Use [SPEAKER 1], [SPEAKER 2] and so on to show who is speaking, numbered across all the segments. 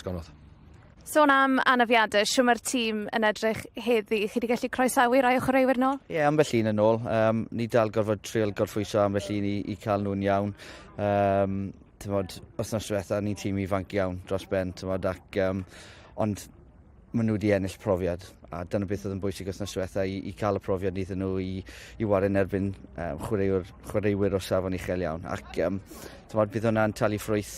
[SPEAKER 1] ysgonod.
[SPEAKER 2] Sôn am anafiadau, siw mae'r tîm yn edrych heddi? Chi wedi gallu croesawu rai o chwaraewyr nôl?
[SPEAKER 3] Ie, yeah, ambell un yn ôl. Ni dal gorfod trial gorffwyso ambell un i cael nhw'n iawn. Tymod, wythnos diwetha, ni'n tîm ifanc iawn dros ben, tymod, ac, ond maen nhw wedi ennill profiad, a dyna beth oedd yn bwysig wythnos diwetha, i cael y profiad iddyn nhw i wario yn erbyn chwaraewyr o safon uchel iawn. Ac tymod, bydd hwnna'n talu ffrwyth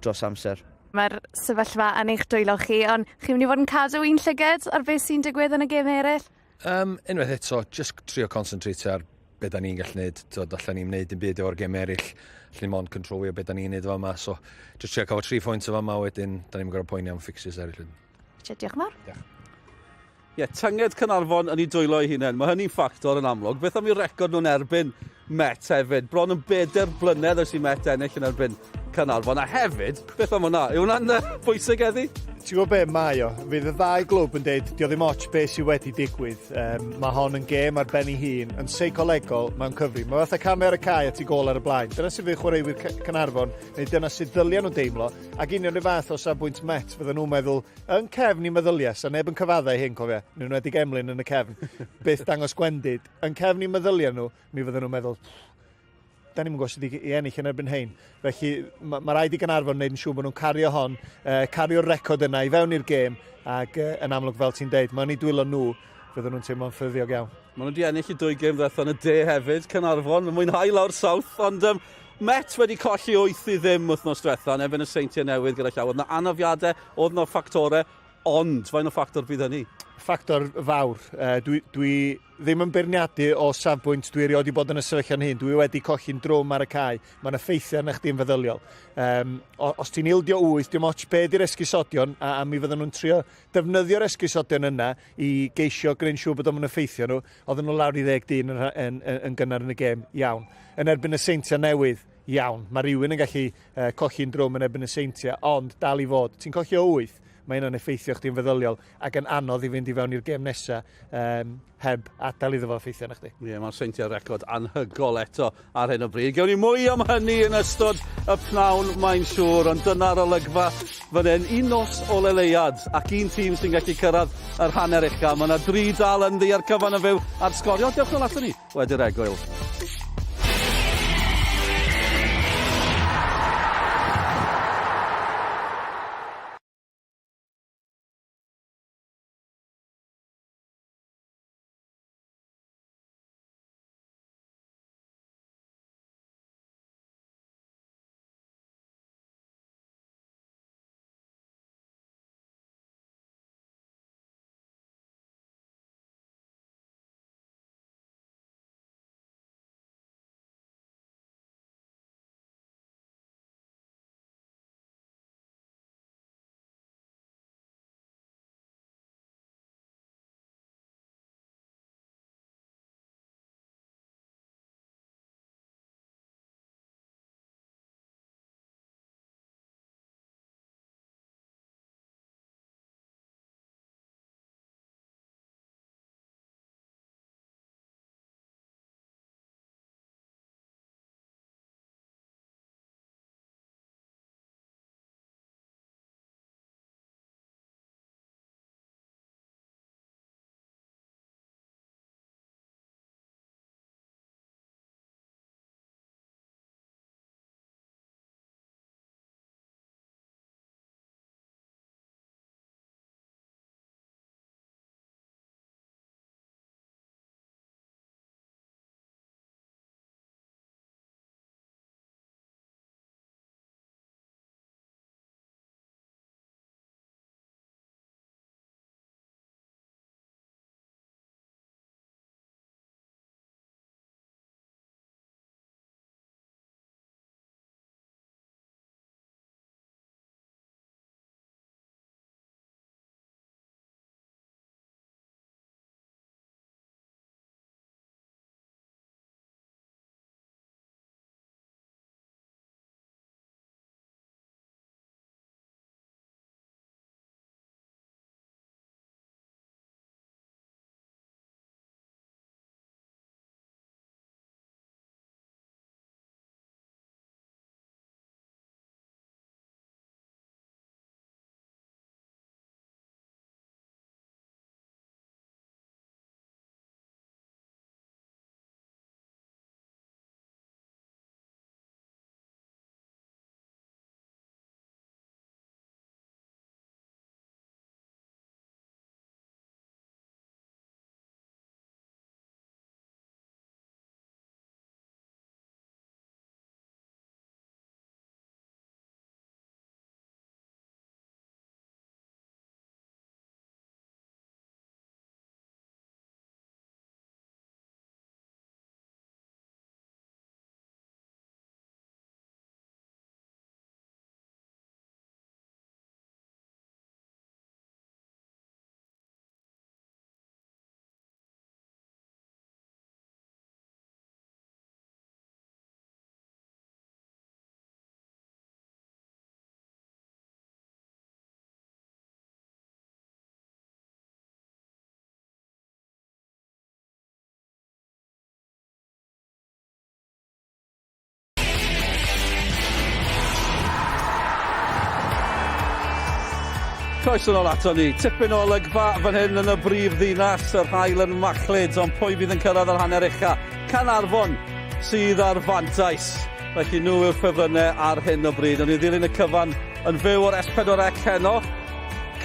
[SPEAKER 3] dros amser.
[SPEAKER 2] Mae'r sefyllfa yn eich dwylo chi, ond chi'n mynd i fod yn cadw un llyged ar beth sy'n digwydd yn y gêm eraill?
[SPEAKER 1] Unwaith eto, just trio concentrate ar be da ni'n gallu neud. Tyd, allan ni'n neud dim byd efo'r gêm eraill. Allan ni mond controlio be da ni'n neud efo yma. So, just trio cael 3 pwynt efo yma, wedyn da ni'n gorfod poeni am fixes eraill.
[SPEAKER 2] Richard, diolch yn fawr.
[SPEAKER 1] Diolch.
[SPEAKER 4] Ie, yeah, tynged Caernarfon yn ei dwylo ei hunain. Mae hynny'n ffactor yn amlwg. Beth am ei record nhw'n erbyn Met hefyd? Bron yn 4 blynedd ers i Met ennill yn erbyn Caernarfon. A hefyd, beth am hwnna? Yw hwnna'n bwysig heddi?
[SPEAKER 5] Ti'n gwybod be mae o? Fydd y ddau glwb yn deud, dio ddim ots be sydd wedi digwydd. Mae hon yn gêm ar ben ei hun, yn seicolegol, mae'n cyfri. Mae fatha camu ar y cae a ti gôl ar y blaen. Dyna sydd fydd chwaraewyr Caernarfon, neu dyna sydd ddylia nhw deimlo, ac union y fath o safbwynt Met, fydden nhw'n meddwl, yn cefn i meddyliau, sa neb yn cyfaddau hyn, cofia, yn enwedig Emlyn yn y cefn, byth dangos gwendid, yn cefn i meddyliau nhw, mi fydden nhw'n meddwl, da ni'n gwybod sut i ennill yn erbyn hein. Felly mae ma rhaid i Gaernarfon wneud yn siŵr bod nhw'n cario hon, cario'r record yna i fewn i'r gêm, ac yn amlwg fel ti'n deud, mae'n eu dwylo nhw, fydden nhw'n teimlo'n ffyddiog iawn.
[SPEAKER 4] Maen nhw wedi ennill i 2 gêm ddiwetha yn y de hefyd, Caernarfon, yn mwynhau lawr South, ond Met wedi colli 8-0 wythnos diwetha yn erbyn y Seintiau Newydd gyda llaw. Oedd yna anafiadau, oedd yna ffactorau, ond faint o ffactor bydd hynny?
[SPEAKER 5] Ffactor fawr. Dwi ddim yn beirniadu o safbwynt dwi erioed wedi bod yn y sefyllfa'n hyn. Dwi wedi colli'n drwm ar y cae. Mae'n effeithio arna chdi'n feddyliol. Os ti'n ildio 8, dim ots be di'r esgusodion, a mi fydden nhw'n trio defnyddio'r esgusodion yna i geisio gwneud siŵr bod o'n effeithio nhw. Oedden nhw lawr i 10 dyn yn gynnar yn y gêm, iawn. Yn erbyn y Seintiau Newydd, iawn. Mae rhywun yn gallu colli'n drwm yn erbyn y Seintiau, ond dal i fod. Ti'n colli o 8, mae hynna'n effeithio chdi'n feddyliol ac yn anodd i fynd i fewn i'r gêm nesaf heb adael iddo fo effeithio arna chdi.
[SPEAKER 4] Ie, yeah, mae'r Seintiau record anhygol eto ar hyn o bryd. Gewn ni mwy am hynny yn ystod y pnawn, mae'n siŵr, ond dyna'r olygfa fan hyn. Un nos o leuad ac un tîm sy'n gallu cyrraedd yr hanner ucha. Mae yna dri dal ynddi a'r cyfan yn fyw ar Sgorio. Dewch nôl aton ni wedi'r egwyl. Croeso nôl ato ni. Tipyn o olygfa fan hyn yn y brif ddinas, yr haul yn machlud, ond pwy fydd yn cyrraedd yr hanner ucha? Caernarfon sydd ar fantais. Felly nhw yw'r ffefrynnau ar hyn o bryd. Ond i ddilyn y cyfan yn fyw o'r S4C heno.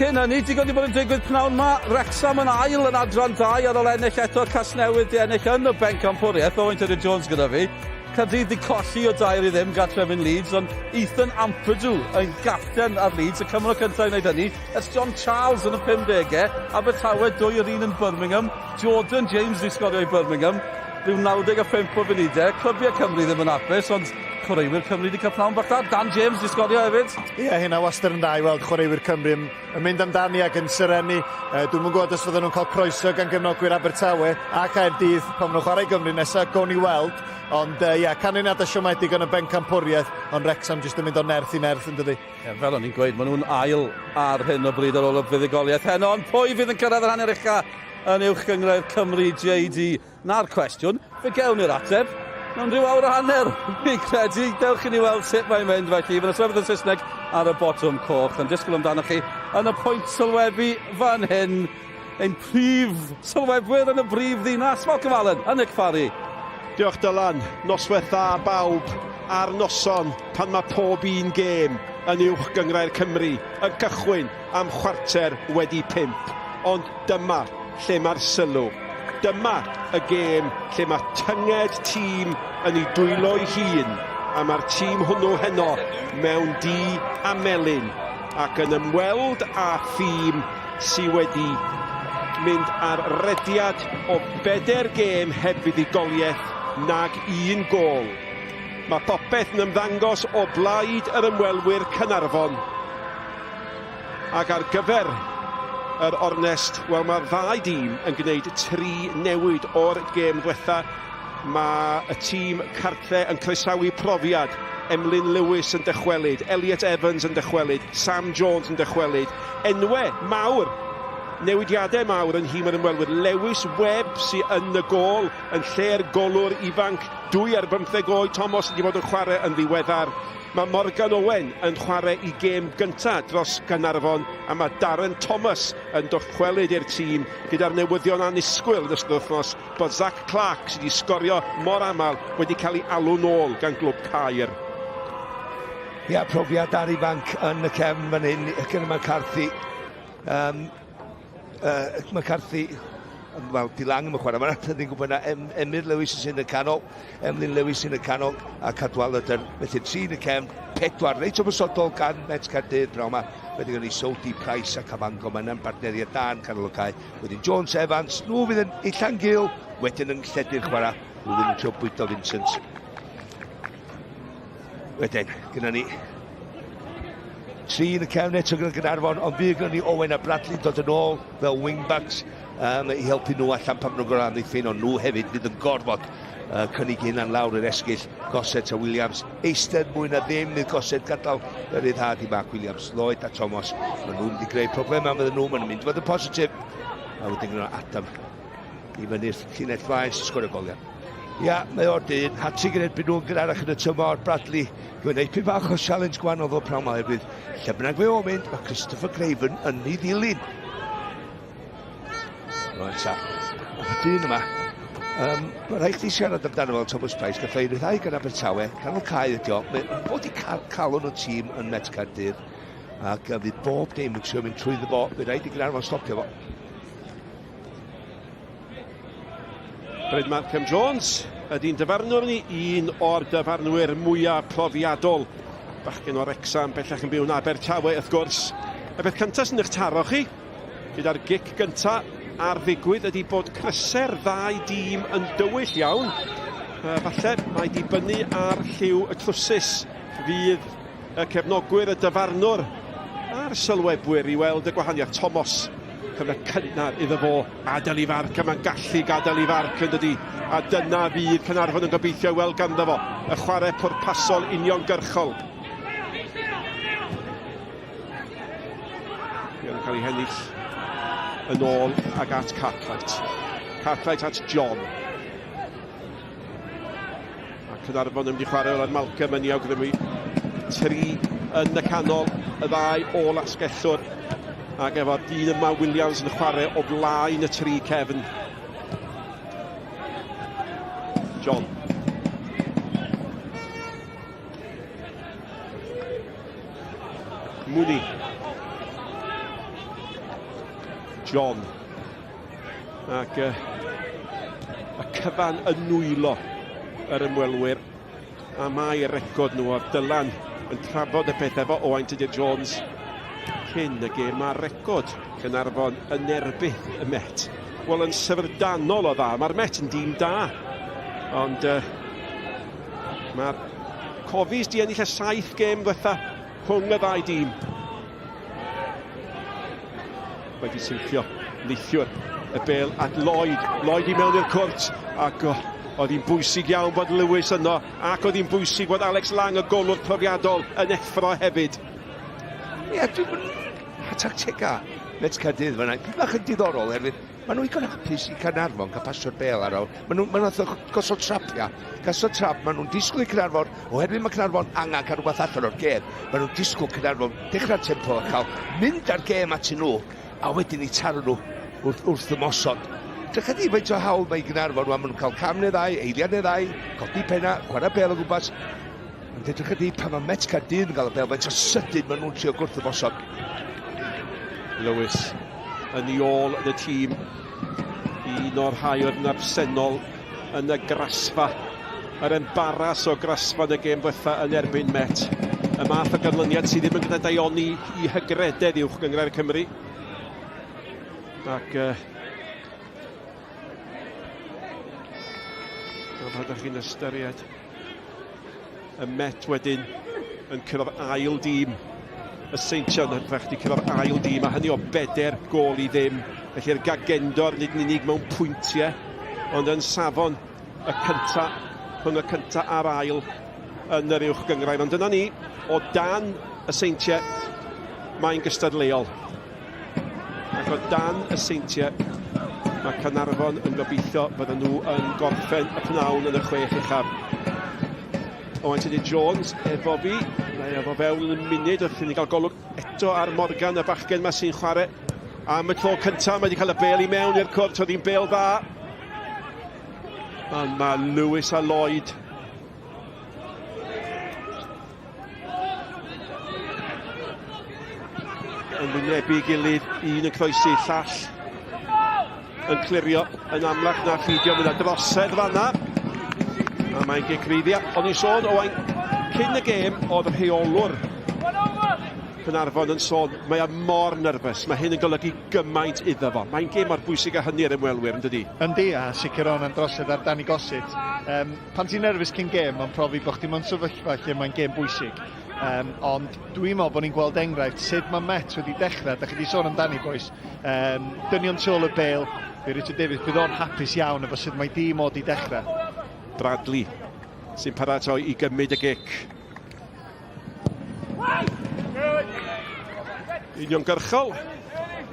[SPEAKER 4] Cyn hynny, digon 'di bod yn digwydd pnawn 'ma. Wrecsam yn ail yn adran 2 ar ôl ennill eto, Casnewydd 'di ennill yn y bencampwriaeth. Owain Tudur Jones gyda fi. Caerdydd 'di colli o dair i ddim gartref yn Leeds, ond Ethan Ampadu yn gapten ar Leeds, y Cymro cyntaf i wneud hynny ers John Charles yn y 50au. Abertawe 2 yr 1 yn Birmingham. Jordan James 'di sgorio i Birmingham rhyw 95 o funudau. Clybiau Cymru ddim yn hapus, ond Chwaraewyr Cymru wedi cael pnawn bach da. Dan James 'di sgorio hefyd.
[SPEAKER 5] Ie, yeah, hynna wastad yn dda i weld chwaraewyr Cymru yn, yn mynd amdani ac yn serennu. Dwi'm yn gwybod os fydden nhw'n cael croeso gan gefnogwyr Abertawe a Caerdydd pan maen nhw'n chwarae i Gymru nesaf, gawn ni weld. Ond ie, yeah, canlyniadau siomedig yn y bencampwriaeth, ond Wrexham jyst yn mynd o nerth i nerth yn dydi.
[SPEAKER 4] Ie, fel o'n i'n gweud, maen nhw'n ail ar hyn o bryd ar ôl y fuddugoliaeth heno, ond pwy fydd yn cyrraedd yr hanner ucha yn Uwch Gynghrair Cymru, JD? 'Na'r cwestiwn. Fe gewn ni'r ateb mewn rhyw awr a hanner, fi'n credu. Dewch i ni weld sut mae'n mynd felly. Fydd y sefyll yn Saesneg ar y botwm coch yn disgwyl amdanoch chi yn y pwynt sylwebu fan hyn. Ein prif sylwebwyr yn y brif ddinas, Malcolm Allen a Nick Farry.
[SPEAKER 6] Diolch Dylan, noswaith dda bawb ar noson pan mae pob un gêm yn Uwch Gynghrair Cymru yn cychwyn am chwarter wedi pump. Ond dyma lle mae'r sylw. Dyma y gêm lle mae tynged tîm yn ei dwylo'i hun, a mae'r tîm hwnnw heno mewn du a melyn ac yn ymweld â thîm sydd wedi mynd ar rediad o bedair gêm heb fuddugoliaeth nag un gôl. Mae popeth yn ymddangos o blaid yr ymwelwyr Caernarfon. Ac ar gyfer yr ornest, wel mae'r ddau dîm yn gwneud tri newid o'r gêm ddwetha. Mae y tîm cartre yn croesawu profiad. Emlyn Lewis yn dychwelyd, Elliot Evans yn dychwelyd, Sam Jones yn dychwelyd. Enwe mawr, newidiadau mawr yn nhîm yr ymwelwyr. Lewis Webb sydd yn y gôl yn lle'r golwr ifanc, 2 ar 15 oed, Thomas wedi bod yn chwarae yn ddiweddar. Mae Morgan Owen yn chwarae i gêm gyntaf dros Gaernarfon a mae Darren Thomas yn dychwelyd i'r tîm gyda'r newyddion annisgwyl yn ystod wythnos bod Zach Clark sydd wedi sgorio mor aml wedi cael ei alw nôl gan glwb Caer.
[SPEAKER 7] Ia, profiad ar ifanc yn y cefn fan hyn, gyda McCarthy. McCarthy, wel, di Lang yn chwarae, mae'n ni'n gwybod na em, Emyr Lewis sy'n y canol, Emlyn Lewis sy'n y canol, a Cadwaladr. Felly tri yn y cefn, pedwar, reit ymosodol gan Met Caerdydd pnawn yma. Wedyn gen ni Sodi, Price a Cabango, mae yna'n bartneriaid da yn canol y cae. Wedyn Jones, Evans, nhw fydd yn ella'n gil, wedyn yn lledu'r chwarae, nhw fydd yn trio bwydo Vincent. Wedyn, gyda ni tri yn y cefn eto gyda Gaernarfon, ond fydd gyda ni Owen a Bradley dod yn ôl fel wingbacks i helpu nhw allan pan maen nhw'n gorfod amddiffyn, ond nhw hefyd fydd yn gorfod cynnig hynna'n lawr yr esgyll. Gossett a Williams, eistedd mwy na ddim, fydd Gossett gadael y ryddhad i Mark Williams, Lloyd a Thomas. Maen nhw'n mynd i greu problemau fydden nhw, maen nhw'n mynd i fod yn positif. A wedyn gyda Adam i fyny'r llinell flaen sy'n sgorio goliau. Ia, mae o'r dyn, hat-trick yn erbyn nhw'n gynharach yn y tymor, Bradley, dwi'n gwneud pyn bach o challenge gwahanol fel pnawn 'ma oherwydd lle bynnag fe o'n mynd, mae Christopher Craven yn ei ddilyn. Rwan ta, y dyn yma, mae rhaid chdi siarad amdano fel Thomas Price, gath o'i ryddhau gan Abertawe, canol cae ydi o, mae bod i cael calon o tîm yn Met Caerdydd, ac fydd bob dim yn trio mynd trwyddo fo, fydd rhaid i Gaernarfon stopio fo.
[SPEAKER 6] Bryn Malcolm Jones ydy'n dyfarnwr ni, un o'r dyfarnwyr mwyaf profiadol. Bachgen o'r Wrecsam, bellach yn byw yn Abertawe wrth gwrs. Y peth cyntaf sy'n eich taro chi, gyda'r gic gyntaf ar ddigwydd ydy bod cryse'r ddau dîm yn dywyll iawn. Falle mae dibynnu ar lliw y trwsus fydd y cefnogwyr, y dyfarnwr a'r sylwebwyr i weld y gwahaniaeth. Thomas, cyfle cynnar iddo fo adael i farc, a mae'n gallu gadael i farc yn dydi. A dyna fydd Caernarfon yn gobeithio weld ganddo fo, y chwarae pwrpasol uniongyrchol. Yn cael ei hennill yn ôl ag at Cartwright. Cartwright at John. A Caernarfon yn mynd i chwarae o'r Malcolm yn ei awgrymu. Tri yn y canol, y ddau ôl asgellwr. Ac efo'r dyn yma, Williams, yn chwarae o flaen y tri cefn. John. Mooney. John. Ac uh, y cyfan yn nwylo yr ymwelwyr. A mae record nhw o'r Dylan yn trafod y peth efo Owain Tudur Jones cyn y gêm. Mae record Caernarfon yn erbyn y Met. Wel, yn syfrdanol o dda. Mae'r Met yn dîm da. Ond uh, mae'r Cofis di ennill y saith gêm ddiwetha rhwng y ddau dîm. Wedi silffio neithiwr y bel at Lloyd. Lloyd i mewn i'r cwrt ac oh, oedd hi'n bwysig iawn bod Lewis yno ac oedd hi'n bwysig bod Alex Lang y golwr profiadol yn effro hefyd.
[SPEAKER 7] Ie, yeah, dwi'n mynd tactega Met Caerdydd fan'na. Dwi bach yn diddorol hefyd. Maen nhw igon hapus i Caernarfon cael pasio'r bel ar ôl. Maen nhw'n ma nhw gosod trapia. Gosod trap, maen nhw'n disgwyl i Caernarfon, oherwydd mae Caernarfon angen cael rhywbeth allan o'r gêm. Maen nhw'n disgwyl Caernarfon dechrau'r tempo a cael mynd ar gêm atyn nhw, a wedyn i taro nhw wrth, wrth ymosod. Drycha di faint o hawl mae i Gaernarfon, maen nhw'n cael cam neu ddau, eiliad neu ddau, codi penna, chwarae bel o gwmpas. Ond edrych ydi pan mae Met Caerdydd yn cael y bel, faint o sydyn maen nhw'n trio gwrth ymosod.
[SPEAKER 6] Lewis yn ei ôl yn y tîm. Un o'r rhai oedd yn absennol yn y grasfa. Yr embaras o grasfa yn y gêm ddiwetha yn erbyn Met. Y math o ganlyniad sydd ddim yn gyda daioni i hygrededd uwch gynghrair Cymru. Ac uh, pan ydych chi'n ystyried y Met wedyn yn cyrraedd ail dîm y Seintiau yn hytrach wedi cyrraedd ail dîm a hynny o beder gol i ddim. Felly'r gagendor nid yn unig mewn pwyntiau ond yn safon y cynta rhwng y cynta a'r ail yn yr uwch gynghrair. Ond dyna ni, o dan y Seintiau mae'n gystadleuol. Ac o dan y Seintiau, mae Caernarfon yn gobeithio fydden nhw yn gorffen y pnawn yn y chwech uchaf. Owain Tudur Jones efo fi, mae efo fewn yn y munud wrth i ni gael golwg eto ar Morgan, y bachgen yma sy'n chwarae am y tro cyntaf. Mae wedi cael y bel i mewn i'r cwrt, oedd hi'n bel dda. Ond mae Lewis a Lloyd yn wynebu gilydd, un yn croesi llall yn clirio yn amlach na pheidio, mynd â drosedd fanna. A mae'n gic rydd. O'n i'n sôn, Owain, cyn y gêm, oedd rheolwr Caernarfon yn sôn, mae o mor nyrfys, mae hyn yn golygu gymaint iddo fo. Mae'n gêm mor bwysig â hynny i'r ymwelwyr, yn dydi?
[SPEAKER 5] Yndi, a sicr o'n yn drosedd ar Danny Gossett. Um, pan ti'n nerfus cyn gêm, mae'n profi bod chdi mewn sefyllfa lle mae'n gêm bwysig. Um, ond dwi'n meddwl bod ni'n gweld enghraifft sut mae Met wedi dechrau. Da chi wedi sôn amdani, boys. Um, dynion tu ôl y bel, fe Richard Davies, bydd o'n hapus iawn efo sut mae dîm o di dechrau.
[SPEAKER 6] Bradley sy'n paratoi i gymryd y gic. Uniongyrchol.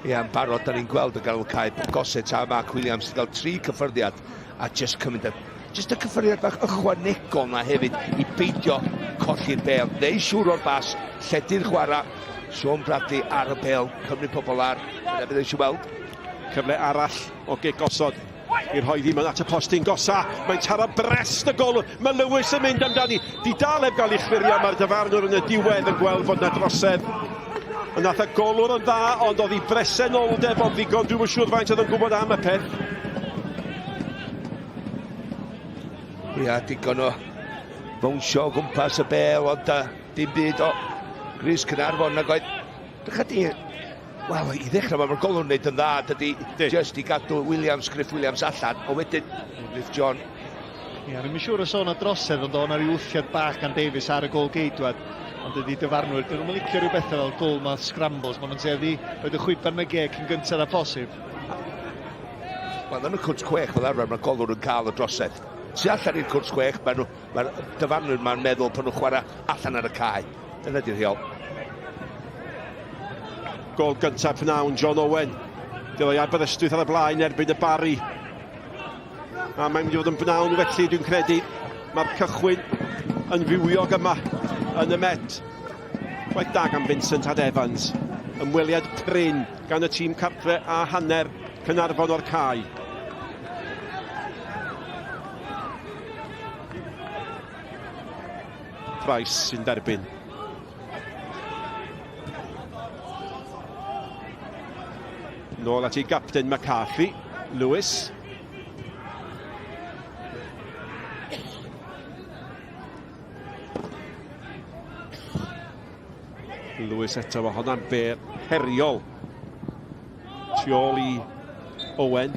[SPEAKER 7] Ie, yn barod, da ni'n gweld y ganol cae Gossett a Mark Williams yn cael tri cyffyrddiad a just cymryd y, just y cyffyrddiad bach ychwanegol na hefyd i beidio colli'r bel. Neu siŵr o'r bas, lledu'r chwarae, Sean Bradley ar y bel, cymryd pobl ar, dyna bydd eisiau weld.
[SPEAKER 6] Cyfle arall o gic gosod i'r rhoi ddim at y postyn gosa. Mae'n taro brest y golwr. Mae Lewis yn mynd amdani. Di dal heb gael ei chlirio. Mae'r dyfarnwr yn y diwedd yn gweld fod na drosedd. Ond nath y golwr yn dda, ond oedd ei bresenoldeb o'n ddigon. Dwi'm yn siŵr faint oedd yn gwybod am y peth.
[SPEAKER 7] Ia, digon o fownsio o gwmpas y bel, ond uh, dim byd o Gris Caernarfon nag oedd. Dych chi, wel, i ddechrau mae'r golwr yn wneud yn dda, dydy, just i gadw Williams, Griff Williams allan, ond wedyn, Griff John.
[SPEAKER 5] Ia, ddim yn siŵr os o'na drosedd, ond o'na rhyw wthiad bach gan Davies ar y gol geidwad. Ond dydy dyfarnwyr, dyn nhw'n licio rhyw bethau fel goal mouth scrambles, maen nhw'n tueddu rhoid y chwiban yn y geg cyn gyntaf â phosib.
[SPEAKER 7] Wel, yn y cwrt chwech fel arfer, mae'r golwr yn cael y drosedd. Tu allan i'r cwrt chwech, mae'r mae dyfarnwyr ma'n meddwl bod nhw'n chwarae allan ar y cae. Dyna di'r rheol.
[SPEAKER 6] Gol gyntaf pnawn John Owen. Dylai Aberystwyth ar y blaen erbyn y Barri. A mae'n mynd i fod yn bnawn felly dwi'n credu. Mae'r cychwyn yn fywiog yma yn y Met. Gwaith da gan Vincent Ad Evans. Ymweliad prin gan y tîm cartre a hanner Caernarfon o'r cae. Price sy'n derbyn. Nôl at ei gapten McCarthy, Lewis. Lewis eto, mae hwnna'n bêl heriol. Tu ôl i Owen.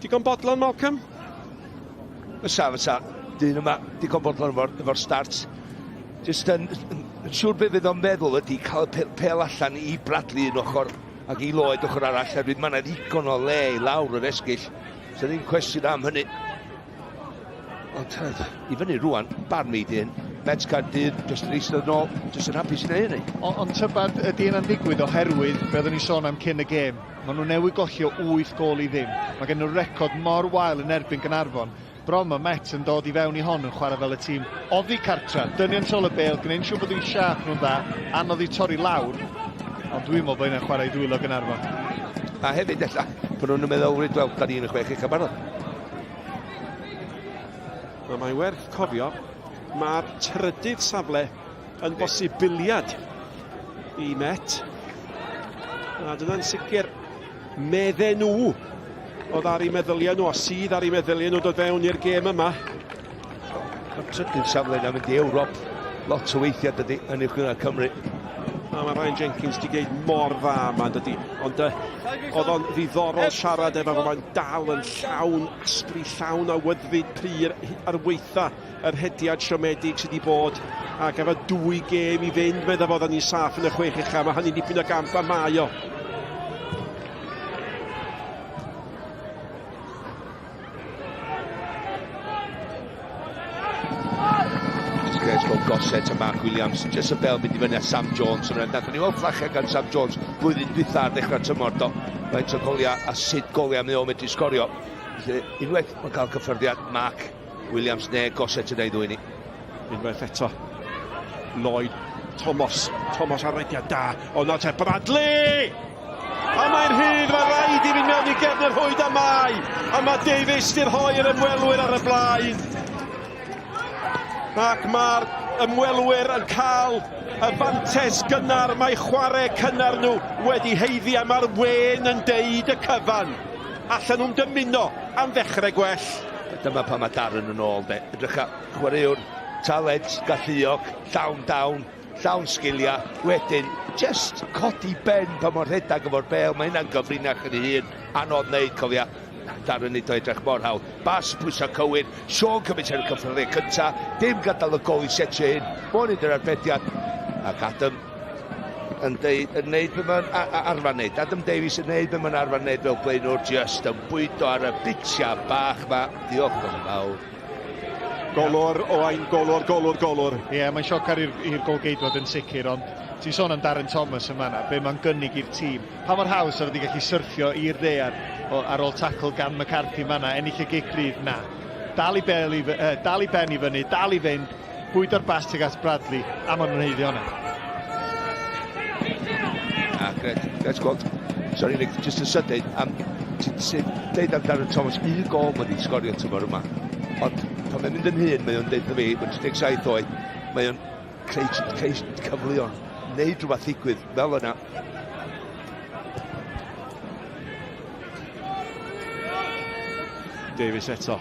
[SPEAKER 6] Digon bodlon, Malcolm?
[SPEAKER 7] Fysa, fysa. Dyn yma, digon bodlon efo'r efo start. Just yn, yn, yn siŵr beth fydd o'n meddwl ydy cael y pel allan i Bradley un ochr ac i Lloyd ochr arall, oherwydd mae yna ddigon o le i lawr yr esgyll. So ddim cwestiwn am hynny. Ond i fyny rwan, barn fi di hyn. Mets Caerdydd, jyst yn eistedd nôl, jyst yn hapus i wneud hynny.
[SPEAKER 5] Ond on, tybad ydy yna'n digwydd oherwydd be oeddwn ni sôn am cyn y gêm. Maen nhw newydd golli o 8 gôl i ddim. Mae gen nhw record mor wael yn erbyn Gaernarfon. Bron mae Met yn dod i fewn i hon yn chwarae fel y tîm oddi cartra. Dynion sol y bêl, gwneud siŵr bod eu siâp nhw'n dda, anodd i torri lawr. Ond dwi'n meddwl bod hynna'n chwarae i ddwylo Gaernarfon.
[SPEAKER 7] A hefyd ella, bod nhw'n meddwl, wel, da ni yn y chwech ucha barod.
[SPEAKER 6] Wel, mae werth cofio, mae'r trydydd safle yn bosibiliad i Met. A dyna'n sicr medden nhw oedd ar eu meddyliau nhw, a sydd ar eu meddyliau nhw dod fewn i'r gêm yma.
[SPEAKER 7] Mae'r trydydd safle yna mynd i Ewrop lot o weithiau dydy yn uwch gynghrair Cymru.
[SPEAKER 6] A mae Ryan Jenkins wedi gwneud mor dda yma, dydy. Ond uh, oedd o'n ddiddorol siarad efo fo, mae'n dal yn llawn asbri, llawn awyddfyd pur ar weitha yr hediad siomedig sydd wedi bod. Ac efo dwy gêm i fynd, meddai fo, ni'n saff yn y chwech ucha. Mae hynny'n dipyn o gamp a mae o.
[SPEAKER 7] Gret gweld Gossett a Mark Williams, just y bel mynd i fyny a Sam Jones yn rhaid. Ni weld fflachau gan Sam Jones blwyddyn dwytha ar ddechrau tymor do. Faint o goliau a sut goliau mae o'n medru sgorio. Felly, unwaith mae'n cael cyffyrddiad, Mark Williams neu Gossett yn ei ddwy ni.
[SPEAKER 6] Unwaith eto, Lloyd Thomas. Thomas ar rediad da. O na te Bradley! A mae'n rhydd, mae rhaid i fynd mewn i gefn yr rhwyd a mae. A mae Davies di'r rhoi yr ymwelwyr ar y blaen. Ac mae'r ymwelwyr yn cael y fantes gynnar. Mae chwarae cynnar nhw wedi heiddi a mae'r wen yn deud y cyfan. Allan nhw'n dymuno am ddechrau gwell.
[SPEAKER 7] Dyma pan mae Darren yn ôl, de. Edrycha, chwaraewr talent, galluog, llawn dawn, llawn sgiliau, wedyn just codi ben pan mae'n rhedeg efo'r bel, mae hynna'n gyfrinach yn ei hun, anodd wneud, cofia, Darren nid o edrych mor hawdd. Bas pwysau cywir, Sean cymryd ar y cyffyrddiad cynta, dim gadael y gol i setio hyn, mae'n neud yr arbediad, ac Adam yn, deud, yn neud be mae'n arfer wneud. Adam Davies yn neud be mae'n arfer wneud fel blaenwr, just yn bwydo ar y bitiau bach ma. Diolch yn fawr.
[SPEAKER 6] Golwr, Owain, golwr, golwr, golwr.
[SPEAKER 5] Ie, yeah, mae'n sioc ar i'r golgeidwad yn sicr, ond ti'n sôn am Darren Thomas yma na, be mae'n gynnig i'r tîm. Pa mor haws oedd wedi gallu syrthio i'r ddaear ar ôl tacl gan McCarthy fanna, ennill y gic rydd, na. Dal i, bel i, dal i ben i fyny, dal i fynd, bwydo'r bas tuag at Bradley, a maen nhw'n haeddu hwnna.
[SPEAKER 7] A gret, gret gweld. Sorry Nick, just yn sydyn, am ti'n deud am Darren Thomas, un gol mae wedi sgorio tymor yma. Ond pan mae'n mynd yn hyn, mae o'n deud fi, mae'n 37 oed, mae o'n creu, creu cyfleon, neud rhywbeth ddigwydd fel yna.
[SPEAKER 6] Davies eto.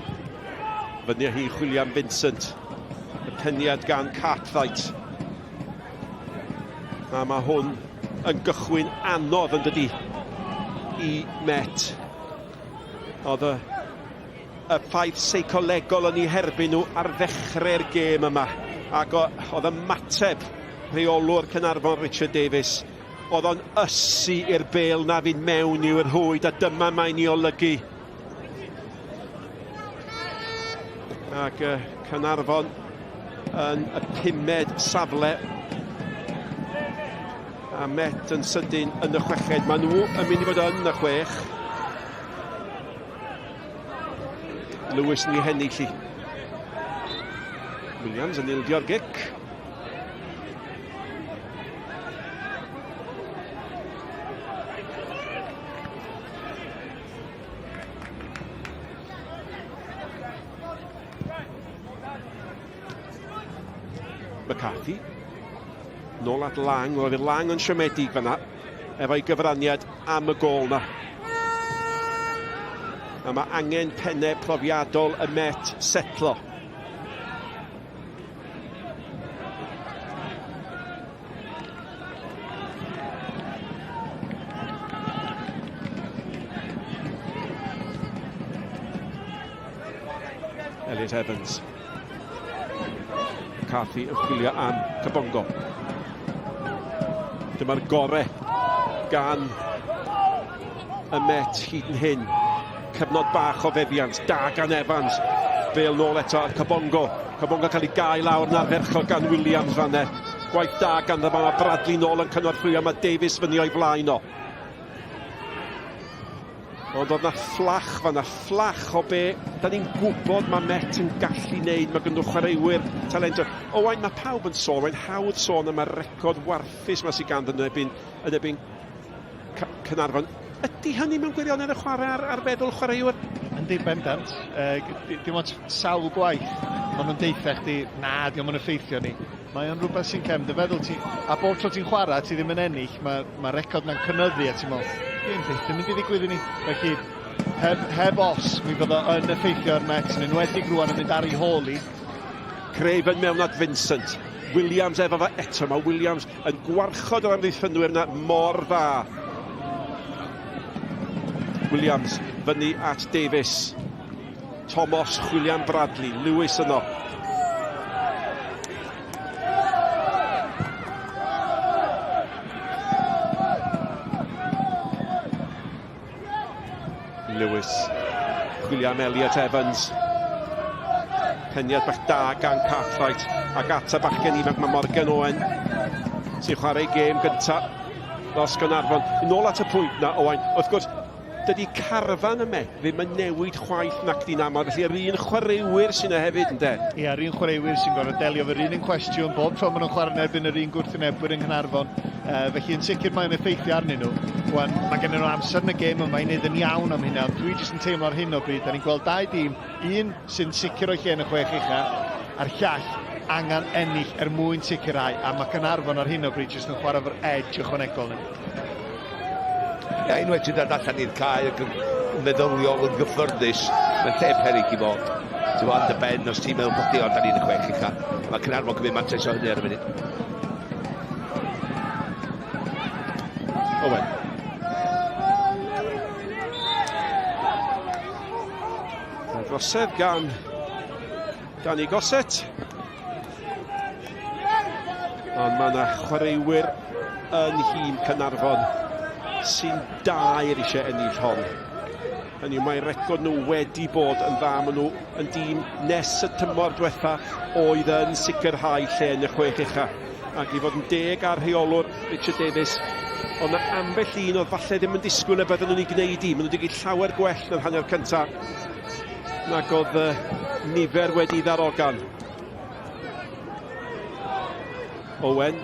[SPEAKER 6] Fyny â hi chwilio am Vincent. Y peniad gan Cartwright. A mae hwn yn gychwyn anodd yn dydi i Met. Oedd y, y ffaith seicolegol yn eu herbyn nhw ar ddechrau'r gêm yma. Ac oedd ymateb rheolwr Caernarfon Richard Davies. Oedd o'n ysu i'r bêl na fynd mewn i'w rhwyd a dyma mae'n ei olygu. Ac uh, Caernarfon yn y pumed safle. A Met yn sydyn yn y chweched. Maen nhw yn mynd i fod yn y chwech. Lewis yn ei hennill i. Williams yn ildio'r gic. McCarthy. Nôl at Lang, roedd Lang yn siomedig fanna, efo'i gyfraniad am y gôl na. A mae angen pennau profiadol y Met setlo. Elliot Evans. McCarthy yn chwilio am Kabongo. Dyma'r gore gan y Met hyd yn hyn. Cyfnod bach o feddiant, da gan Evans. Bale nôl eto at Kabongo. Kabongo cael ei gau lawr yn ardderchog gan Williams fanne. Gwaith da ganddo fo, mae Bradley nôl yn cynorthwyo, mae Davies fyny o'i flaen o. Ond oedd na fflach fanna, fflach o be da ni'n gwybod mae Met yn gallu neud. Mae gynnu chwaraewyr talentog. Owain, mae pawb yn sôn, mae'n hawdd sôn am y record warthus mae sydd ganddyn nhw ebyn, yn ebyn Caernarfon. Ydy hynny mewn gwirionedd yn chwarae ar, ar feddwl chwaraewyr?
[SPEAKER 5] Yndi, bendant. Dim ots sawl gwaith maen nhw'n deutha chdi, na, diolch yn effeithio ni. Mae o'n rhywbeth sy'n cefn dy feddwl ti, a bob tro ti'n chwarae, ti ddim yn ennill, mae, mae record na'n cynyddu a ti'n meddwl, dim byth yn mynd i ddigwydd i ni. Felly, heb, heb os, mi fydda yn effeithio ar Met, yn enwedig rwan yn mynd ar ei hôl i.
[SPEAKER 6] Craven mewn at Vincent. Williams efo fo eto. Mae Williams yn gwarchod yr amddiffynwyr yna mor dda. Williams fyny at Davies. Thomas, William Bradley, Lewis yno. Lewis, William Elliot Evans. Peniad bach da gan Cartwright ac at y bachgen ifanc mae Morgan Owen sy'n chwarae gêm gyntaf dros Gaernarfon. Yn ôl at y pwynt na, Owain, wrth gwrs, dydy carfan y Met ddim yn newid chwaith nac di'n aml, felly yr un chwaraewyr sy'n yna hefyd, ynde?
[SPEAKER 5] Ie, yr un chwaraewyr sy'n gorfod delio efo'r un un cwestiwn bob tro maen nhw'n chwarae yn erbyn yr un gwrthwynebwyr yng Nghaernarfon. Felly yn sicr mae'n effeithio arnyn nhw. Wan, mae gen nhw amser yn y gêm yma i wneud yn iawn am hynna, ond dwi jyst yn teimlo ar hyn o bryd, da ni'n gweld dau dîm, un sy'n sicr o'i lle yn y chwech ucha, a'r llall angen ennill er mwyn sicrhau, a mae Caernarfon ar hyn o bryd jyst yn chwarae efo'r edge ychwanegol yna.
[SPEAKER 7] Ia, unwaith ti'n dod allan i'r cae ac yn meddyliol yn gyffyrddus, mae'n lle peryg i fod. Ti'n gwybod, dy ben, os ti'n meddwl bod chdi, o, da ni'n y chwech ucha. Mae Caernarfon cymryd mantais o hynny ar y funud.
[SPEAKER 6] Owen. Drosedd gan Danny Gossett. Ond mae yna chwaraewyr yn nhîm Caernarfon sy'n daer eisiau ennill hon. Hynny yw, mae record nhw wedi bod yn dda. Maen nhw yn dîm nes y tymor diwetha oedd yn sicrhau lle yn y chwech ucha. Ac i fod yn deg ar rheolwr Richard Davies, ond na ambell un oedd falle ddim yn disgwyl y bydden nhw'n ei gwneud i. Maen nhw wedi gwneud llawer gwell na'r hanner cyntaf nag oedd nifer wedi ddarogan. Owen.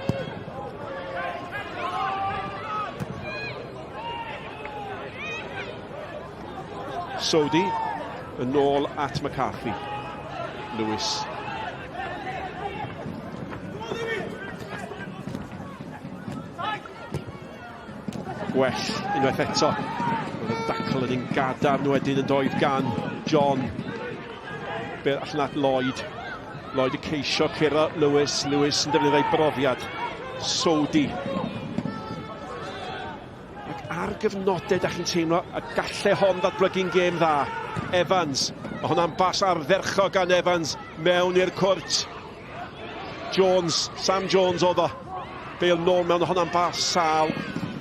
[SPEAKER 6] Sodi yn ôl at McCarthy. Lewis. Gwell unwaith eto. Oedd y dacl yn un gadarn wedyn yn doedd gan John. Be allan at Lloyd. Lloyd yn ceisio curo Lewis. Lewis yn defnyddio ei brofiad. Sodi. Ac ar gyfnodau, da chi'n teimlo, y galle hon ddatblygu'n gêm dda. Evans. Mae hwnna'n bas ardderchog gan Evans mewn i'r cwrt. Jones, Sam Jones oedd o. Bale nôl mewn hwnna'n bas sal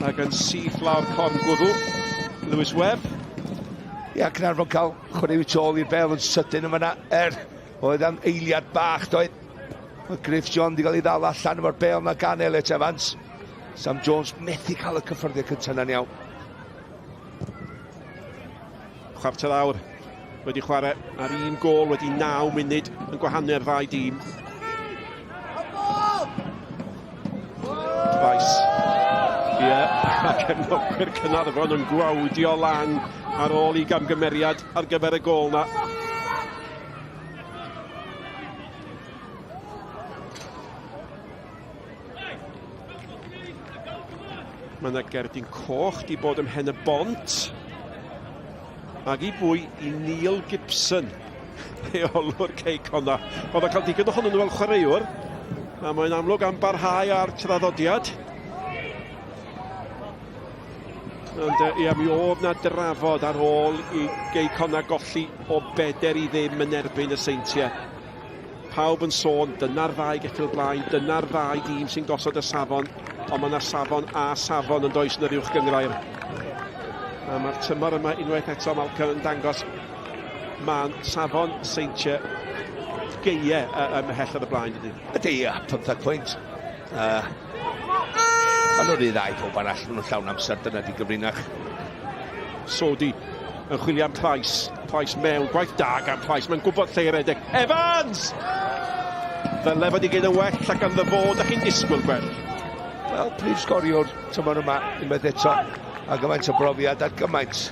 [SPEAKER 6] ac yn syth lawr corn gwddw. Lewis Webb.
[SPEAKER 7] Ia, Caernarfon cael chwaraewyr tu ôl i'r bel yn sydyn yn fanna. Er, oedd am eiliad bach, doedd. Mae Griff John wedi cael ei ddal allan efo'r bel na gan Elliot Evans. Sam Jones methu cael y cyffyrddiad cyntaf na'n iawn.
[SPEAKER 6] Chwarter awr wedi chwarae ar un gôl wedi 9 munud yn gwahanu'r ddau dîm. A cefnogwyr Caernarfon yn gwawdio lan ar ôl i gamgymeriad ar gyfer y gôl na. Mae yna gerdyn coch di bod ym Mhen y Bont. Ac i bwy? I Neil Gibson, rheolwr Cei Connah. Oedd o'n cael digon ohonyn nhw fel chwaraewr, a mae'n amlwg am barhau â'r traddodiad. Ond ia, mi oedd na drafod ar ôl i Gei Connah golli o beder i ddim yn erbyn y Seintiau. Pawb yn sôn, dyna'r ddau geffyl blaen, dyna'r ddau dîm sy'n gosod y safon, ond mae yna safon a safon yn does yn yr uwch gynghrair. A mae'r tymor yma unwaith eto Malcolm yn dangos mae'n safon Seintiau geie ymhell ar y blaen, dydy?
[SPEAKER 7] Ydy, ia, 15 pwynt. Maen nhw'n rhy dda i pob arall, maen nhw'n llawn amser, dyna di gyfrinach.
[SPEAKER 6] Sodi yn chwilio am Price, Price mewn, gwaith da gan Price, mae'n gwybod lle i redeg. Evans! Ddyle fod i gyd yn well ac am fo, da chi'n disgwyl gwell.
[SPEAKER 7] Wel, prif sgoriwr tymor yma, unwaith eto, a gymaint o brofiad a gymaint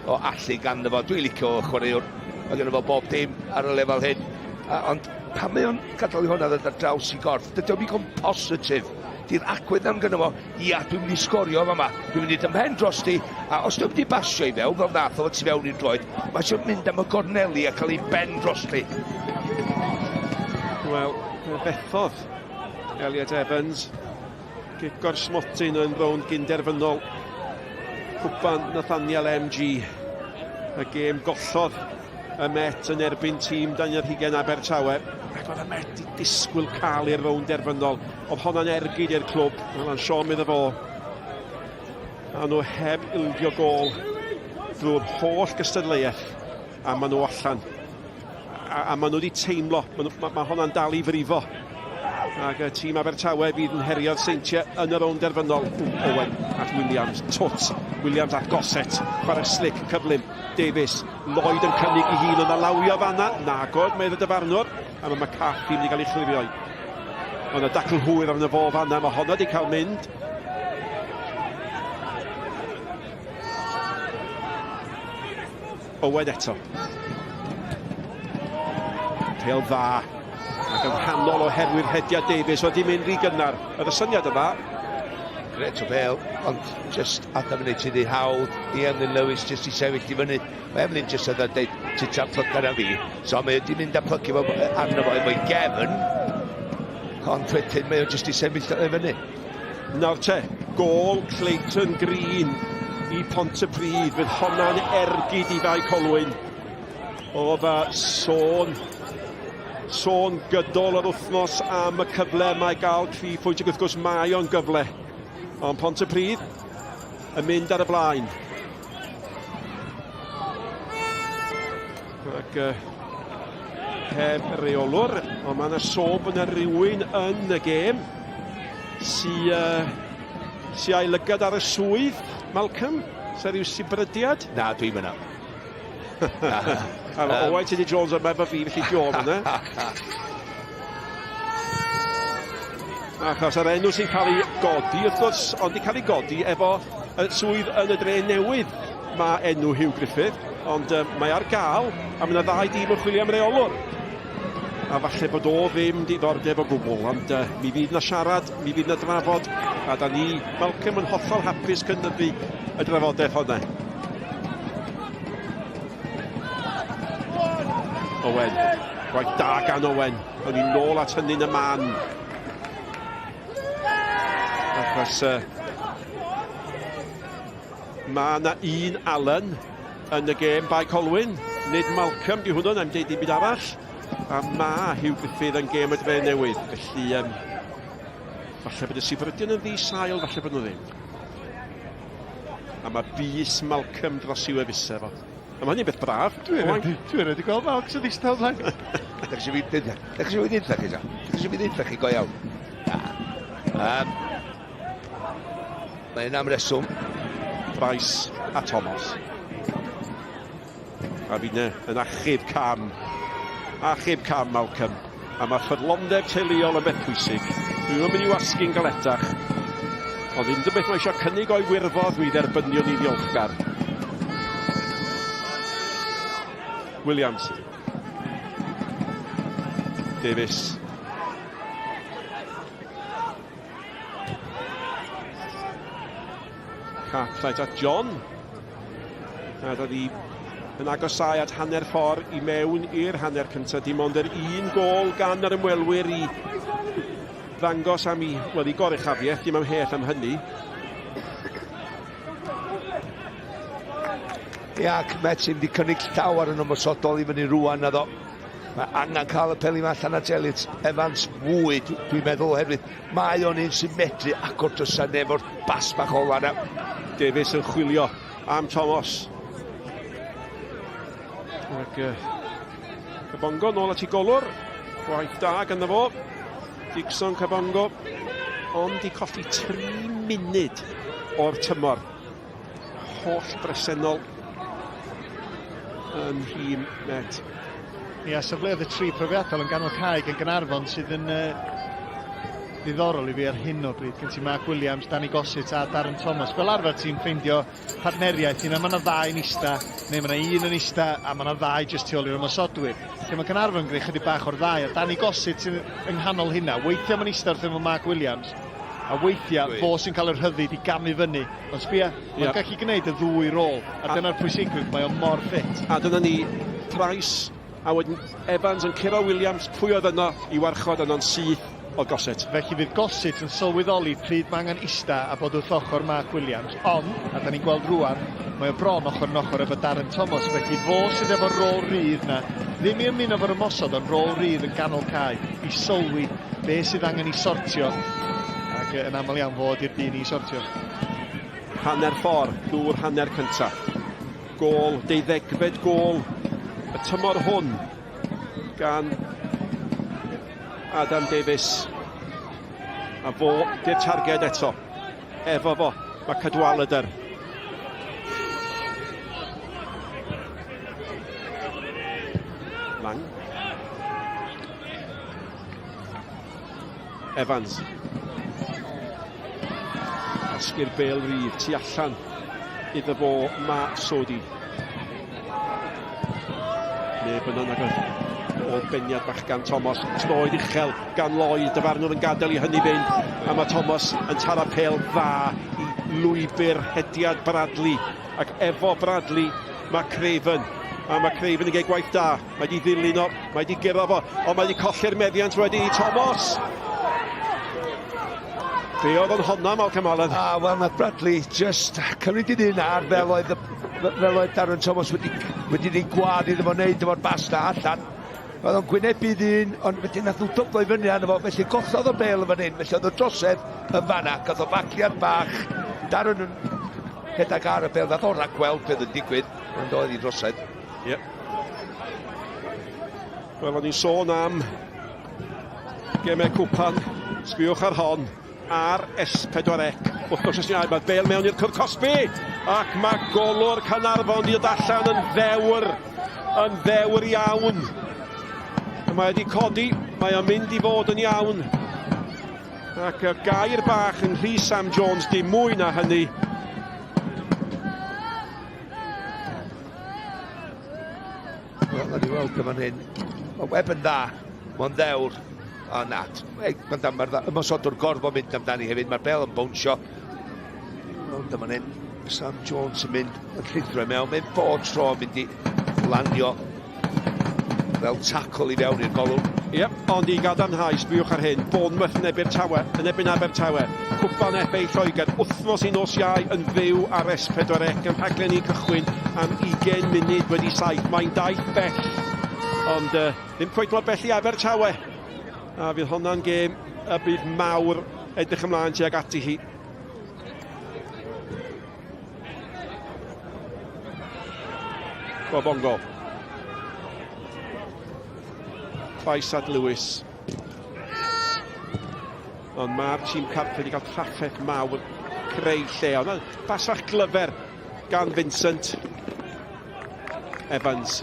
[SPEAKER 7] o allu ganddo fo. Dwi'n licio chwaraewr, mae gynno fo bob dim ar y lefel hyn. A, ond pan mae o'n gadael i hwnna ddod ar draws i gorff, dydy o'n ddigon positif. Di'r agwedd am gynno fo, ia, dwi'n mynd i sgorio fama, dwi'n mynd i dymhen dros di, a os dwi'n mynd i basio i fewn, fel nath o tu fewn i'r droed, mae eisiau mynd am y gorneli a cael ei ben dros di.
[SPEAKER 6] Wel, fe fethodd Elliot Evans gico'r smotyn yn rownd gynderfynol Cwpan Nathaniel MG. Y gêm gollodd y Met yn erbyn tîm Daniel Hugen Abertawe. Ac oedd y Met i disgwyl cael i'r rownd derfynol. Oedd honna'n ergyd i'r clwb. Oedd o'n siom iddo fo. A nhw heb ildio gôl drwy'r holl gystadleuaeth. A maen nhw allan. A, a maen nhw wedi teimlo, mae, ma, ma honna'n dal i frifo. Ac y tîm Abertawe fydd yn herio'r Seintiau yn y rownd derfynol. Owen at Williams, twt. Williams at Gossett, chwarae slick cyflym. Davies, Lloyd yn cynnig i hun, ond alawio fanna. Nagod, medd y dyfarnwr. A mae McCarthy mynd i gael ei chlirio. Ond y dacl hwyr arno fo fanna, mae honno wedi cael mynd. Owen eto. Pêl dda. Ac yn rhannol oherwydd rhediad Davies wedi mynd rhy gynnar. Oedd y syniad yma.
[SPEAKER 7] Gret o bêl, ond just adael fyny ti ddi hawdd i Emlyn Lewis just i sefyll i fyny. Mae Emlyn just oedd yn dweud, ti tra plygar a fi. So mae wedi mynd a plygu fo arno fo efo'i gefn. Ond wedyn mae o just i sefyll i fyny.
[SPEAKER 6] Nawr te, gôl Clayton Green i Pontypridd. Fydd honna'n ergyd i Fae Colwyn. Oedd y sôn, sôn gydol yr wythnos am y cyfle mae gael 3 pwynt ac wrth gwrs mae o'n gyfle. Ond Pontypridd yn mynd ar y blaen. Ac heb reolwr, ond mae yna sôn bod yna rhywun yn y gêm sy, sy a'i lygad ar y swydd, Malcolm? Sa rhyw sibrydiad?
[SPEAKER 7] Na, dwi'n mynd.
[SPEAKER 6] A mae Owain Tudur Jones yma efo fi, felly diolch yna. Achos yr enw sy'n cael ei godi, wrth gwrs, ond i cael ei godi efo y swydd yn y dre newydd mae enw Hugh Griffith, ond um, mae ar gael, a mae yna ddau dîm yn chwilio am reolwr. A falle bod o ddim diddordeb o gwbl, ond uh, mi fydd na siarad, mi fydd na drafod, a da ni, Malcolm, yn hollol hapus cynyddu y drafodaeth honna. Owen, gwaith da gan Owen, o'n i'n nôl at hynny'n y man. Achos uh, mae yna un Allen yn y gêm Bae Colwyn, nid Malcolm di hwnnw, na'n deud dim byd arall. A mae Hugh Griffith yn gêm y dre newydd, felly um, falle bod y sifrydion yn ddi-sail, falle bod nhw ddim. A mae bys Malcolm dros i'w efusau fo. A mae hynny'n beth braf.
[SPEAKER 5] Dwi erioed wedi gweld Malcs yn ddistaw blaen.
[SPEAKER 7] Dach chi eisiau fi dach chi eisiau fi ddeutha chi, ta? Dach chi eisiau fi ddeutha chi go iawn? Na. Um, mae yna am reswm.
[SPEAKER 6] Price a Thomas. A finne yn achub cam. Achub cam, Malcolm. A mae ffyddlondeb teuluol yn beth pwysig. Dwi'm yn mynd i wasgu'n galetach. Ond unrhyw beth mae eisiau cynnig o'i wirfodd, mi dderbyniwn ni ddiolchgar. Williams. Davies. Cartwright at John. A doedd hi yn agosau at hanner ffordd i mewn i'r hanner cyntaf. Dim ond yr un gol gan yr ymwelwyr i ddangos am i, wel, i goruchafiaeth, dim amhell am hynny.
[SPEAKER 7] Ia, ac Met sy'n wedi cynnig llawer yn ymosodol i fyny rwan naddo. Mae angen cael y peli yma allan at Elliot Evans fwy, dwi'n meddwl, oherwydd mae o'n un sy'n medru agor drysau neu efo'r bas bach ola yna.
[SPEAKER 6] Davies yn chwilio am Thomas. Ac Kabongo nôl at ei golwr. Gwaith da ganddo fo. Dixon Kabongo. Ond i colli 3 munud o'r tymor. Holl bresennol yn nhîm Met.
[SPEAKER 5] Ia, safleoedd y tri profiadol yn ganol cae gan Gaernarfon sydd yn ddiddorol i fi ar hyn o bryd. Gen ti Mark Williams, Danny Gossett a Darren Thomas. Fel arfer ti'n ffeindio partneriaeth, yna mae yna ddau yn ista, neu mae yna un yn ista, a mae yna ddau jyst tu ôl i'r ymosodwyr. Lle mae Caernarfon yn gwneud chydig bach o'r ddau, a Danny Gossett sydd yng nghanol hynna. Weithiau mae'n ista wrth efo Mark Williams, a weithiau fo sy'n cael yr rhyddid i gamu fyny. Ond sbia, mae'n gallu gwneud y ddwy rôl, a dyna'r pwysigrwydd, mae o mor ffit.
[SPEAKER 6] A dyna ni, Price, a wedyn Evans yn curo Williams, pwy oedd yno i warchod yno'n syth o Gossett.
[SPEAKER 5] Felly fydd Gossett yn sylweddoli pryd mae angen ista a bod wrth ochr Mark Williams, ond, a da ni'n gweld rwan, mae o bron ochr yn ochr efo Darren Thomas, felly fo sydd efo'r rôl rydd na, ddim i ymuno efo'r ymosod, ond rôl rydd yn ganol cae, i sylwi be sydd angen i sortio, ac yn aml iawn fo ydi'r dyn i sortio.
[SPEAKER 6] Hanner ffordd drwy'r hanner cyntaf. Gôl, deuddegfed gôl y tymor hwn gan Adam Davies. A fo di'r targed eto. Efo fo, mae Cadwaladr. Lang. Evans. Asgu'r bel rydd tu allan iddo fo ma Sodi. Neb yna nag oedd o beniad bach gan Thomas. Troed uchel gan Lloyd. Dyfarnwr yn gadael i hynny fynd. A mae Thomas yn taro pel dda i lwybr hediad Bradley. Ac efo Bradley mae Craven. A mae Craven yn gwneud gwaith da. Mae di ddilyn o, mae di guro fo, ond mae di colli'r meddiant wedi i Thomas. Be oedd o'n honna, Malcolm Allen?
[SPEAKER 7] Ah, wel, nath Bradley just cymryd i un ar fel oedd, fel oedd Darren Thomas wedi, wedi ei gwad iddo fo wneud efo'r bas na allan. Oedd o'n gwynebu ddyn, ond wedyn nath nhw dyblo i fyny arno fo, felly gollodd o bel yn fan hyn, felly oedd y drosedd yn fanna, gath o fagliad bach, Darren yn rhedeg ar y bel, nath o ragweld beth yn digwydd, ond oedd hi drosedd.
[SPEAKER 6] Ie. Yep. Wel, o'n i'n sôn am gemau cwpan. Sbiwch ar hon ar S4C. Wrth gwrs, os mae Bale mewn i'r cwrt cosbi ac mae golwr Caernarfon wedi dod allan yn ddewr, yn ddewr iawn. Mae wedi codi, mae o'n mynd i fod yn iawn. Ac y gair bach yn rhy Sam Jones, dim mwy na hynny.
[SPEAKER 7] Wel, nawn ni weld yn fan hyn. Mae Webb yn dda, mae'n ddewr. O na, mae'r ma ymosodwr gorfod mynd amdani hefyd, mae'r bel yn bownsio. Wel, dyma hyn, Sam Jones yn mynd yn llithro i mewn, mae'n bob tro yn mynd i lanio fel tacl i fewn i'r golwg.
[SPEAKER 6] Ie, yep, ond i gadarnhau, sbiwch ar hyn, Bournemouth yn erbyn Tawe, yn erbyn Abertawe, Cwpan FA Lloegr, wythnos i nos Iau yn fyw ar S4C, yn rhaglen i cychwyn am 20 munud wedi 7. Mae'n daith bell, ond ddim cweit mor bell i Abertawe. A fydd honna'n gêm y bydd mawr edrych ymlaen tuag ati hi. Bobongo. Price at Lewis. Ond mae'r tîm cartre wedi cael trafferth mawr creu lle. Ond basach glyfer gan Vincent. Evans.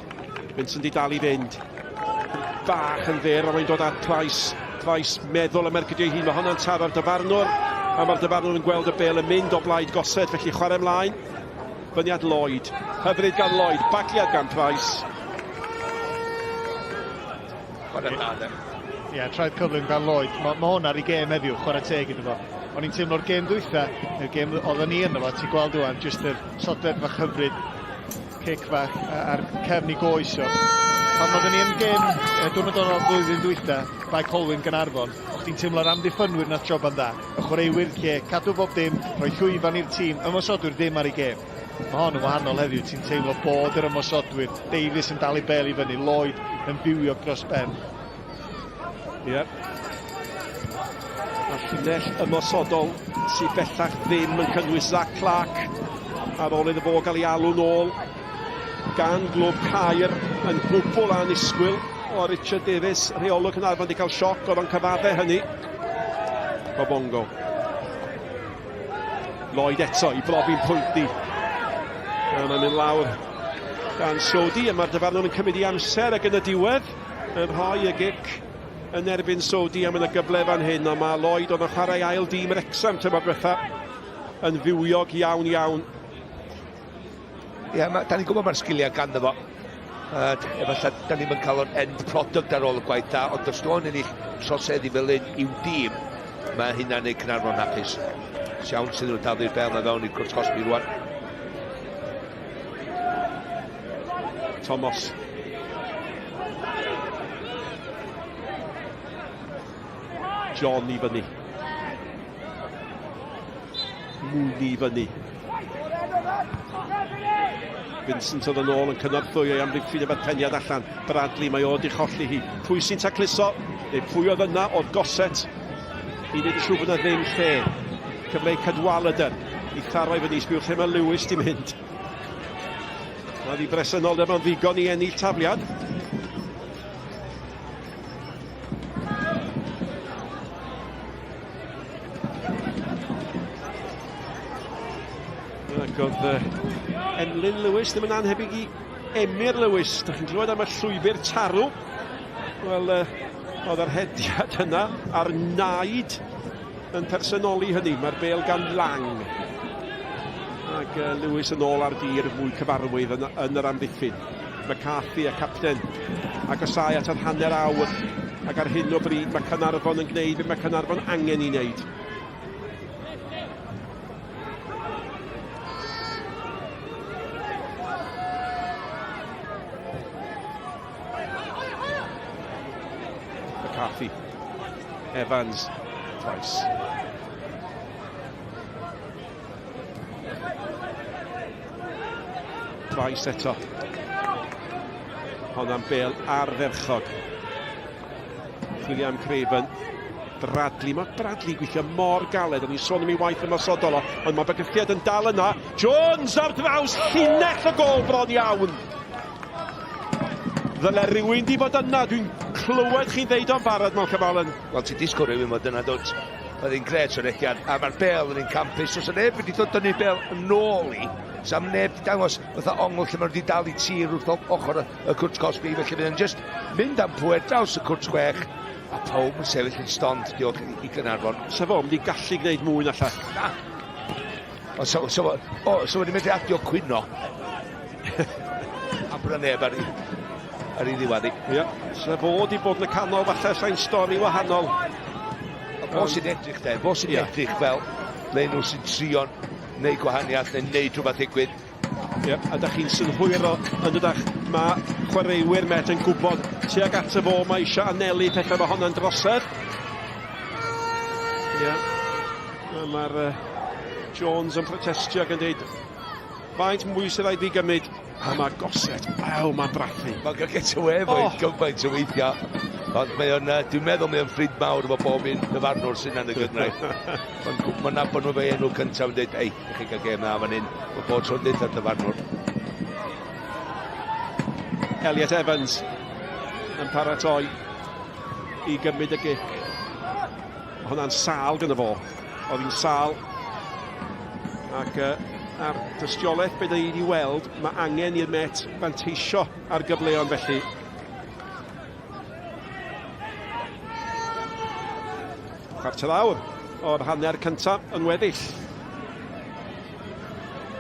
[SPEAKER 6] Vincent i dal i fynd. Bach yn fyr, ond mae'n dod at Price. Price meddwl am ergydio ei hun. Mae honna'n taro'r dyfarnwr. A mae'r dyfarnwr yn gweld y bel yn mynd o blaid Gossett, felly chwarae ymlaen. Fyniad Lloyd. Hyfryd gan Lloyd, bagliad gan Price.
[SPEAKER 7] Chwarae da, de.
[SPEAKER 5] Ie, yeah, traed cyflym gan Lloyd. Mae ma hwn ar ei gêm heddiw, chwarae teg iddo fo. O'n i'n teimlo'r gêm dwytha, neu'r gêm oedden ni ynddo fo, ti'n gweld rwan, jyst yr sodled fach hyfryd, cic fach a'r cefn i goes o. Pan oedden ni yn gêm diwrnod o'r flwyddyn dwytha, Bae Colwyn Gaernarfon, o'ch ti'n teimlo'r amddiffynwyr nath joban dda, y chwaraewyr lle, cadw bob dim, rhoi llwyfan i'r tîm, ymosodwyr ddim ar ei gêm. Mae hon yn wahanol heddiw, ti'n teimlo bod yr ymosodwyr, Davies yn dal ei bel i fyny, Lloyd yn fywiog dros ben.
[SPEAKER 6] Ie. Yep. A llinell ymosodol sydd bellach ddim yn cynnwys Zach Clark ar ôl iddo fo gael ei alw nôl gan glwb Caer yn gwbl annisgwyl o Richard Davies, rheolwr Caernarfon wedi cael sioc, oedd o'n cyfadde hynny. Bobongo. Lloyd eto i brofi'n pwynt ni. A mae'n mynd lawr gan Sodi, a mae'r dyfarnwr yn cymryd i amser ac yn y diwedd yn rhoi y gic yn erbyn Sodi, a mae'n y gyfle fan hyn, ond mae Lloyd oedd yn chwarae ail dîm Wrexham tymor diwetha yn fywiog iawn iawn.
[SPEAKER 7] Ie, yeah, da ni'n gwybod mae'r sgiliau ganddo fo. Efallai, da ni'n cael o'r end product ar ôl y gwaith da, ond os dwi'n ennill troseddu fel un i'w dîm, mae hynna'n neud Caernarfon hapus. Siawns sydd nhw'n daflu'r bel na fewn i'r cwrt cosbi rwan.
[SPEAKER 6] Thomas. John i fyny. Mooney i fyny. Vincent oedd yn ôl yn cynorthwyo i amddiffyn efo'r peniad allan. Bradley, mae o di cholli hi. Pwy sy'n tacluso? Neu pwy oedd yna? Oedd Gossett. I wneud yn siŵr bod yna ddim lle. Cyfle i Cadwaladr i tharo i fyny. Sbiwch lle mae Lewis di mynd. Mae di bresenoldeb yn ddigon i ennill tafliad. Ac oedd Emlyn Lewis ddim yn anhebyg i Emyr Lewis. Dych chi'n clywed am y llwybr tarw? Wel, oedd yr hediad yna a'r naid yn personoli hynny. Mae'r bel gan Lang. Ac Lewis yn ôl ar dir mwy cyfarwydd yn, yn yr amddiffyn. McCarthy y capten agosau at yr hanner awr ac ar hyn o bryd mae Caernarfon yn gwneud beth mae Caernarfon angen i wneud. McCarthy, Evans, Price. Price eto. Honna'n bel ardderchog. Chwilio am Craven. Bradley, mae Bradley gweithio mor galed, o'n i'n sôn am ei waith ymosodol o, ond mae bygythiad yn dal yna. Jones ar draws llinell y gol bron iawn. Ddyle rhywun di bod yna, dwi'n clywed chi'n ddeud o'n barod, Malcolm Allen.
[SPEAKER 7] Wel, ti'n disgwyl rhywun fod yna, dwt. Oedd hi'n gret o'r rediad, a mae'r bel yn un campus. Os neb wedi dod dynnu bel yn ôl i, sam neb wedi dangos fatha ongl lle maen nhw wedi dal i tir wrth ochr y cwrt cosbi, felly fydd yn just mynd am pwer draws y cwrt chwech, a pawb yn sefyll yn stond, diolch i Gaernarfon.
[SPEAKER 6] Sa fo mynd i gallu gwneud mwy na llall.
[SPEAKER 7] Na. O, so, so, o, so wedi medru adio cwyno. a bod neb ar ei, ar ei ddiwedd i.
[SPEAKER 6] Ie, yeah. sa fo di bod yn y canol, falle sa'n stori wahanol.
[SPEAKER 7] A fo sy'n edrych de, fo sy'n yeah. edrych fel le nhw sy'n trio'n neud gwahaniaeth neu neud rhywbeth ddigwydd.
[SPEAKER 6] Ie, yeah, a da chi'n synhwyro yn dydach, mae chwaraewyr Met yn gwybod tuag at y fo mae eisiau anelu pethau, mae honna'n drosedd. Ie, yeah. Mae'r Jones yn protestio ac yn dweud faint mwy sydd rhaid fi gymryd a mae Gossett, aw, mae'n brathu.
[SPEAKER 7] Mae'n cael get away efo oh. gymaint o weithiau. Ond mae o'n, dwi'n meddwl mae o'n ffrind mawr efo bob un dyfarnwr sy'n yn y gynghrair. Mae'n ma nabod nhw fe enw cyntaf yn dweud, ei, ych chi'n cael gêm dda fan hyn. Mae bob tro'n dweud ar dyfarnwr.
[SPEAKER 6] Elliot Evans yn paratoi i gymryd y gic. Hwnna'n sâl gyda fo. Oedd hi'n sâl. Ac ar dystiolaeth beth ni wedi weld, mae angen i'r Met fanteisio ar gyfleon felly. Chwarter awr. o'r hanner cyntaf yn weddill.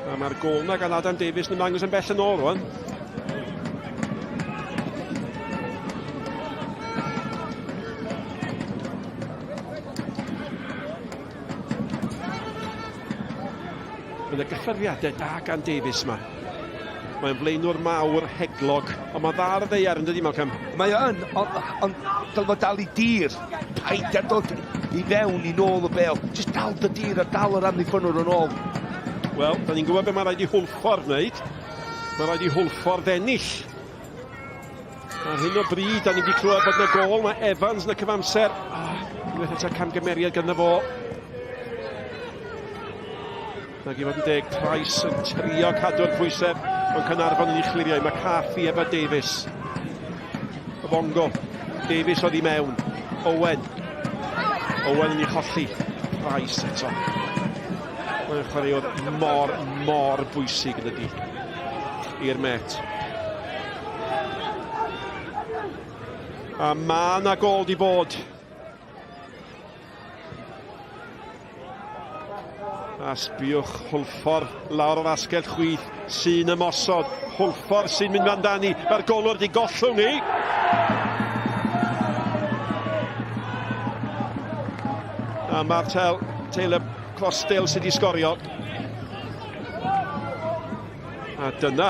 [SPEAKER 6] A mae'r gol na gan Adam Davies yn ymddangos yn bell yn ôl rwan. Mae yna gyffyrddiadau da gan Davies yma. Mae'n flaenwr mawr heglog, ond mae dda ar y ddeiar yn dydi Malcolm?
[SPEAKER 7] Mae o yn, ond on, dylai fod dal i dir. Paid â dod i fewn i nôl y bel. Just dal dy dir a dal yr amddiffynnwr yn ôl.
[SPEAKER 6] Wel, da ni'n gwybod beth mae rhaid i Hwlffordd wneud. Mae rhaid i Hwlffordd ennill. Ar hyn o bryd, da ni wedi clywed bod yna gol, mae Evans yn y cyfamser. Oh, unwaith eto camgymeriad gyda fo. Nag i fod yn deg, Price yn trio cadw'r pwysau, ond Caernarfon yn ei chlirio. McCarthy efo Davies. Y Bongo. Davies oedd i mewn. Owen. Owen yn ei cholli. Price eto. Mae'n chwaraewr mor, mor bwysig yn ydy i'r Met. A mae yna gol di bod. A sbiwch Hwlffordd lawr o'r asgell chwith sy'n ymosod. Hwlffordd sy'n mynd amdani. Mae'r golwr di gollwng ni. A Martel Taylor Crossdale sydd wedi sgorio. A dyna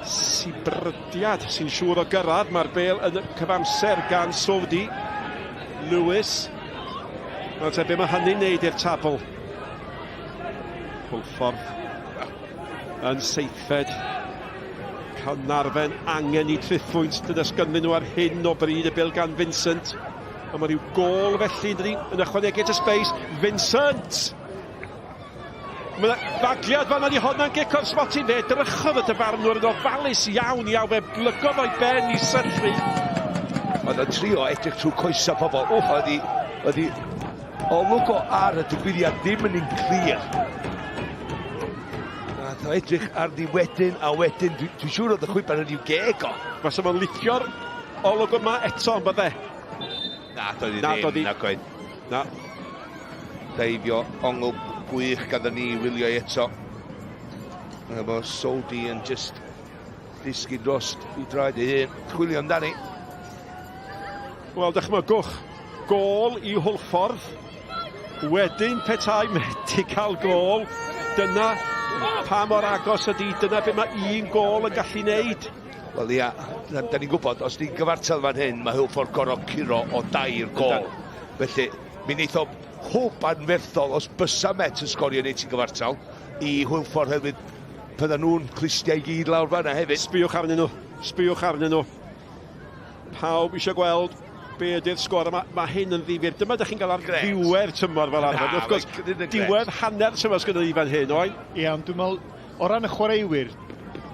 [SPEAKER 6] sibrydiad sy'n siŵr o gyrraedd. Mae'r bel yn y cyfamser gan Sowdi. Lewis. Wel te, be mae hynny'n neud i'r tabl? Hwlffordd yn seithfed. Caernarfon angen i triphwynt. Dyna sgynnyn nhw ar hyn o bryd y bel gan Vincent. A mae rhyw gol felly, yn dydi, yn ychwanegu at y space. Vincent! Mae fagliad fan yna, honna'n gic o'r smotyn. Fe edrychodd y dyfarnwr yn ofalus iawn iawn. Fe blygodd o'i ben i syllu.
[SPEAKER 7] Oedd o'n trio edrych trwy coesau pobl. Oedd hi, oedd hi olwg o ar y digwyddiad ddim yn un clir. Nath o edrych arni wedyn a wedyn, dwi'n dwi siŵr oedd y chwiban yn i'w geg o.
[SPEAKER 6] Fysa fo'n licio'r olwg yma eto, ond bydde.
[SPEAKER 7] Na, doedd hi ddim, nag oedd.
[SPEAKER 6] Na.
[SPEAKER 7] Deifio ongl gwych gaddo ni wylio i eto. Efo Soldi yn just disgyn dros i draed ei hun. Chwilio amdani.
[SPEAKER 6] Wel, dychmygwch, gôl i Hwlffordd. Wedyn petai methu cael gôl, dyna pa mor agos ydy, dyna be mae un gôl yn gallu wneud.
[SPEAKER 7] Wel ia, da, da ni'n gwybod, os ni'n gyfartal fan hyn, mae Hwlffordd gorfod curo o dair gol. Felly, mi wneith o hwb anferthol os bysa Met yn sgorio neu ti'n gyfartal i Hwlffordd hefyd. Byddan nhw'n clustiau i gyd lawr fanna hefyd.
[SPEAKER 6] Sbïwch arnyn nhw, sbïwch arnyn nhw. Pawb eisiau gweld be ydy'r sgôr yma. Mae hyn yn ddifyr. Dyma ydych chi'n cael ar ddiwedd tymor fel arfer. Wrth gwrs, diwedd hanner tymor sgynnon ni fan hyn, oen?
[SPEAKER 5] Ie, ond dwi'n meddwl, O ran y chwaraewyr,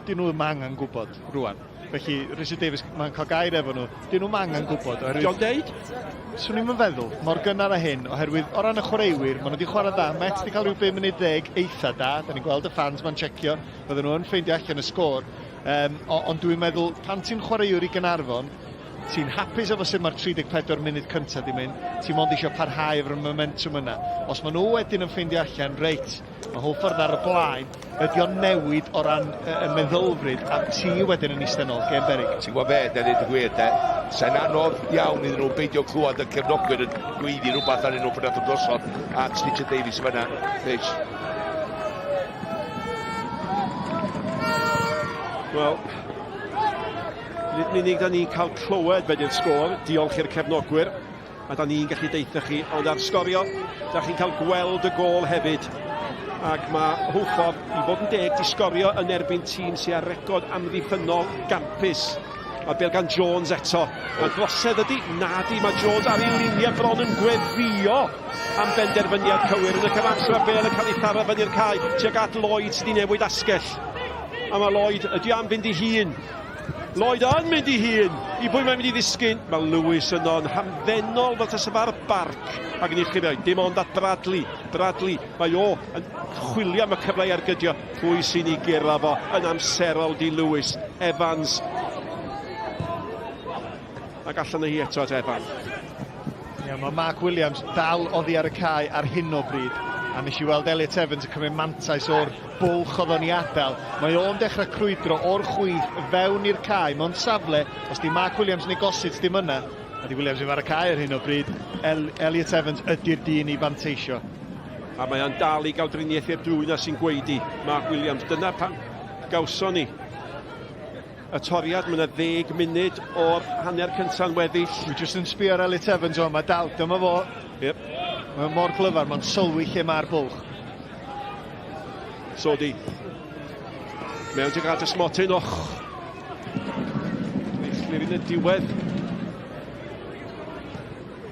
[SPEAKER 5] dyn nhw ddim angen gwybod rwan. Felly, Richard Davies, mae'n cael gair efo nhw. Dyn nhw'm angen gwybod.
[SPEAKER 6] Oherwydd... Dio'n deud?
[SPEAKER 5] Swn i'm yn feddwl, mor gynnar â hyn, oherwydd o ran y chwaraewyr, maen nhw wedi chwarae dda. Met wedi cael rhyw 5 munud ddeg eitha da. Da ni'n gweld y fans ma'n checio. Bydden nhw yn ffeindio allan y sgôr. Um, ond dwi'n meddwl, pan ti'n chwaraewr i Gaernarfon, ti'n hapus efo sut mae'r 34 munud cyntaf di mynd, ti'n mond eisiau parhau efo'r momentum yna. Os maen nhw wedyn yn ffeindio allan, reit, Mae Hwlffordd ar y blaen. Ydy o'n newid o ran y, y meddylfryd a ti wedyn yn eistedd nôl, gêm berig.
[SPEAKER 7] Ti'n gwybod be, da ni'n gwir, de. Sa'n anodd iawn iddyn nhw beidio clywed y cefnogwyr yn gweiddi rhywbeth arnyn nhw pan nath nhw drosodd at Richard Davies yn fanna. Rich.
[SPEAKER 6] Wel, nid yn unig da ni'n cael clywed be di'r sgôr, diolch i'r cefnogwyr, A da ni'n gallu deutha chi, ond ar sgorio, da chi'n cael gweld y gôl hefyd. Ac mae Hwlffordd, i fod yn deg, di sgorio yn erbyn tîm sy'n ar record amddiffynnol gampus. Mae bel gan Jones eto. Mae drosedd ydy? Na di, mae Jones ar ei luniau bron yn gweddio am benderfyniad cywir. Yn y cyfamser mae bel yn cael ei tharo fyny'r cae tuag at Lloyd sydd wedi newid asgell. A mae Lloyd, ydy am fynd i hun. Lloyd yn mynd i hun! I bwy mae'n mynd i ddisgyn? Mae Lewis yno'n hamddenol fel tasa fo ar barc ac yn uchel dim ond at Bradley. Bradley, mae o yn chwilio am y cyfle i ergydio. Pwy sy'n ei guro fo yn amserol di Lewis? Evans. Ac allan o hi eto at Evans.
[SPEAKER 5] Ie, mae Mark Williams dal oddi ar y cae ar hyn o bryd. A nes i weld Elliot Evans yn cymryd mantais o'r bwlch oedd o'n ei adael. Mae o'n dechrau crwydro o'r chwith fewn i'r cae mewn safle. Os di Mark Williams neu Gossett ddim yna, a di Williams ddim ar y cae ar hyn o bryd, El Elliot Evans ydy'r dyn i fanteisio.
[SPEAKER 6] A mae o'n dal i gael driniaeth i'r drwy na sy'n gweidi Mark Williams. Dyna pan gawson ni y toriad. Mae yna ddeg munud o'r hanner cynta'n weddill.
[SPEAKER 5] Dwi jyst yn sbio ar Elliot Evans o, mae dal, dyma fo.
[SPEAKER 6] Yep.
[SPEAKER 5] Mae'n mor glyfar, mae'n sylwi lle mae'r bwlch.
[SPEAKER 6] Sodi. Mewn tuag at y smotyn, och. Eich yn y diwedd.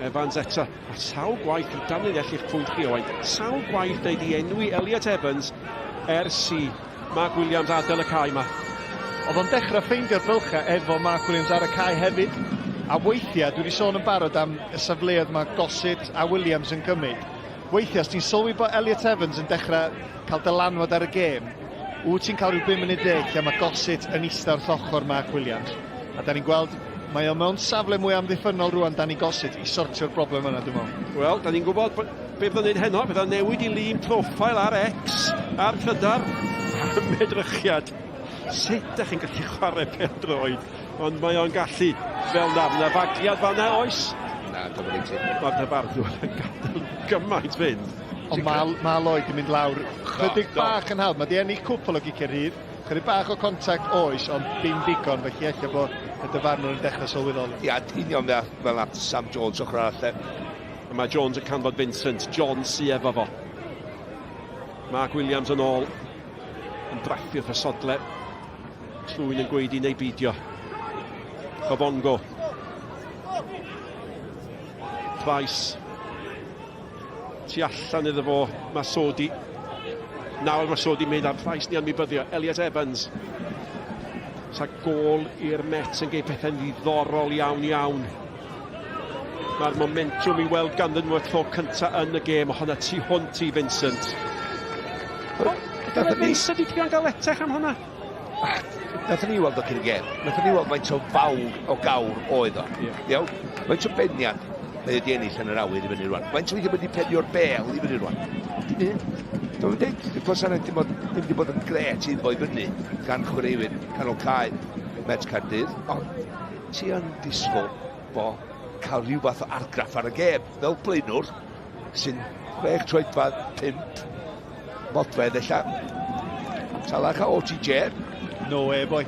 [SPEAKER 6] Evans eto. A sawl gwaith i danlinellu'ch pwynt chi, Owain. Sawl gwaith da i enwi Elliot Evans ers i Mark Williams adael y cae yma.
[SPEAKER 5] Oedd o'n dechrau ffeindio'r bylchau efo Mark Williams ar y cae hefyd. A weithiau, dwi wedi sôn yn barod am y safleoedd mae Gossett a Williams yn cymryd. Weithiau, os ti'n sylwi bod Elliot Evans yn dechrau cael dylanwad ar y gêm, wyt ti'n cael rhyw 5 munud ddeg lle mae Gossett yn eistedd wrth ochr Mark Williams. A da ni'n gweld, mae o mewn safle mwy amddiffynnol rwan Danny Gossett i sortio'r broblem yna, dwi'n meddwl.
[SPEAKER 6] Wel, da ni'n gwybod be fydd o'n neud heno, fydd o'n newid i lun profile ar X, ar Trydar, am edrychiad. Sut da chi'n gallu chwarae pêl-droed? Ond mae o'n gallu fel na. Mae fagliad fanna, oes?
[SPEAKER 7] Na, dwi'n mynd i.
[SPEAKER 6] Mae'r dyfarnwr yn gadael gymaint fynd.
[SPEAKER 5] Ond mae, ma Lloyd yn mynd lawr chydig bach yn hawdd. Mae di ennill cwpl o giciau rhydd. Chydig bach o contact oes, ond dim digon, felly ella bod y dyfarnwr yn dechrau sylweddoli.
[SPEAKER 7] Ia, union fel, fel at Sam Jones ochr arall.
[SPEAKER 6] A mae Jones yn canfod Vincent. John sy efo fo. Mark Williams yn ôl. Yn brathu wrth y sodle. Llwyn yn gweidi neu beidio. Chobongo. Price. Tu allan iddo fo, Masodi. Nawr Masodi mynd ar Price ni anwybyddio. Elliot Evans. Sa gôl i'r Mets yn gei pethau'n ddiddorol iawn iawn. Mae'r momentwm i weld ganddyn nhw y tro cyntaf yn y gêm. Honna tu hwnt i Vincent. Dyna Vincent i trio'n galetach am hwnna.
[SPEAKER 7] Nathon ni weld o cyn y gêm. Nathon ni weld faint o fawr o gawr oedd o.
[SPEAKER 6] Yeah.
[SPEAKER 7] Iawn? Faint o beniad mae wedi ennill yn yr awyr i fyny rwan. Faint o weithiau wedi penio'r bel i fyny rwan. Dim un. Dwi'n dweud, y gwasanaeth dim, ddim wedi bod yn gret iddo fo i fyny gan chwaraewyr canol cae Met Caerdydd, ond ti yn disgwyl bo cael rhyw fath o argraff ar y gêm, fel blaenwr sy'n 6 troedfedd 5 modfedd ella. Talach a OTJ.
[SPEAKER 5] No way, boy.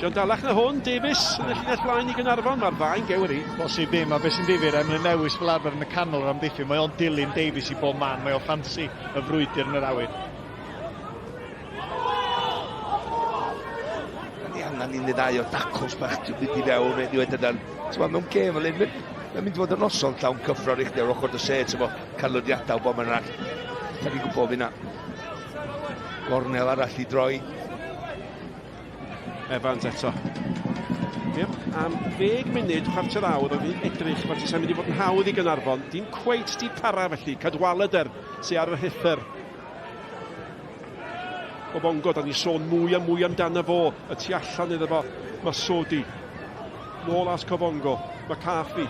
[SPEAKER 6] John dalach na hwn, Davies yn y llinell flaen i Gaernarfon, mae'r ddau'n gewr i.
[SPEAKER 5] Bosib ddim, a beth sy'n difyr, Emlyn Lewis fel arfer yn y canol o'r amddiffyn, mae o'n dilyn Davies i bob man, mae o'n ffansi y frwydr yn yr awyr.
[SPEAKER 7] Ni angen un neu ddau o dacls bach ti'n mynd i fewn anyway, dyna'n, ti'n mewn gêm fel hyn, mae'n mynd i fod yn noson llawn cyffro i chdi ar ochr dy set, efo canlyniadau bob man arall. Da ni'n gwybod fyna. Gornel arall i droi.
[SPEAKER 6] Evans eto. Yep, am ddeg munud, chwarter awr, oedd hi'n edrych fel tasa'n mynd i fod yn hawdd i Gaernarfon. Dim cweit di para felly, Cadwaladr sy ar y rhuthr. Obongo, da ni sôn mwy a mwy amdano fo, y tu allan iddo fo, Masodi. Nôl at Cobongo, McCarthy.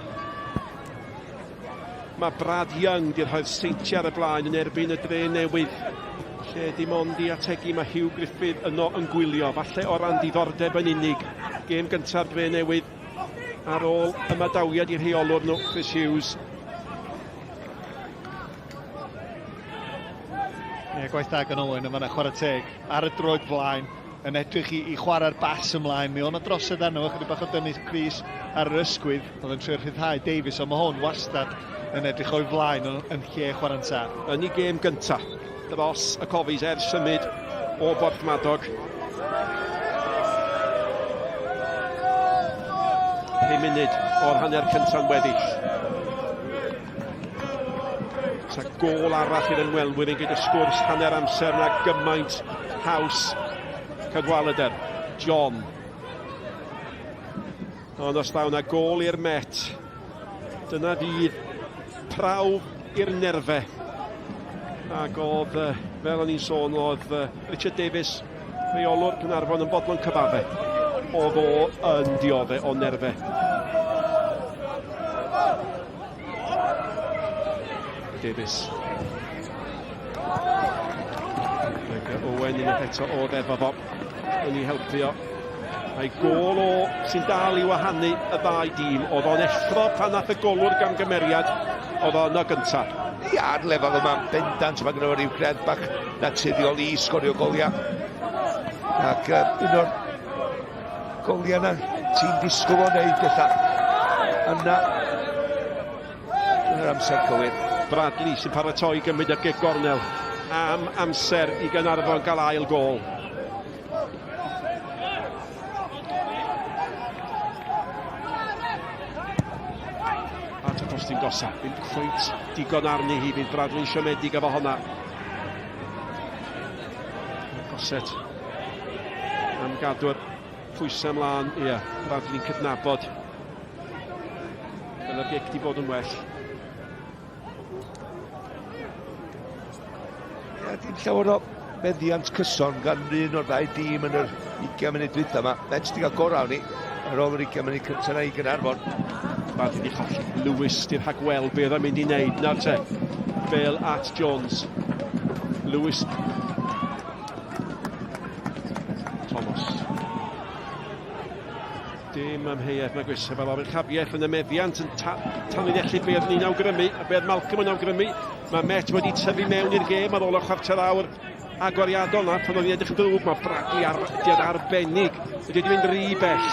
[SPEAKER 6] Mae Brad Young di rhoi'r seintiau ar y blaen yn erbyn y dre newydd. Lle dim ond i ategu mae Hugh Griffith yno yn gwylio, falle o ran diddordeb yn unig. Gêm gyntaf dre newydd ar ôl ymadawiad i'r rheolwr nhw, Chris Hughes.
[SPEAKER 5] Ie, gwaith da gan Owen yn fanna, chwarae teg, ar y droed flaen, yn edrych i, i chwarae'r bas ymlaen. Mi o'n drosedd arno, chydig bach o dynnu Cris ar yr ysgwydd, oedd yn trio rhyddhau Davies, ond mae hwn wastad yn edrych o'i flaen yn, yn lle chwarae'n saff.
[SPEAKER 6] Yn ei gêm gyntaf dros y Cofis ers symud o Borthmadog. 5 munud o'r hanner cynta'n weddill. Sa gôl arall i'r ymwelwyr yn gyda sgwrs hanner amser na gymaint haws. Cadwaladr, John. Ond os ddaw na gôl i'r Met, dyna fydd prawf i'r nerfe. Ac oedd, fel o'n i'n sôn, oedd Richard Davies, rheolwr Caernarfon, yn bodlon cyfadde. Oedd o yn diodde o nerfe. Davies. Ac Owen unwaith eto oedd efo fo yn ei helpu o. A'i gôl o sy'n dal i wahanu y ddau dîm. Oedd o'n effro pan nath y golwr gamgymeriad, oedd o yno gynta.
[SPEAKER 7] Ia, ar lefel yma, bendant, mae gynno fo ryw gred bach naturiol i sgorio goliau. Ac uh, un o'r goliau yna, ti'n disgwyl o wneud ella. Yna, yn yr amser cywir.
[SPEAKER 6] Bradley sy'n paratoi gymryd y gig gornel am amser i Gaernarfon gael ail gôl. At y postyn gosa, ddim cweit digon arni hi, bydd Bradley'n siomedig efo honna. Goset am gadw'r pwysau ymlaen, ie, Bradley'n cydnabod. Dyna'r gic di bod yn well.
[SPEAKER 7] Ie, dim llawer o meddiant cyson gan un o'r ddau dîm yn yr 20 munud dwytha yma. Mets di gael gorau ni ar ôl yr 20 munud cyntaf na i Gaernarfon.
[SPEAKER 6] Mae wedi colli. Lewis di'r rhagweld be oedd o'n mynd i wneud. Nawr te, Bale at Jones. Lewis. Thomas. Dim amheuaeth nag oes, fel oruchafiaeth yn y meddiant yn ta tanlinellu be oedd ni'n awgrymu, a be oedd Malcolm yn awgrymu. Mae Met wedi tyfu mewn i'r gêm ar ôl y chwarter awr agoriadol na, pan oedd hi'n edrych yn ddrwg, mae Bradley ar diad arbennig wedi mynd rhy bell.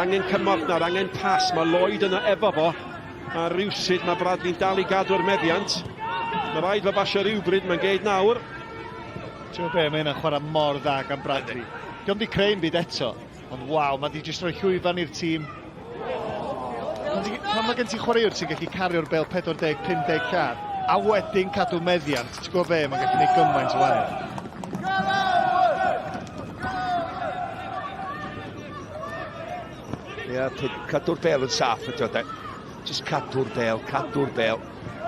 [SPEAKER 6] Angen cymorth nawr, angen pas, mae Lloyd yna efo fo, a rhywsut mae Bradley'n dal i gadw'r meddiant. Mae rhaid fo basio rhywbryd, mae'n geid nawr.
[SPEAKER 5] Ti'n gwybod be, mae hynna'n chwarae mor dda gan Bradley. Dio'm di creu 'm byd eto, Ond waw, mae di jyst rhoi llwyfan i'r tîm. Pan, ti, pan mae gen ti chwaraewr sy'n gallu cario'r bel 40-50 lladd, a wedyn cadw meddiant, ti'n gwybod be, mae'n gallu gwneud gymaint o wahaniaeth.
[SPEAKER 7] Ie, yeah, cadw'r bel yn saff ydy o, de. Just cadw'r bel, cadw'r bel.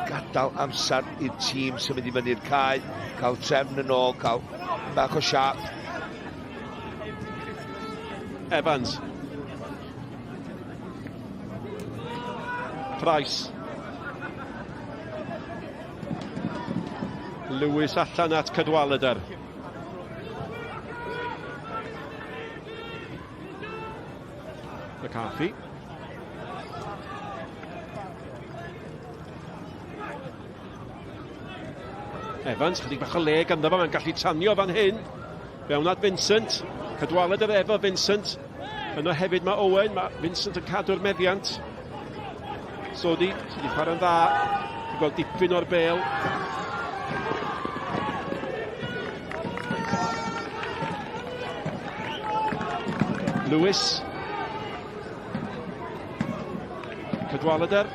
[SPEAKER 7] Gadael amser i'r tîm symud i fyny'r cae, cael trefn yn ôl, cael bach o siap.
[SPEAKER 6] Evans. Price. Lewis allan at Cadwaladr. McCarthy. Evans, chydig bach o le ganddo fo, mae'n gallu tanio fan hyn. Fewn at Vincent, Cadwaladr efo Vincent. Yno hefyd mae Owen, mae Vincent yn cadw'r meddiant. Sodi, sydd wedi chwarae'n dda, wedi gweld dipyn o'r bel. Lewis. Cadwaladr.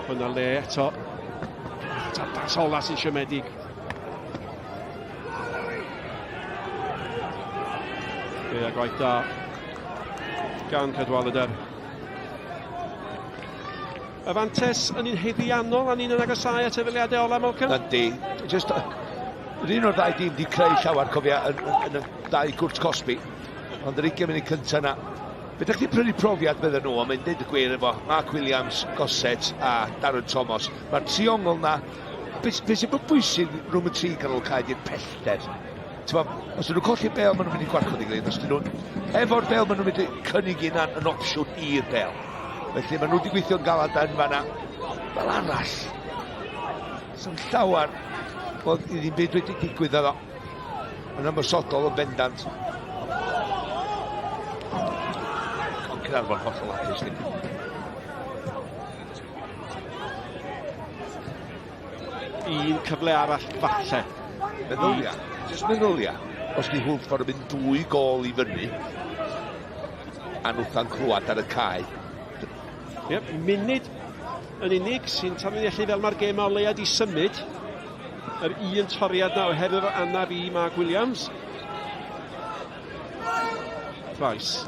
[SPEAKER 6] Yna le eto. Ta bas ola sy'n siomedig. Fe a gwaith da gan Cadwaladr. Y fantes yn un haeddiannol a ni'n yn agosáu at efeliadau ola, Malcolm?
[SPEAKER 7] Yndi. Just, yr un o'r ddau dîm di creu llawer, cofia, yn, yn, yn y ddau gwrt cosbi. Ond yr 20 munud cyntaf na, Fe ydych chi'n prynu profiad bydden nhw, ond mae'n deud y gwir efo Mark Williams, Gossett a Darren Thomas. Mae'r triongl na, beth be sy'n bwysig rhwng y tri ganol cae di'r pellter. T'mo, os ydyn nhw'n colli'r bel, maen nhw'n mynd i gwarchod ei gilydd. Os ydyn nhw'n efo'r bel, maen nhw'n mynd i cynnig unan yn opsiwn i'r bel. Felly maen nhw wedi gweithio'n galad yn fanna. Fel arall, sy'n llawer bod i ddim byd wedi digwydd iddo. Yn ymosodol yn bendant. Ond Caernarfon hollol hapus ddim.
[SPEAKER 6] Un cyfle arall falle.
[SPEAKER 7] Meddylia, jyst meddylia, os di Hwlffordd yn mynd dwy gol i fyny, a nhwtha'n clywed ar y cae.
[SPEAKER 6] Yep, munud yn unig sy'n tanlinellu fel mae'r gêm o leia di symud. Yr un toriad na oherwydd o anaf i Mark Williams. Price.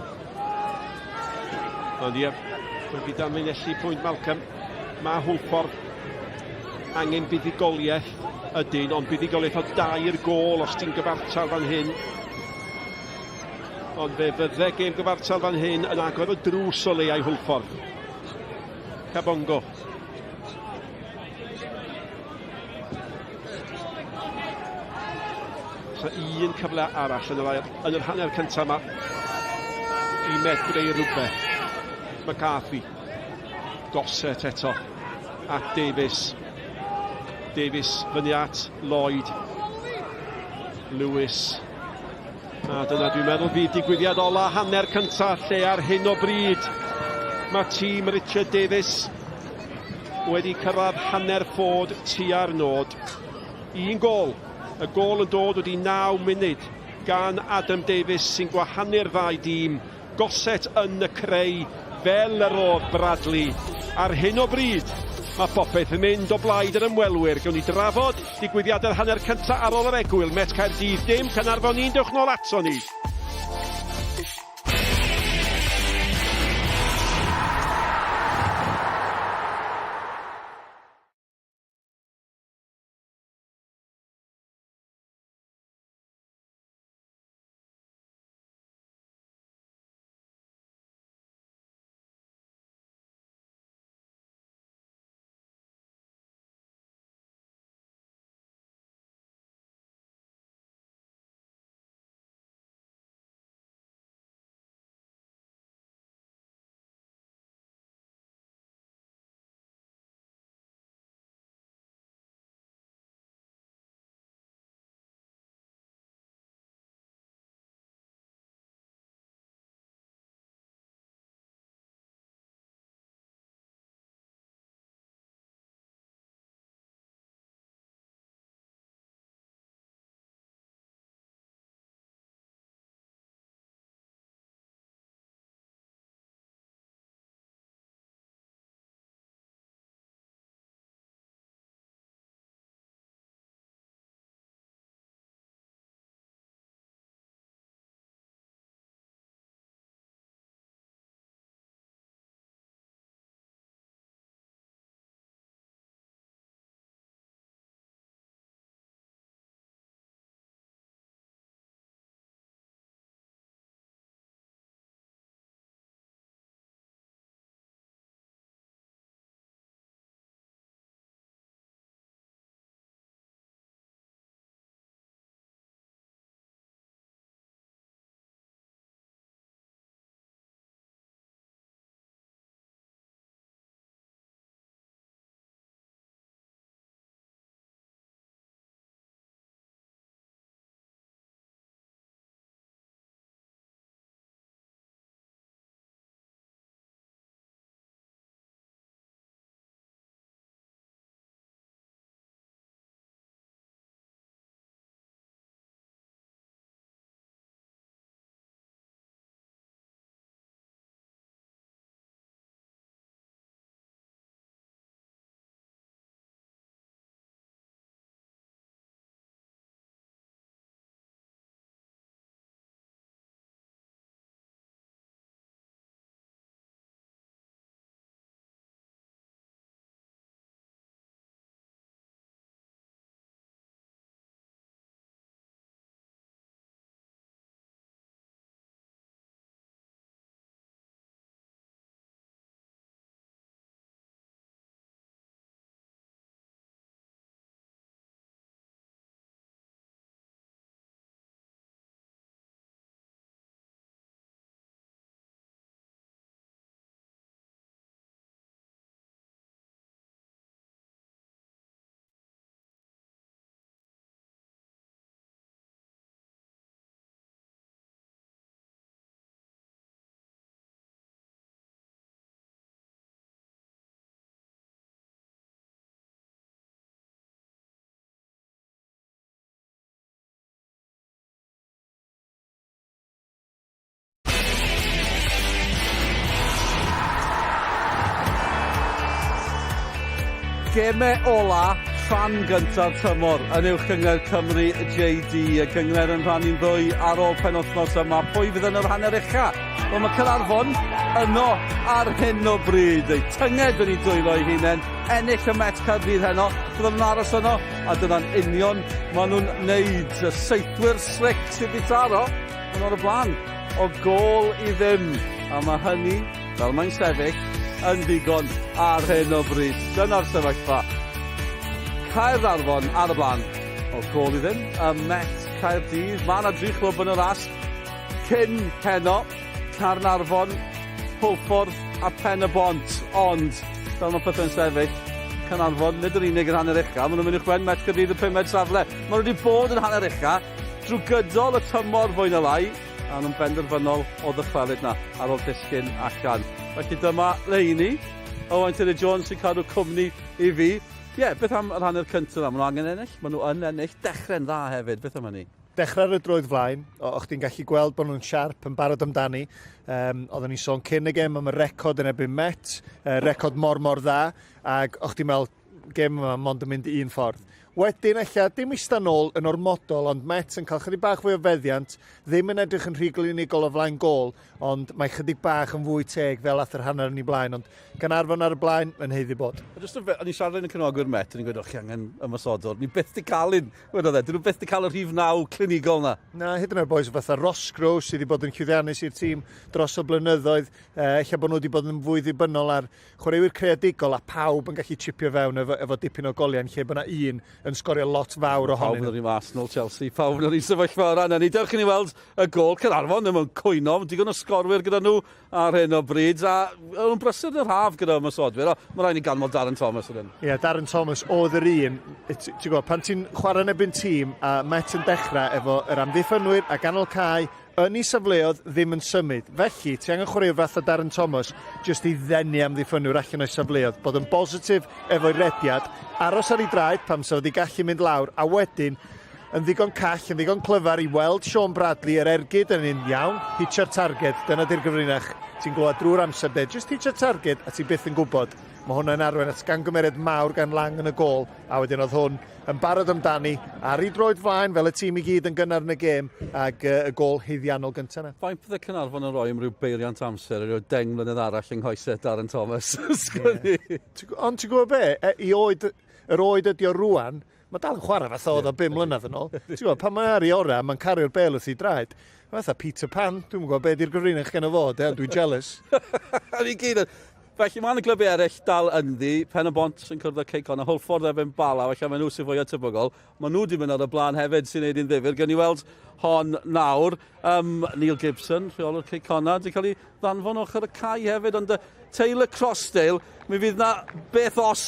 [SPEAKER 6] Ond ie, wedi danlinellu pwynt Malcolm. Mae Hwlffordd angen buddugoliaeth ydyn, ond buddugoliaeth o dair gôl os ti'n gyfartal fan hyn. Ond fe fydde gêm gyfartal fan hyn yn agor y drws o leiau Hwlffordd. Kabongo. So un cyfle arall yn yr, ail, yn yr hanner cyntaf yma i medru rhywbeth. McCarthy. Gossett eto. At Davies. Davies fyny at Lloyd. Lewis. A dyna dwi'n meddwl fydd digwyddiad ola hanner cyntaf lle ar hyn o bryd mae tîm Richard Davies wedi cyrraedd hanner ffod tua'r nod. Un gol, y gol yn dod wedi 9 munud gan Adam Davies sy'n gwahanu'r ddau dîm. Gossett yn y creu fel yr oedd Bradley. Ar hyn o bryd, mae popeth yn mynd o blaid yr ymwelwyr. Gewn ni drafod digwyddiadau'r hanner cyntaf ar ôl yr egwyl. Met Caerdydd dim, Caernarfon 1, dewch nôl ato ni.
[SPEAKER 4] Gemau ola rhan gyntaf tymor yn Uwch Gynghrair Cymru JD. Y gynghrair yn rhannu'n ddwy ar ôl penwythnos yma. Pwy fydd yn yr hanner ucha? Wel, mae Caernarfon yno ar hyn o bryd. Eu tynged yn eu dwylo eu hunain. Ennill y Met Caerdydd heno. Bydden nhw'n aros yno, a dyna'n union maen nhw'n neud. Y saethwyr slic sydd wedi taro. Yn o'r blaen o gôl i ddim. A mae hynny, fel mae'n sefyll, yn ddigon ar hyn o bryd. Dyna'r sefyllfa. Caernarfon ar y blaen o gôl i ddim ym Met Caerdydd. Mae yna dri chlwb yn y ras cyn heno. Caernarfon, Hwlffordd a Pen y Bont, ond fel mae pethau'n sefyll, Caernarfon nid yn unig yn hanner ucha, maen nhw'n mynd uwchben Met Caerdydd y pumed safle. Maen nhw wedi bod yn hanner ucha drwy gydol y tymor fwy na lai, a nhw'n benderfynol o ddychwelyd na ar ôl disgyn allan. Felly dyma Leini, Owain Tudur Jones sy'n cadw cwmni i fi. Ie, yeah, beth am yr hanner cyntaf yma? Maen nhw angen ennill, maen nhw yn ennill, dechrau'n dda hefyd, beth am hynny?
[SPEAKER 5] Dechrau ar y droed flaen, o'ch chdi'n gallu gweld bod nhw'n siarp yn barod amdani. Um, oedden ni'n sôn cyn y gêm am y record yn erbyn Met, uh, record mor mor dda, ac o'ch chdi'n meddwl, gêm yma mond yn mynd un ffordd. Wedyn ella, dim eistedd nôl yn ormodol, ond Met yn cael chydig bach fwy o feddiant, ddim yn edrych yn rhy glinigol o flaen gôl, ond mae chydig bach yn fwy teg fel ath yr hanner yn ei blaen, ond Gaernarfon ar y blaen, yn haeddu bod.
[SPEAKER 4] Just o'n i'n siarad yn y cefnogwyr Met, o'n i'n gweud, o, chi angen ymosodwr. Ni byth di cael un, wedodd e, dyn nhw byth di cael y rhif naw clinigol na.
[SPEAKER 5] Na, hyd yn oed boys fatha Roscrow sydd wedi bod yn llwyddiannus i'r tîm dros y blynyddoedd, eh, ella bod nhw wedi bod yn fwy ddibynnol ar chwaraewyr creadigol a pawb yn gallu chipio fewn efo, efo dipyn o goliau yn lle bod yna un yn sgorio lot fawr ohonyn nhw.
[SPEAKER 4] Pawb yn yr un Arsenal, Chelsea, pawb yn yr un sefyllfa o ran hynny. Dewch i ni weld y gol. Caernarfon ddim yn cwyno, digon o sgorwyr gyda nhw ar hyn o bryd, a nhw'n brysur yn yr haf gyda ymosodwyr. O, mae rhaid ni ganmol Darren Thomas yn hyn.
[SPEAKER 5] Ie, yeah, Darren Thomas oedd yr un. Ti'n gwybod, pan ti'n chwarae yn erbyn tîm a Met yn dechrau efo yr amddiffynwyr a ganol cae yn ei safleoedd ddim yn symud. Felly, ti angen chwaraewr fatha Darren Thomas jyst i ddenu amddiffynwyr allan o'i safleoedd, bod yn bositif efo'i rediad, aros ar ei draed pam sa wedi gallu mynd lawr, a wedyn yn ddigon call, yn ddigon clyfar i weld Sean Bradley yr ergyd yn un iawn, hitio'r targed, dyna di'r gyfrinach ti'n glywed drwy'r amser de, jyst hitio'r targed a ti byth yn gwybod. Mae hwnna'n arwain at gamgymeriad mawr gan Lang yn y gôl, a wedyn oedd hwn yn barod amdani ar ei droed flaen fel y tîm i gyd yn gynnar yn y gêm ac uh, y gôl haeddiannol gyntaf yna.
[SPEAKER 4] Faint bydde Caernarfon yn rhoi am ryw beiriant amser rhyw 10 mlynedd arall yng nghoesau Darren Thomas?
[SPEAKER 5] yeah. Ond ti'n gwybod be, e, i oed, yr oed ydi o rwan, mae dal yn chwarae fatha oedd o 5 mlynedd yn ôl. Ti'n gwybod, pan mae ar ei orau, mae'n cario'r bel wrth ei draed. Fatha Peter Pan, dwi'n gwybod be di'r gyfrinach gen o fod, e, dwi'n jealous.
[SPEAKER 4] Ni gyd yn... Felly mae yna glybiau eraill dal ynddi, Pen y Bont yn cwrdd â Cei Connah, Hwlffordd efo'n Bala, felly maen nhw sy'n fwyaf tebygol. Maen nhw wedi mynd ar y blaen hefyd sy'n neud i'n ddifyr. Gawn ni weld hon nawr. Um, Neil Gibson, rheolwr Cei Connah, wedi cael ei ddanfon ochr y cae hefyd, ond Taylor Crossdale, mi fydd na beth os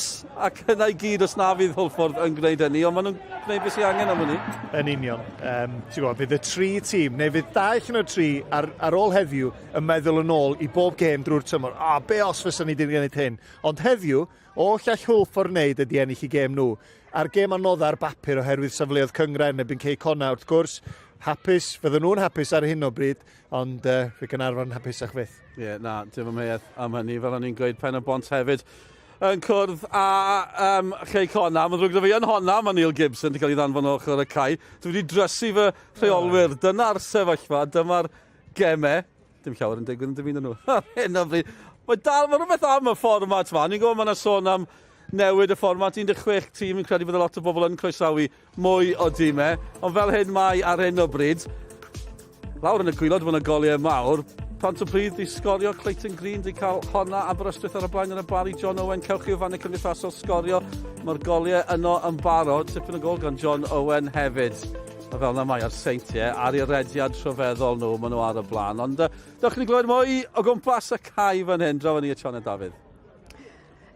[SPEAKER 4] ac yna i gyd os na fydd Hwlffordd yn gwneud hynny, ond maen nhw'n gwneud beth sy'n angen am hynny.
[SPEAKER 5] Yn union. Um, ti'n gwybod, fydd y tri tîm, neu fydd dau allan o'r tri ar, ar ôl heddiw yn meddwl yn ôl i bob gêm drwy'r tymor. A, oh, be os fysa ni wedi gwneud hyn? Ond heddiw, oll all Hwlffordd wneud ydy ennill i gêm nhw. A'r gêm anodda ar bapur oherwydd safleoedd cynghrair yn erbyn Cei Connah wrth gwrs. Hapus, fydden nhw'n hapus ar hyn o bryd, ond uh, fe Gaernarfon hapusach fyth.
[SPEAKER 4] Ie, yeah, na, dim amheuaeth am hynny. Fel o'n i'n gweud, Pen y Bont hefyd yn cwrdd â um, Chei Connah. Mae'n ddrwg 'da fi yn honna, mae Neil Gibson wedi cael ei ddanfon o ochr y cae. Dwi wedi drysu fy rheolwyr. Dyna'r sefyllfa, dyma'r gemau. Dim llawer yn digwydd yn dymuno nhw ar hyn o bryd. Mae dal, mae rhywbeth am y fformat ma. Ni'n gwybod mae yna sôn am newid y fformat. 16 tîm, yn credu bod lot o bobl yn croesawu mwy o dîmau. Ond fel hyn mae ar hyn o bryd. Lawr yn y gwylod, mae yna goliau mawr. Pontypridd di sgorio, Clayton Green di cael honna, Aberystwyth ar y blaen yn y Barry, John Owen, cewch chi o fannau cymdeithasol sgorio. Mae'r goliau yno yn barod, tipyn o gol gan John Owen hefyd. A fel yna mae ar Seintiau, ar ei rediad rhyfeddol nhw, maen nhw ar y blaen. Ond uh, dewch ni glywed mwy o gwmpas y cae fan hyn, draw ni at Sioned Dafydd.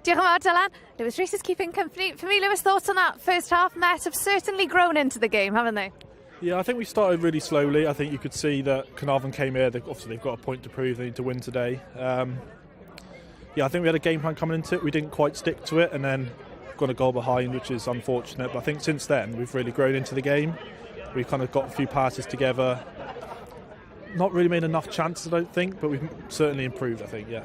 [SPEAKER 2] Diolch yn fawr, Dylan. Lewis Rees is keeping company. For me, Lewis, thoughts on that first half? Met have certainly grown into the game, haven't they?
[SPEAKER 8] Yeah, I think we started really slowly. I think you could see that Caernarfon came here. They, obviously, they've got a point to prove. They need to win today. Um, yeah, I think we had a game plan coming into it. We didn't quite stick to it, and then got a goal behind, which is unfortunate. But I think since then, we've really grown into the game. We've kind of got a few passes together. Not really made enough chances, I don't think, but we've certainly improved, I think, yeah.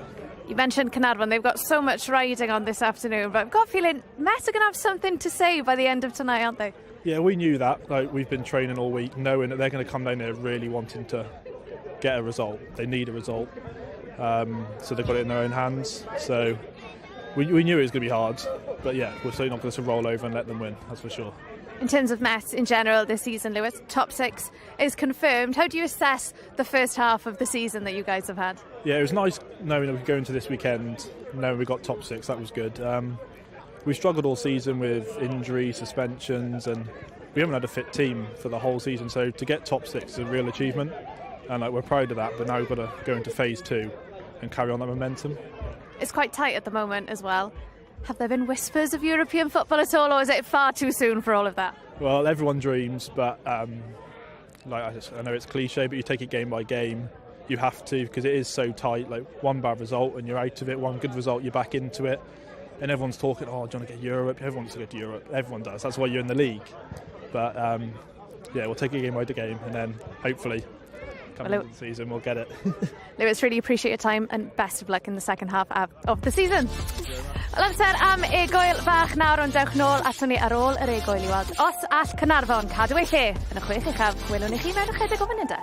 [SPEAKER 2] You mentioned Caernarfon, they've got so much riding on this afternoon, but I've got a feeling Met are going to have something to say by the end of tonight, aren't they?
[SPEAKER 8] Yeah, we knew that. Like, we've been training all week, knowing that they're going to come down here really wanting to get a result. They need a result. Um, so they've got it in their own hands. So we, we knew it was going to be hard, but yeah, we're certainly not going to roll over and let them win, that's for sure.
[SPEAKER 2] In terms of Met in general this season, Lewis, top six is confirmed. How do you assess the first half of the season that you guys have had?
[SPEAKER 8] Yeah, it was nice knowing that we could go into this weekend, knowing we got top six. That was good. We struggled all season with injury, suspensions, and we haven't had a fit team for the whole season. So to get top six is a real achievement, and we're proud of that. But now we've got to go into phase two and carry on that momentum.
[SPEAKER 2] It's quite tight at the moment as well. Have there been whispers of European football at all, or is it far too soon for all of that?
[SPEAKER 8] Well, everyone dreams, but I know it's cliche, but you take it game by game. You have to, because it is so tight. One bad result and you're out of it. One good result, you're back into it. And everyone's talking, oh, do you want to get Europe? Everyone wants to go to Europe. Everyone does. That's why you're in the league. But we'll take it game by game, and then hopefully come the end of the season, we'll get it.
[SPEAKER 2] Lewis, really appreciate your time and best of luck in the second half of the season. Wel, amser am egwyl fach nawr, ond dewch nôl aton ni ar ôl yr egwyl i weld os all Caernarfon cadw ei lle yn y chwech uchaf. Welwn ni chi mewn ychydig o funudau.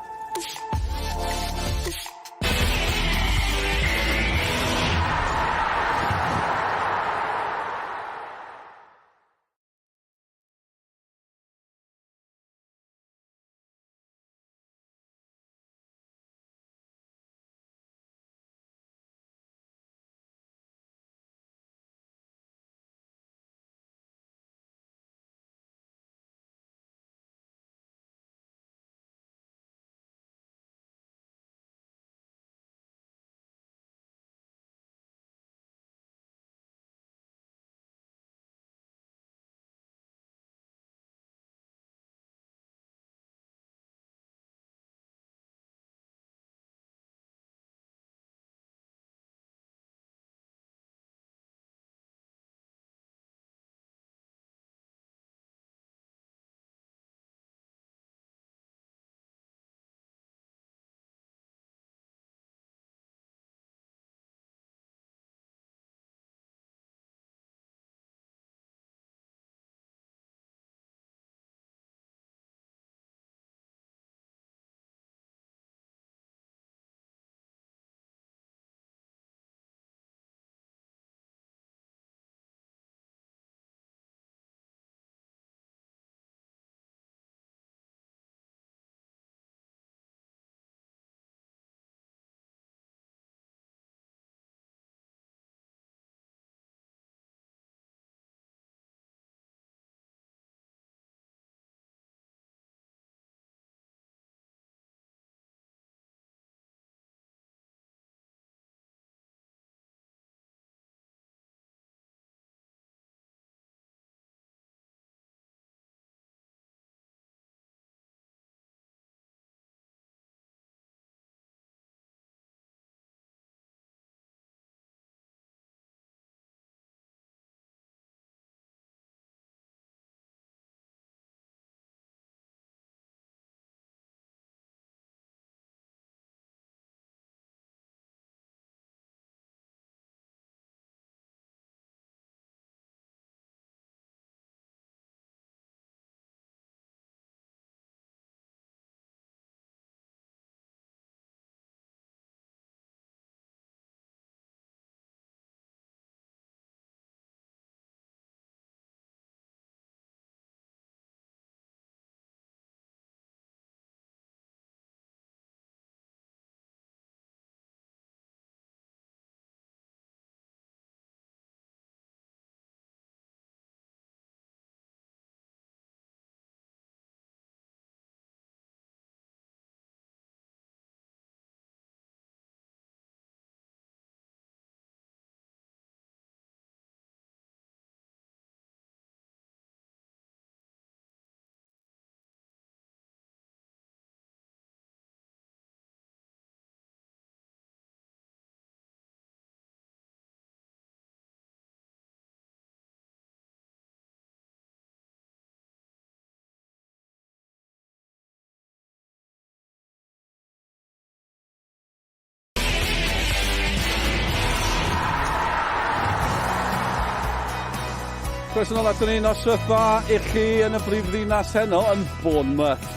[SPEAKER 4] Croeso nôl aton ni, noswaith dda i chi yn y brifddinas heno yn Bournemouth.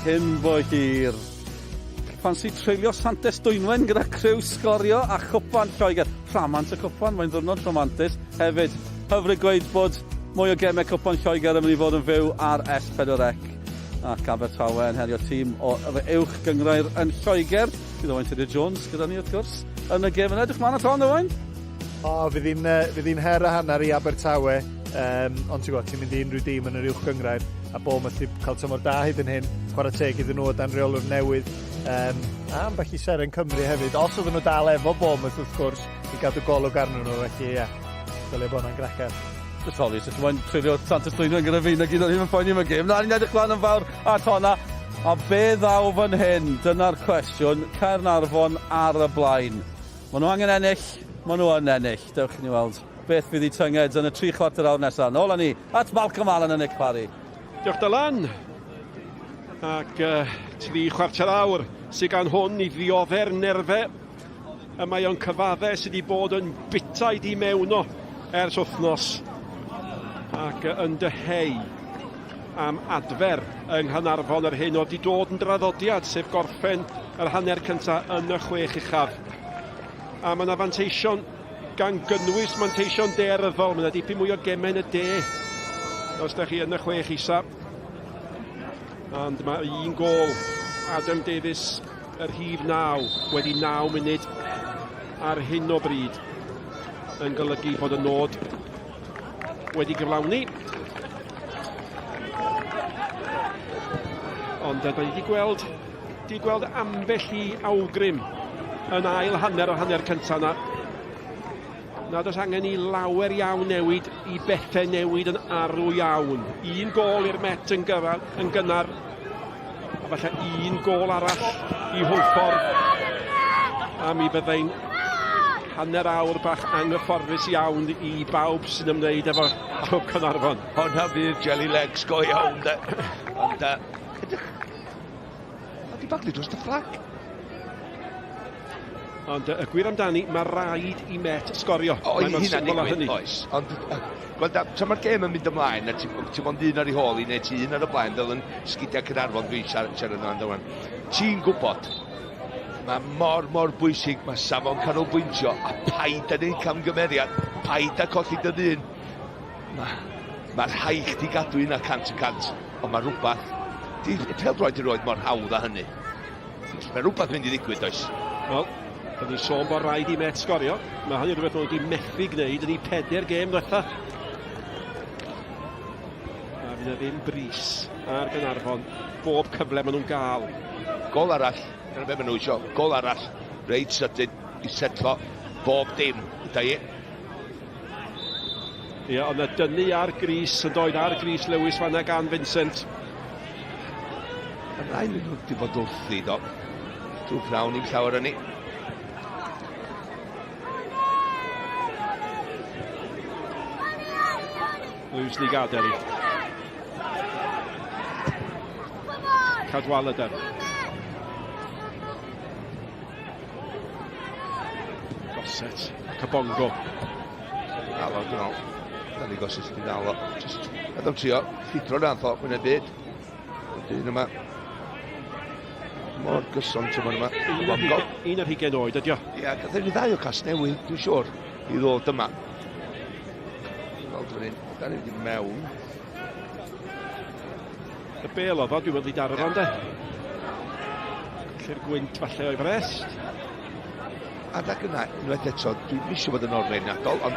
[SPEAKER 4] Cyn bo hir. Ffansi treulio Santes Dwynwen gyda criw sgorio a chwpan Lloegr. Rhamant y cwpan, mae'n ddwrnod rhamantus hefyd. Hyfryd gweud bod Mwy o gemau Cwpan Lloegr yn mynd i fod yn fyw ar S4C ac Abertawe yn herio tîm o uwch gynghrair yn Lloegr. Bydd Owain Tudur Jones gyda ni wrth gwrs yn y gêm yna. Edrych mlaen at hon, Owain?
[SPEAKER 5] O, fydd hi'n fydd hi'n her a hanner i Abertawe, um, ond ti'n gwybod, ti'n mynd i unrhyw dîm yn yr uwch gynghrair, a Bournemouth wedi cael tymor da hyd yn hyn, chwarae teg iddyn nhw o dan reolwr newydd, um, a ambell i seren Cymru hefyd, os oedden nhw dal efo Bournemouth wrth gwrs, i gadw golwg arnyn nhw, felly ie, yeah, dylia bod hwnna'n gracer.
[SPEAKER 4] Just holi, sut mae'n treulio Sant Ystlwyno gyda fi, na gyd o'n i'n poeni am y gêm. Na, ni'n edrych lan yn fawr at honna. A be ddaw fan hyn? Dyna'r cwestiwn. Caernarfon ar y blaen. Maen nhw angen ennill, maen nhw yn ennill. Dewch i ni weld beth fydd i tynged yn y tri chwarter awr nesaf. Nôl â ni at Malcolm Allen a Nick Parry.
[SPEAKER 6] Diolch Dylan. Ac uh, tri chwarter awr sydd gan hwn i ddiodde'r nerfe y mae o'n cyfadde sydd wedi bod yn bitaid i mewn o ers wythnos ac yn dyheu am adfer yng Nghanarfon yr hyn oedd wedi dod yn draddodiad, sef gorffen yr hanner cyntaf yn y chwech uchaf. A mae yna fanteision gan gynnwys manteision daearyddol. Mae yna dipyn mwy o gemau yn y de os da chi yn y chwech isa. Ond mae un gol Adam Davies y rhif 9 wedi 9 munud ar hyn o bryd yn golygu bod y nod wedi gyflawni. Ond da ni wedi gweld, wedi gweld ambell i awgrym yn ail hanner o hanner cyntaf yna. Nad oes angen i lawer iawn newid i bethau newid yn arw iawn. Un gol i'r Met yn, gyfa, yn gynnar, a falle un gol arall i Hwlffordd. A mi fyddai'n hanner awr bach anghyfforddus iawn i bawb sy'n ymwneud efo Clwb Caernarfon.
[SPEAKER 7] Honna fydd jelly legs go iawn, de. Ond, edrych, mae di baglu dros y fflag.
[SPEAKER 6] Ond y gwir amdani, mae rhaid i Met sgorio.
[SPEAKER 7] O, i hynna'n digwydd, oes. Ond, gweld, tra mae'r gêm yn mynd ymlaen, a ti, ti mond un ar ei hôl i, neu ti un ar y blaen, fel yn sgidiau Caernarfon dwi'n siarad, siarad yna, yn Ti'n gwybod, mae mor, mor bwysig, mae safon canolbwyntio, a paid â neud camgymeriad, paid â colli dy ddyn. Mae, mae rhaid chdi gadw hynna 100%, ond mae rhywbeth, di pêl-droed erioed mor hawdd â hynny. Mae rhywbeth mynd i ddigwydd, does?
[SPEAKER 6] Wel, da ni sôn bod rhaid i Met sgorio. Mae hynny rhywbeth maen nhw wedi methu gwneud yn eu peder gêm ddiwetha. A fydd e ddim bris ar Gaernarfon bob cyfle maen nhw'n gael.
[SPEAKER 7] Gol arall, dyna be maen nhw eisiau, gol arall, reit sydyn i setlo bob dim. Da i.
[SPEAKER 6] Ie, ond na dynnu ar gris yn doedd ar gris Lewis fanna gan Vincent.
[SPEAKER 7] Mae rhai nhw wedi bod wrthi, do. Drwy pnawn i'n llawer yn ni.
[SPEAKER 6] Lewis ni gadael i. Cadwaladr. Gosset. Kabongo.
[SPEAKER 7] Ddal o, dwi'n meddwl. Da ni Gosset wedi ddal o. Just, a trio, llithro na, tho, mwyn y byd. Y dyn yma. Mor gyson tymor yma.
[SPEAKER 6] Kabongo. Un ar hugain oed ydi o.
[SPEAKER 7] Ia, gath ei ddau o Casnewydd, dwi'n siŵr, i ddod yma. Weld fan hyn, da ni wedi mewn.
[SPEAKER 6] Y bel oedd o, dwi'n meddwl i daro fo, ynde? Colli'r gwynt falle o'i frest.
[SPEAKER 7] Adag yna, unwaith eto, dwi'n eisiau bod yn orfeiniadol, ond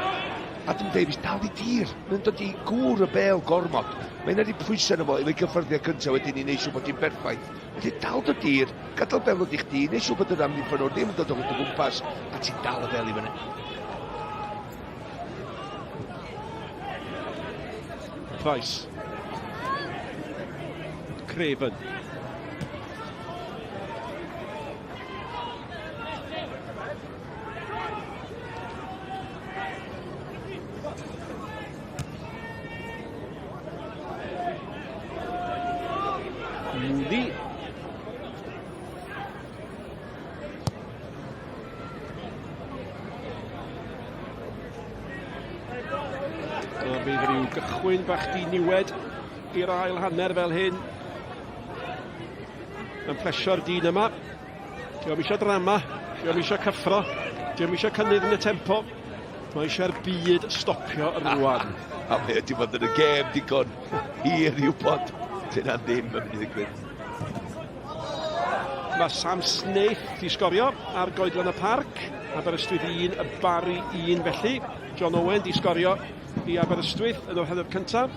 [SPEAKER 7] Adam Davies dal i dir. Mae'n dod i gŵr y bel gormod. Mae'n wedi pwysau yno fo i gyffyrddiad cyntaf wedyn i wneud siŵr bod hi'n berffaith. Felly dal dy dir, gadael bel ddod i chdi, neud siŵr bod yr amddiffynnwr ddim yn dod o dy gwmpas, a ti'n dal y bel i fyny.
[SPEAKER 6] Price. Craven. Mooney. A bydd rhyw gychwyn bach diniwed i'r ail hanner fel hyn. Yn plesio'r dyn yma. Dio'm eisiau drama, dio'm eisiau cyffro, dio'm eisiau cynnydd yn y tempo. Mae eisiau'r byd stopio rwan.
[SPEAKER 7] A mae wedi bod yn y gêm digon hir i wybod dyna ddim yn mynd i ddigwydd.
[SPEAKER 6] Mae Sam Snaith di sgorio ar Goedlan y Parc. Aberystwyth 1, y Barri 1 felly. John Owen di sgorio i Aberystwyth yn yr hanner cyntaf.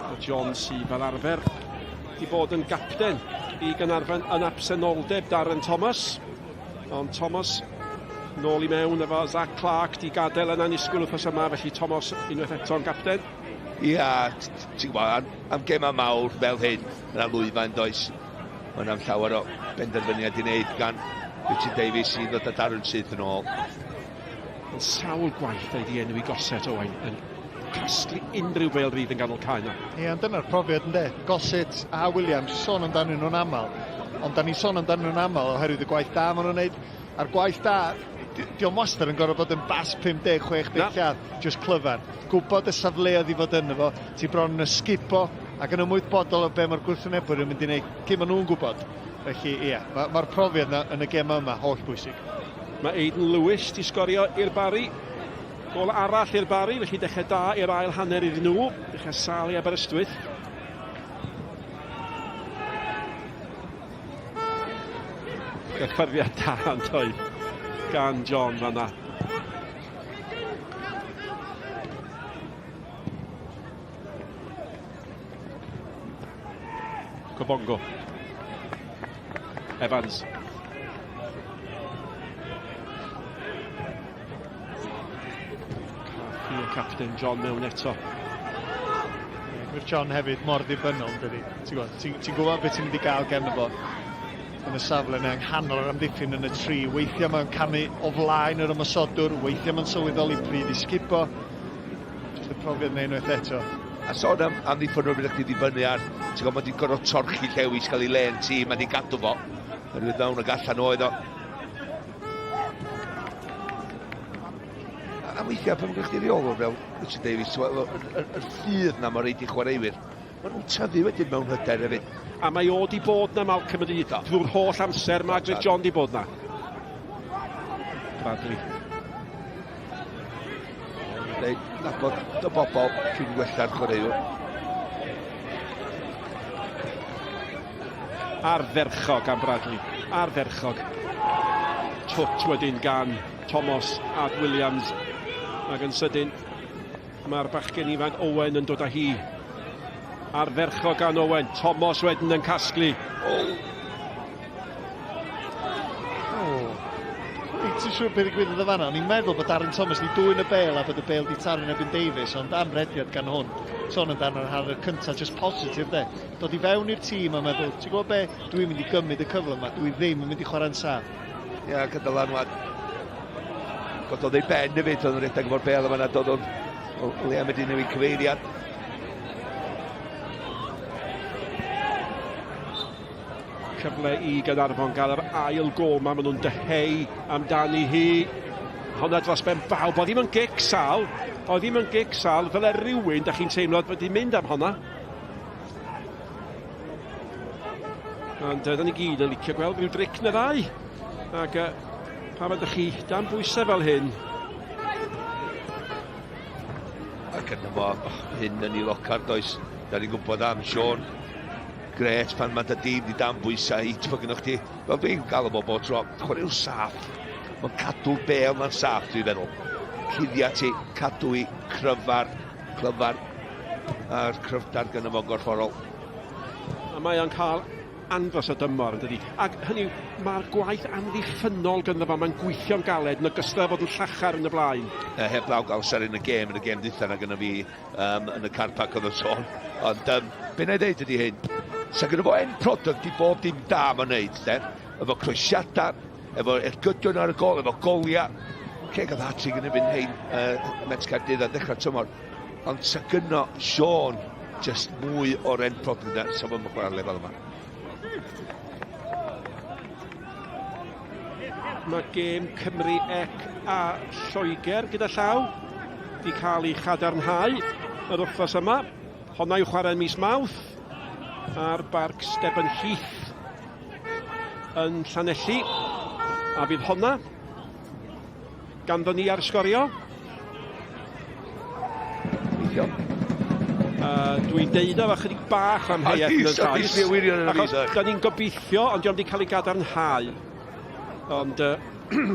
[SPEAKER 6] A John sydd fel arfer di bod yn gapten i Gaernarfon yn absenoldeb Darren Thomas. Ond Thomas nôl i mewn efo Zach Clark di gadael yn annisgwyl wythnos yma, felly Thomas unwaith eto'n gapten.
[SPEAKER 7] Ia, ti'n gwybod, am, am gemau mawr fel hyn, yna lwyfan does. Mae yna llawer o benderfyniad i wneud gan Richard Davies i ddod â Darren syth yn ôl.
[SPEAKER 6] Yn sawl gwaith ei di enwi Gossett Owain yn casglu unrhyw bêl rydd yn ganol cae yna.
[SPEAKER 5] Ie, ond dyna'r profiad ynde. Gossett a Williams, sôn amdanyn nhw'n aml. Ond da ni'n sôn amdanyn nhw'n aml oherwydd y gwaith da maen nhw'n neud. A'r gwaith da, dio'm wastad yn gorfod bod yn bas 50, 60 lladd, just clyfar. Gwybod y safleoedd i fod yno fo, ti bron yn ysgubo ac yn ymwybodol o be mae'r gwrthwynebwyr yn mynd i wneud cyn maen nhw'n gwybod. Felly, ie, mae'r ma profiad yna yn y gem yma holl bwysig.
[SPEAKER 6] Mae Aidan Lewis di sgorio i'r Barri. Gol arall i'r Barri, felly dechrau da i'r ail hanner iddyn nhw. Dechrau sal i Aberystwyth. Gyffyrddiad da yn doedd gan John fanna. Cobongo. Evans. Caffi y capten John mewn eto.
[SPEAKER 5] Mae'r John hefyd mor ddibynnol, yn dydi? Ti'n gwybod, ti'n ti gwybod beth ti'n mynd i gael gen fo yn y safle yna, yng nghanol yr amddiffyn yn y tri. Weithiau mae'n camu o flaen yr ymosodwr, weithiau mae'n sylweddoli pryd i sgubo. Jyst y profiad yna unwaith eto.
[SPEAKER 7] A sôn am amddiffynwyr bydd chdi ddibynnu ar, ti'n gwybod, mae wedi gorfod torchi Llewis gael ei le yn tîm, mae wedi gadw fo. Oherwydd mewn ag allan oedd o. A weithiau pan mae chdi reolwr fel Richard Davies, ti'n gwybod, yr ffydd na mae'n reid i chwaraewyr, maen nhw'n tyfu wedyn mewn hyder hefyd.
[SPEAKER 6] A mae o di bod na Malcolm ydi drwy'r holl amser mae Griff John di bod na. Bradley.
[SPEAKER 7] Dweud, nabod dy bobl cyn gwella'r chwaraewr.
[SPEAKER 6] Ardderchog am Bradley. Ardderchog. Twt wedyn gan Thomas Ad Williams. Ac yn sydyn, mae'r bachgen ifanc Owen yn dod â hi. Ardderchog gan Owen. Thomas wedyn yn casglu.
[SPEAKER 7] Oh.
[SPEAKER 5] Oh. Ti'n siŵr beth ddigwyddodd y fanna? O'n i'n meddwl bod Darren Thomas wedi dwyn y bel a bod y bel wedi taro'n erbyn Davies, ond am rediad gan hwn. Sôn amdano'r hanner cyntaf, just positif de. Dod i fewn i'r tîm a meddwl, ti'n gwybod be, dwi'n mynd i gymryd y cyfle yma, dwi ddim yn mynd i chwarae'n saff.
[SPEAKER 7] Ie, yeah, gyda lanwad. Gododd ei ben hefyd, oedd yn rhedeg efo'r bel yma, dod o'n o le am wedi newid cyfeiriad.
[SPEAKER 6] Cyfle i Gaernarfon gael yr ail gol ma, maen nhw'n dyheu amdani hi. Honna dros ben bawb, oedd ddim yn gic sal, oedd ddim yn gic sal, fel e rhywun, da chi'n teimlo wedi mynd am honna. Ond da ni gyd yn licio gweld rhyw dric na ddau. Ac uh, pan ydych chi dan bwysau fel hyn.
[SPEAKER 7] Ac yna fo, oh, hyn yn ei locar, does. Da ni'n gwybod am Sean. Gret pan mae dy dîm di dan bwysau i, ti'n gynnwch chi, fel dwi'n gael o bob tro, chwaraewr saff. Mae'n cadw'r bel ma'n saff, dwi'n feddwl. Cuddia ti, cadw i cryfar, clyfar, a'r cryfdar gyda fo'n gorfforol.
[SPEAKER 6] A mae o'n cael andros o dymor, yn dydi? Ac hynny yw, mae'r gwaith amddiffynnol gyda fo, mae'n gweithio'n galed yn ogystal â fod yn llachar yn y blaen.
[SPEAKER 7] E, heb law gael seren y gêm yn y gêm ddwytha na gyda fi um, yn y car park oedd y sôn. Ond um, be na i ddeud ydy hyn, sa gyda fo end product i bob dim da mae'n neud, de? Efo croesiadau, efo ergydion ar y gol, efo goliau. Oce, okay, gael hat-trick yn erbyn hein Met Caerdydd ar ddechrau tymor. Ond sa gynno Sean just mwy o'r end product na, sa fo'n chwarae'r lefel yma.
[SPEAKER 6] Mae gêm Cymru ec a Lloegr gyda llaw di cael ei chadarnhau yr wythnos yma. Honna i'w chwarae mis Mawrth ar Barc Steben Heath. yn Llanelli. A fydd honna ganddo ni ar sgorio.
[SPEAKER 7] Gobeithio.
[SPEAKER 6] Dwi'n deud o efo chydig bach am amheuaeth yn y llais. Achos da ni'n gobeithio, ond diolch wedi cael ei gadarnhau. Ond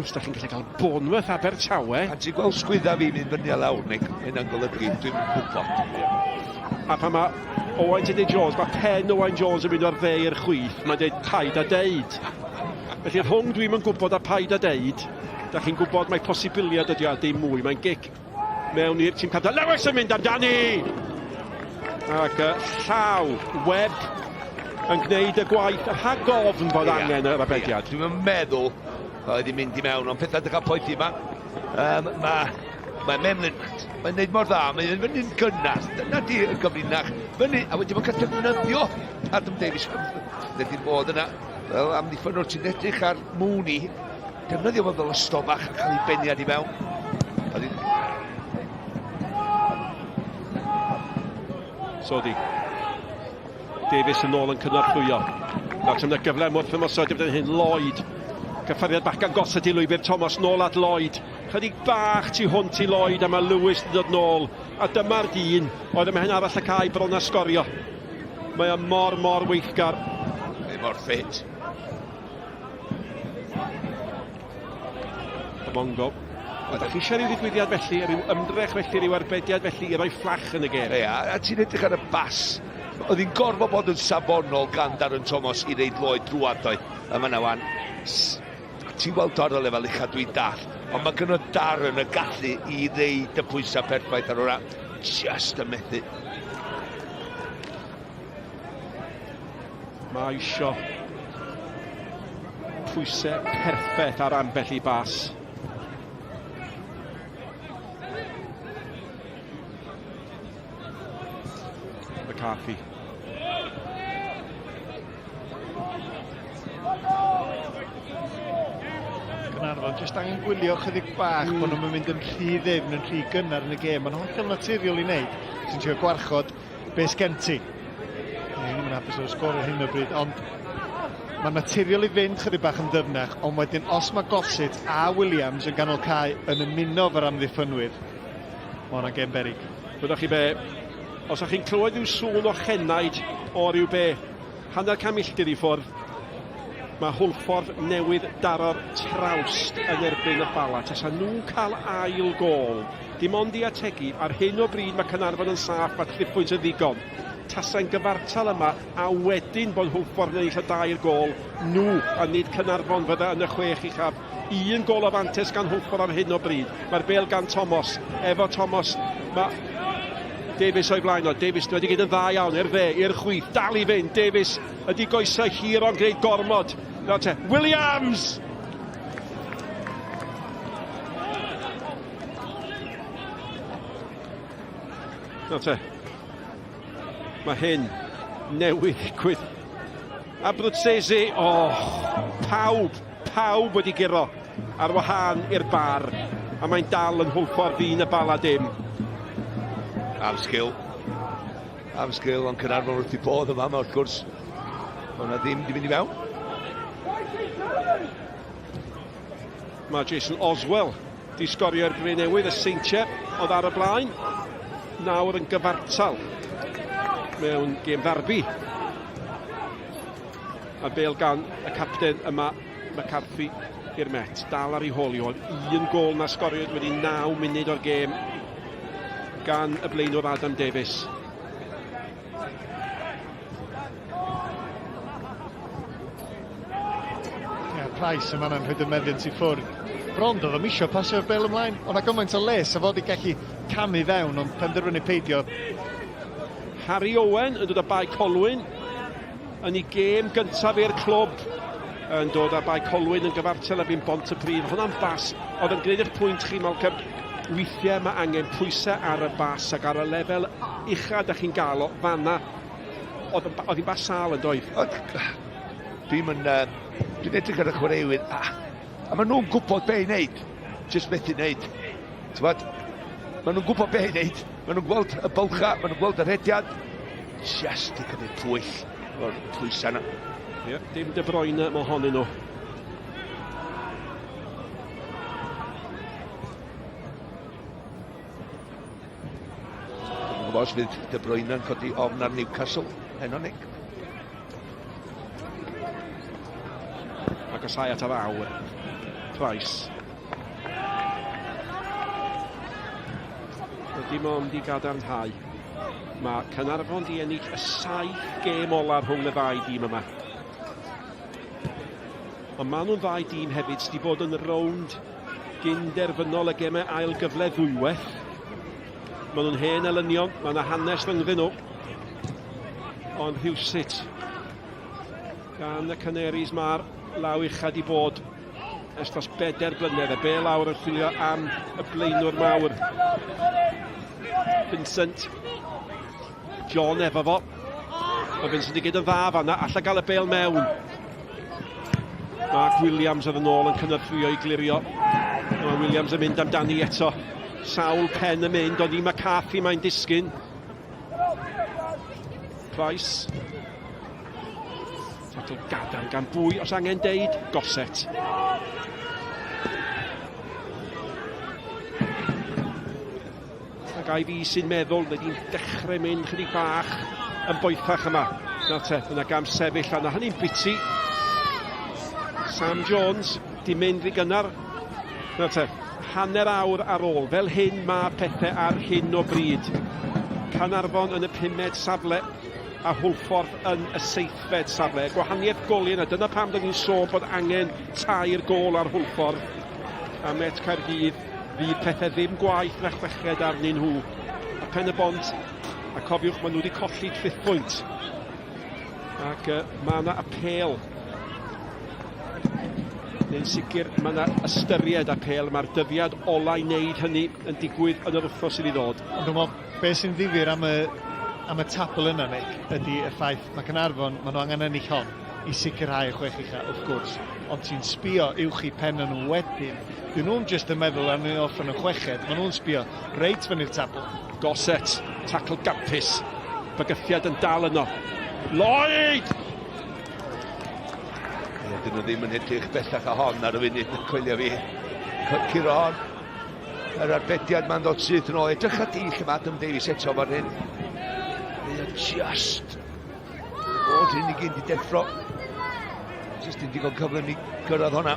[SPEAKER 6] os da chi'n gallu cael Bournemouth Abertawe...
[SPEAKER 7] Pan ti'n gweld sgwydda fi mynd fyny a lawr, Nick, mae hynna'n golygu dwi'n gwybod.
[SPEAKER 6] A pan mae Owain Tudur Jones, mae pen Owain Jones yn mynd o'r dde i'r chwith, mae'n dweud paid a deud. Felly rhwng dwi'm yn gwybod a paid a deud, da chi'n gwybod mae posibiliad ydi o a dim mwy. Mae'n gic mewn i'r tîm capten. Lewis yn mynd amdani! Ac llaw Webb yn gwneud y gwaith rhag ofn bod yeah. angen yr arbediad.
[SPEAKER 7] Yeah. Dwi'n meddwl oedd wedi mynd i mewn, ond pethau dechrau poeth yma. Um, mae mae Memlin, mae'n neud mor dda, mae'n fyny'n gynnar, dyna di y gyfrinach, fyny, a wedyn mae'n cael defnyddio Adam Davies, wedi bod yna, fel amddiffynwr ti'n edrych ar Mooney, defnyddio fo fel ystol bach a cael ei beniad i mewn. A di...
[SPEAKER 6] So di. Davies yn ôl yn cynorthwyo. Nawr ti'n gyfle am wrth ymosod i hyn Lloyd. Cyffyrddiad bach gan gosod i lwybr Thomas nôl at Lloyd. Chydig bach tu hwnt i Lloyd a mae Lewis yn dod nôl. A dyma'r dyn oedd ym mhen arall y cae bron a sgorio. Mae o mor, mor weithgar.
[SPEAKER 7] Mae mor ffit.
[SPEAKER 6] Mongo. Ydych chi eisiau rhyw ddigwyddiad felly, rhyw ymdrech felly, rhyw arbediad felly i roi fflach yn y gêm?
[SPEAKER 7] Ia, a ti'n edrych ar y bas. Oedd hi'n gorfod bod yn safonol gan Darren Thomas i reid Lloyd drwad oedd. Yma na wan. Ti'n weld ar y lefel ucha dwi'n dall. Ond mae gynno Darren y gallu i reid y pwysau perffaith ar hwnna. Just y methu.
[SPEAKER 6] Mae isio pwysau perffaith ar ambell i bas. McCarthy.
[SPEAKER 5] Caernarfon jyst angen gwylio chydig bach mm. bod nhw'n mynd yn rhy ddyfn, yn rhy gynnar yn y gêm. Mae'n hollol naturiol i wneud. Ti'n trio gwarchod be sgen ti? Ni ddim yn hapus o'r sgôr ar hyn o bryd, ond mae'n naturiol i fynd chydig bach yn ddyfnach, ond wedyn os mae Gossett a Williams yn ganol cae yn ymuno efo'r amddiffynwyr, mae hwnna'n gêm berig.
[SPEAKER 6] Byddwch chi be, os ydych chi'n clywed rhyw sŵn o chenaid o ryw be, hanner can milltir i ffwrdd, mae Hwlffordd newydd daro'r trawst yn erbyn y Bala. Tasa nhw'n cael ail gôl, Dim ond i ategu, ar hyn o bryd mae Caernarfon yn saff, mae triphwynt yn ddigon. Tasai'n gyfartal yma, a wedyn bod Hwlffordd yn ennill y dair gôl, nhw a nid Caernarfon fydda yn y chwech uchaf. Un gôl o fantes gan Hwlffordd ar hyn o bryd. Mae'r bêl gan Thomas. Efo Thomas, mae Davies o'i flaen o. Davies wedi gwneud yn dda iawn, i'r dde, i'r chwith, dal i fynd. Davies ydi goesau hir ond gwneud gormod. Nawr te, Williams! Nawr te, mae hyn newydd ddigwydd. Abruzzese, oh, pawb, pawb wedi guro ar wahân i'r bar, a mae'n dal yn Hwlffordd un y bala dim.
[SPEAKER 7] Am sgil. Am sgil, ond Caernarfon wrth i bodd yma, wrth gwrs. Mae hwnna ddim di mynd i mewn.
[SPEAKER 6] Mae Jason Oswell di sgorio i'r Drenewydd, y Seintiau oedd ar y blaen. Nawr yn gyfartal mewn gêm ddarbi. A bel gan y capten yma, McCarthy, i'r Met. Dal ar ei hôl i oedd un gôl na sgoriwyd wedi 9 munud o'r gêm gan y blaenwr Adam Davies.
[SPEAKER 5] Ie, Price yn fanna'n rhoid y meddiant i ffwrdd. Bron doedd o'm isio pasio'r bêl ymlaen. O'na gymaint o le sa fo 'di gallu camu fewn, ond penderfynu peidio.
[SPEAKER 6] Harry Owen yn dod â Bae Colwyn yn ei gêm gyntaf i'r clwb yn dod â Bae Colwyn yn gyfartal erbyn Bontypridd. Hwnna'n bas oedd yn gwneud eich pwynt chi, Malcolm. Weithiau mae angen pwysau ar y bas ac ar y lefel ucha da chi'n gael o fanna. Oedd hi'n bas sâl yn doedd?
[SPEAKER 7] Dwi'n yn, uh, dwi'n edrych ar y chwaraewyr a, a maen nhw'n gwybod be i wneud, jyst methu wneud. T'mod, maen nhw'n gwybod be i wneud, maen nhw'n gweld y bylcha, maen nhw'n gweld y rhediad, jyst i cymryd pwyll o'r pwysau yna.
[SPEAKER 6] Ie, dim De Bruyne mohonyn nhw.
[SPEAKER 7] Dwi'n gwybod os fydd De Bruyne yn codi ofn ar Newcastle heno, Nick.
[SPEAKER 6] Agosau at yr awr. Price. Dim ond i gadarnhau. Mae Caernarfon di ennill y saith gêm olaf rhwng y ddau dîm yma. Ond maen nhw'n ddau dîm hefyd sydd wedi bod yn rownd gynderfynol y gemau ail gyfle ddwywaith. Maen nhw'n hen elynion, mae yna hanes rhyngddyn nhw. Ond rhywsut, gan y Canaries mae'r law ucha di bod ers dros bedair blynedd. Y bel awr yn chwilio am y blaenwr mawr. Vincent. John efo fo. Mae Vincent i gyd yn dda fanna. Alla gael y bel mewn. Mark Williams oedd yn ôl yn cynorthwyo i glirio. Mae Williams yn mynd amdani eto. Sawl pen yn mynd, ond i McCarthy mae'n disgyn. Price. Tackle gadarn gan bwy os angen deud, Gossett. Ac ai fi sy'n meddwl, mae di'n dechrau mynd chydig bach yn boethach yma. Nawr te, yna gam sefyll yna, hynny'n biti. Sam Jones, di mynd rhy gynnar. Nawr te, hanner awr ar ôl, fel hyn mae pethau ar hyn o bryd. Caernarfon yn y pumed safle a Hwlffordd yn y seithfed safle. Y gwahaniaeth goliau yna, dyna pam dyn ni'n sôn bod angen tair gôl ar Hwlffordd a Met Caerdydd fydd pethau ddim gwaeth na chweched arnyn nhw. A Pen y Bont, a cofiwch, maen nhw wedi colli triphwynt. Ac uh, mae yna apêl. Neu'n sicr, mae yna ystyried apêl. Mae'r dyddiad ola i wneud hynny yn digwydd yn yr wythnos sydd i ddod.
[SPEAKER 5] Ond dwi'n meddwl, beth sy'n ddifyr am y, am y tabl yna, Nick, ydy y ffaith mae Caernarfon, maen nhw angen ennill hon i sicrhau y chwech ucha, wrth gwrs. Ond ti'n sbio uwch i pen nhw wedyn. Dyn nhw'n just yn meddwl am nhw'n orffen yn chweched, maen nhw'n sbio reit fyny'r tabl.
[SPEAKER 6] Gossett, tacl gampus. Bygythiad yn dal yno. Lloyd!
[SPEAKER 7] Ie, dyn nhw ddim yn edrych bellach a hon ar y funud, yn coelio fi. Curo hon. Yr arbediad ma'n dod syth yn ôl. Edrych at i lle mae Adam Davies eto fan hyn. Mae o just bod hyn i gyd i deffro. Just yn digon cyflym i gyrraedd hwnna.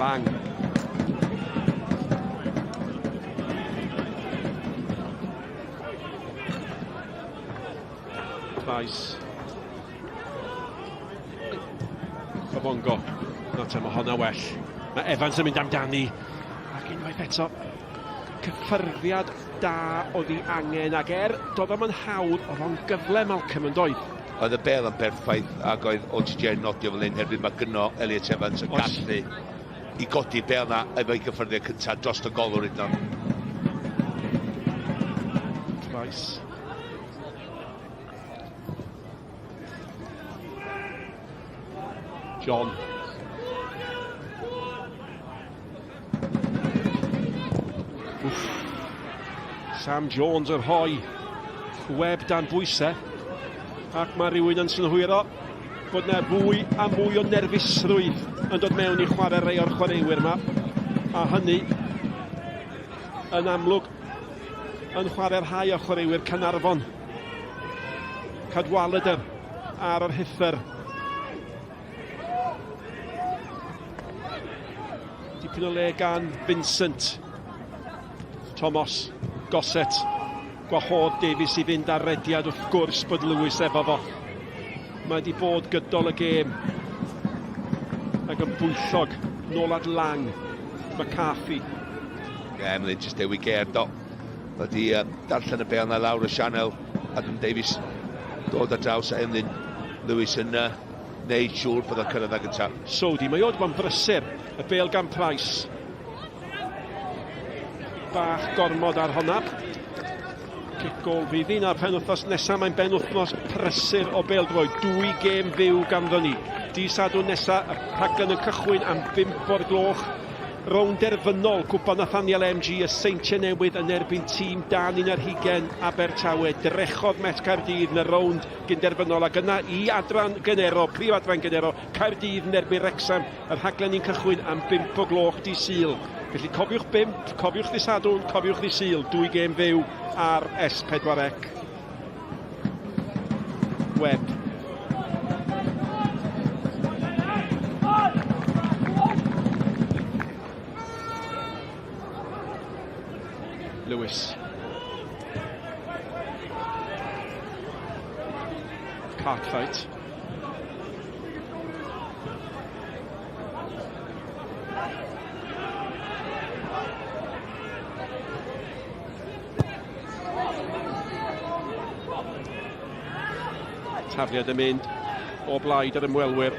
[SPEAKER 6] Lang. Price. Cobongo. No te, mae honna well. Mae Evans yn mynd amdani. Ac unwaith eto, cyffyrddiad da oedd ei angen. Ac er, doedd o'm yn hawdd, oedd o'n gyfle Malcolm yn doedd.
[SPEAKER 7] Oedd y bel yn berffaith ac oedd OTJ yn nodio fel hyn herwydd mae gynno Elliot Evans y gallu i godi bel na efo'i gyffyrddiad cyntaf dros y golwr hyd yn oed.
[SPEAKER 6] Price. John. Wff. Sam Jones yn rhoi web dan bwysau ac mae rhywun yn synhwyro bod yna fwy a mwy o nerfusrwydd yn dod mewn i chwarae rei o'r chwaraewyr yma a hynny yn amlwg yn chwarae rhai o chwaraewyr Caernarfon. Cadwaladr ar yr rhuthr. Dipyn o le gan Vincent. Thomas Gossett. Gwahodd Davies i fynd ar rediad wrth gwrs bod Lewis efo fo. Mae wedi bod gydol y gêm. Ac yn bwyllog nôl at Lang. McCarthy.
[SPEAKER 7] Ie, yeah, mae'n just dewi ger do. Wedi uh, darllen y bel na lawr y sianel. Adam Davies dod ar draws a Emlyn Lewis yn uh, neud siŵr bod o'n cyrraedd ag gyntaf.
[SPEAKER 6] Sodi, mae o wedi bod yn brysur. Y bel gan Price. Bach gormod ar honna. Cic gol fydd hi. Na'r penwythnos nesaf, mae'n benwythnos prysur o bêl-droed. Dwy gêm fyw ganddo ni. Di Sadwrn nesaf, y rhaglen yn cychwyn am 5 o'r gloch. Rownd derfynol Cwpan Nathaniel MG y Seintiau Newydd yn erbyn tîm dan un ar hugain Abertawe. Drechodd Met Caerdydd yn y rownd gynderfynol ac yna i adran Gynero, prif adran Gynero, Caerdydd yn erbyn Wrecsam. Y rhaglen ni'n cychwyn am 5 o gloch di Sul. Felly cofiwch 5, cofiwch ddi Sadwrn, cofiwch ddi Sul, dwy gêm fyw ar S4C. Webb. Lewis. Cartwright. Tafliad yn mynd o blaid yr ymwelwyr.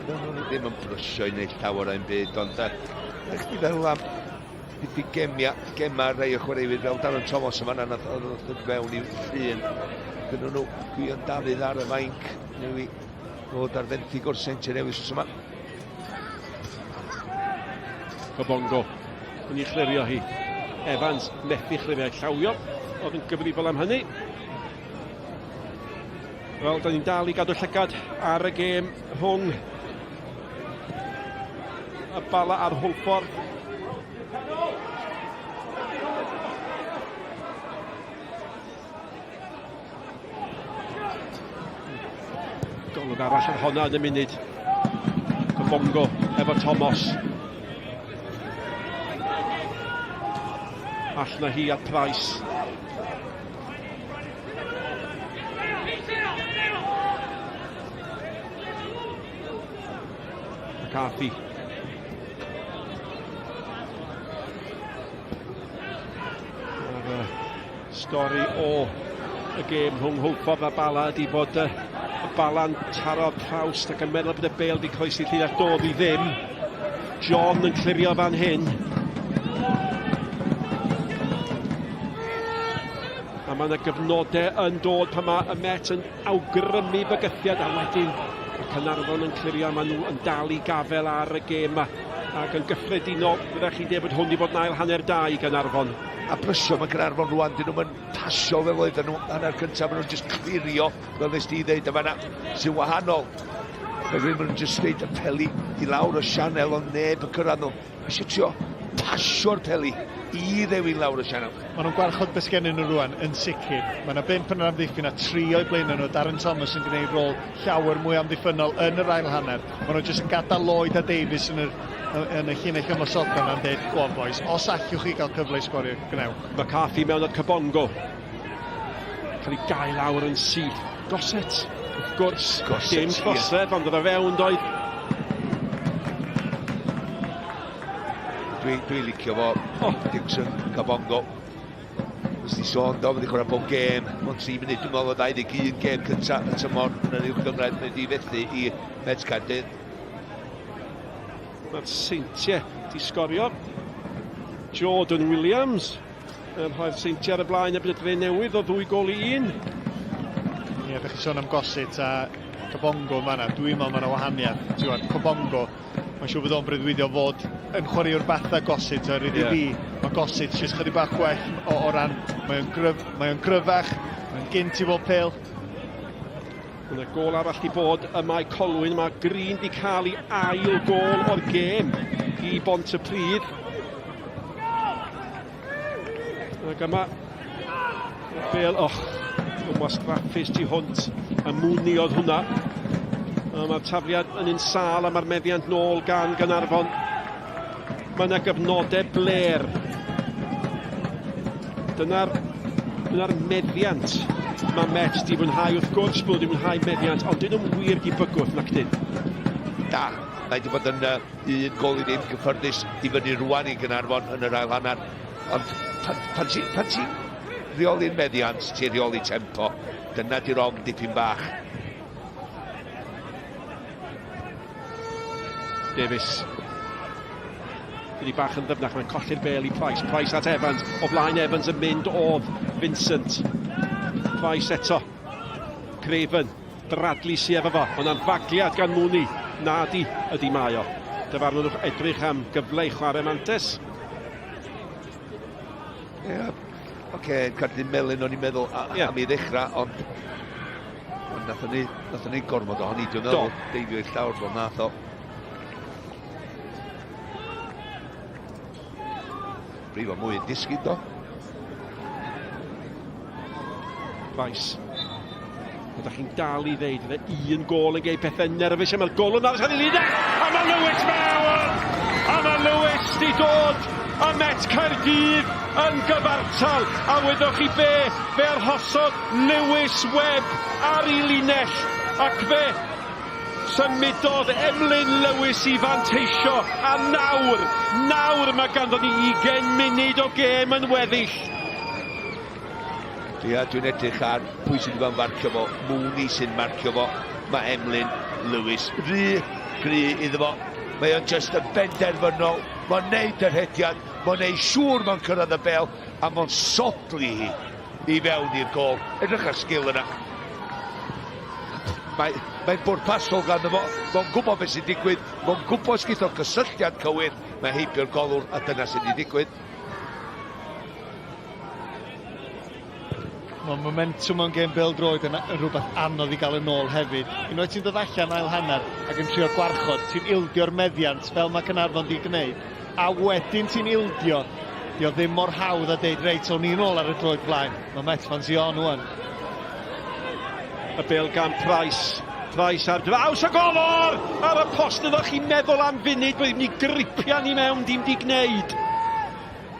[SPEAKER 7] Nhw ddim yn brysio i wneud llawer o'n byd, ond uh, chdi feddwl am diffyg gemia, gema rhai o chwaraewyr fel Darren Thomas yma, nath oedd fewn i'w llun. Gynnon nhw Gwion Dafydd ar y fainc, neu i ddod ar fenthyg o'r Seintiau Newydd wsos yma.
[SPEAKER 6] Kabongo yn ei chlirio hi. Evans methu chlirio llawio, oedd yn gyfrifol am hynny. Wel, da ni'n dal i gadw llygad ar y gêm rhwng y Bala a'r Hwlffordd. Golwg arall ar honna yn y munud. Kabongo efo Thomas. Allan hi at Price. McCarthy. Mae'r uh, stori o y gêm rhwng Hwlffordd a Bala ydy bod uh, y Bala'n taro trawst ac yn meddwl bod y bêl wedi croesi llinell dodd i ddim. John yn clirio fan hyn. A mae yna gyfnodau yn dod pan mae y Met yn awgrymu bygythiad a wedyn y Caernarfon yn clirio a maen nhw yn dal i gafel ar y gêm yma. Ac yn gyffredinol, fyddech chi'n dweud bod hwn wedi bod yn ail hanner da i Gaernarfon.
[SPEAKER 7] A brysio mae Caernarfon rwan, dyn nhw'n pasio fel oedden nhw hanner cyntaf, maen nhw'n just clirio, fel nes di ddeud, a fanna sy'n wahanol. Oherwydd maen nhw'n just dweud y peli i lawr o sianel, ond neb yn cyrraedd nhw. Mae eisiau trio pasio'r peli i ddewin lawr y sianel.
[SPEAKER 5] Maen nhw'n gwarchod beth gennyn nhw rwan, yn sicr. Mae yna bump yn yr amddiffyn a tri o'i blaenau nhw. Darren Thomas yn gwneud rôl llawer mwy amddiffynnol yn yr ail hanner. Maen nhw jyst yn gadael Lloyd a Davies yn yr, yn y llinell ymosodol yna'n dweud, go on boys, os allwch chi gael cyfle i sgorio, gwnewch.
[SPEAKER 6] McCarthy mewn at Kabongo. Cael ei gael lawr yn syth. Gossett, wrth gwrs, Gossett, dim trosedd, ond oedd o fewn doedd.
[SPEAKER 7] Dwi, dwi licio fo, oh. Dixon, Kabongo. Nes di sôn, do, wedi chwarae bob gêm, ond 3 munud, dwi'n meddwl o 21 gêm cyntaf y tymor yn yr uwch gynghrair, mae wedi fethu i Met Caerdydd.
[SPEAKER 6] Mae'r Seintiau di sgorio. Jordan Williams yn rhoi'r Seintiau ar y blaen erbyn y dre newydd o ddwy gol i un.
[SPEAKER 5] Ie, yeah, chi sôn am Gossett a Kabongo yn fanna, dwi'n meddwl mae yna wahaniaeth. Ti'n gwybod, Kabongo, mae'n siŵr bod o'n breuddwydio fod yn chwaraewr fatha Gossett, oherwydd yeah. i fi, mae Gossett jyst chydig bach gwell o, o ran, mae'n gryf, mae gryfach, mae'n gynt i fod pel.
[SPEAKER 6] Yna gol arall di bod y mae Colwyn, mae Green di cael ei ail gol o'r gêm i Bont y Pryd. Ac yma, y bel, och, yn wastraffus tu hwnt, a mwni oedd hwnna. A mae'r tafliad yn un sâl a mae'r meddiant nôl gan Gaernarfon. Mae yna gyfnodau bler. Dyna'r dyna meddiant mae Met di fwynhau wrth gwrs bod wedi mwynhau meddiant, ond dyn nhw'n wir di bygwth nac dyn.
[SPEAKER 7] Da, mae wedi bod yn uh, un gol i ddim gyffyrddus i fyny rwan i Gaernarfon yn yr ail hanner. Ond pan, pan ti'n pan ti rheoli'r meddiant, ti'n rheoli tempo. Dyna di'r ofn dipyn bach.
[SPEAKER 6] Davies. Dydi bach yn ddyfnach, mae'n colli'r bel i Price. Price at Evans, o flaen Evans yn mynd oedd Vincent. Price eto. Craven, Bradley sy efo fo. Hwna'n fagliad gan Mooney. Nadi ydi mae o. Dyfarnwch edrych am gyfle i chwarae mantes.
[SPEAKER 7] Ie, yeah. oce, okay, cardyn melyn o'n i'n meddwl a, yeah. am i ddechrau, ond ond nathon ni, nathon ni gormod ohoni, dwi'n meddwl, deifio i'r llawr fel nath o. Brifo mwy yn disgyn do.
[SPEAKER 6] Price. Ydych chi'n dal i ddeud, fe un gol yn gei pethau nerfus am y gol yn aros ar ei linell! A mae Lewis mewn! A mae Lewis di dod a Met Caerdydd yn gyfartal. A wyddoch chi be? Fe arhosodd Lewis Webb ar ei linell ac fe Symudodd Emlyn Lewis i fanteisio, a nawr, nawr mae ganddo ni ugain munud o gêm yn weddill.
[SPEAKER 7] Ia, dwi'n edrych ar pwy sydd wedi bod yn marcio fo. Mooney sy'n marcio fo. Mae Emlyn Lewis rhy gry iddo fo. Mae o'n just yn benderfynol. Mae'n neud yr hediad. Mae'n neud siŵr mae'n cyrraedd y bel. A mae'n sodli hi i fewn i'r gol. Edrych ar sgil yna. Mae, mae'n bwrpasol ganddo fo. Mae'n gwybod beth sy'n digwydd. Mae'n gwybod sgith o'r cysylltiad cywir. Mae heibio'r golwr a dyna sy'n wedi digwydd.
[SPEAKER 5] Mae momentum mewn gêm bêl-droed yn rhywbeth anodd i gael yn ôl hefyd. Unwaith ti'n dod allan ail hanner ac yn trio gwarchod, ti'n ildio'r meddiant fel mae Caernarfon 'di gwneud, a wedyn ti'n ildio. Dio ddim mor hawdd a deud, reit, o'n i'n ôl ar y droed blaen. Mae Met fans i on wan.
[SPEAKER 6] Y bêl gan Price. Price ar draws y golwr! Ar y post ydych chi'n meddwl am funud bod ni gripian i mewn, dim di gwneud.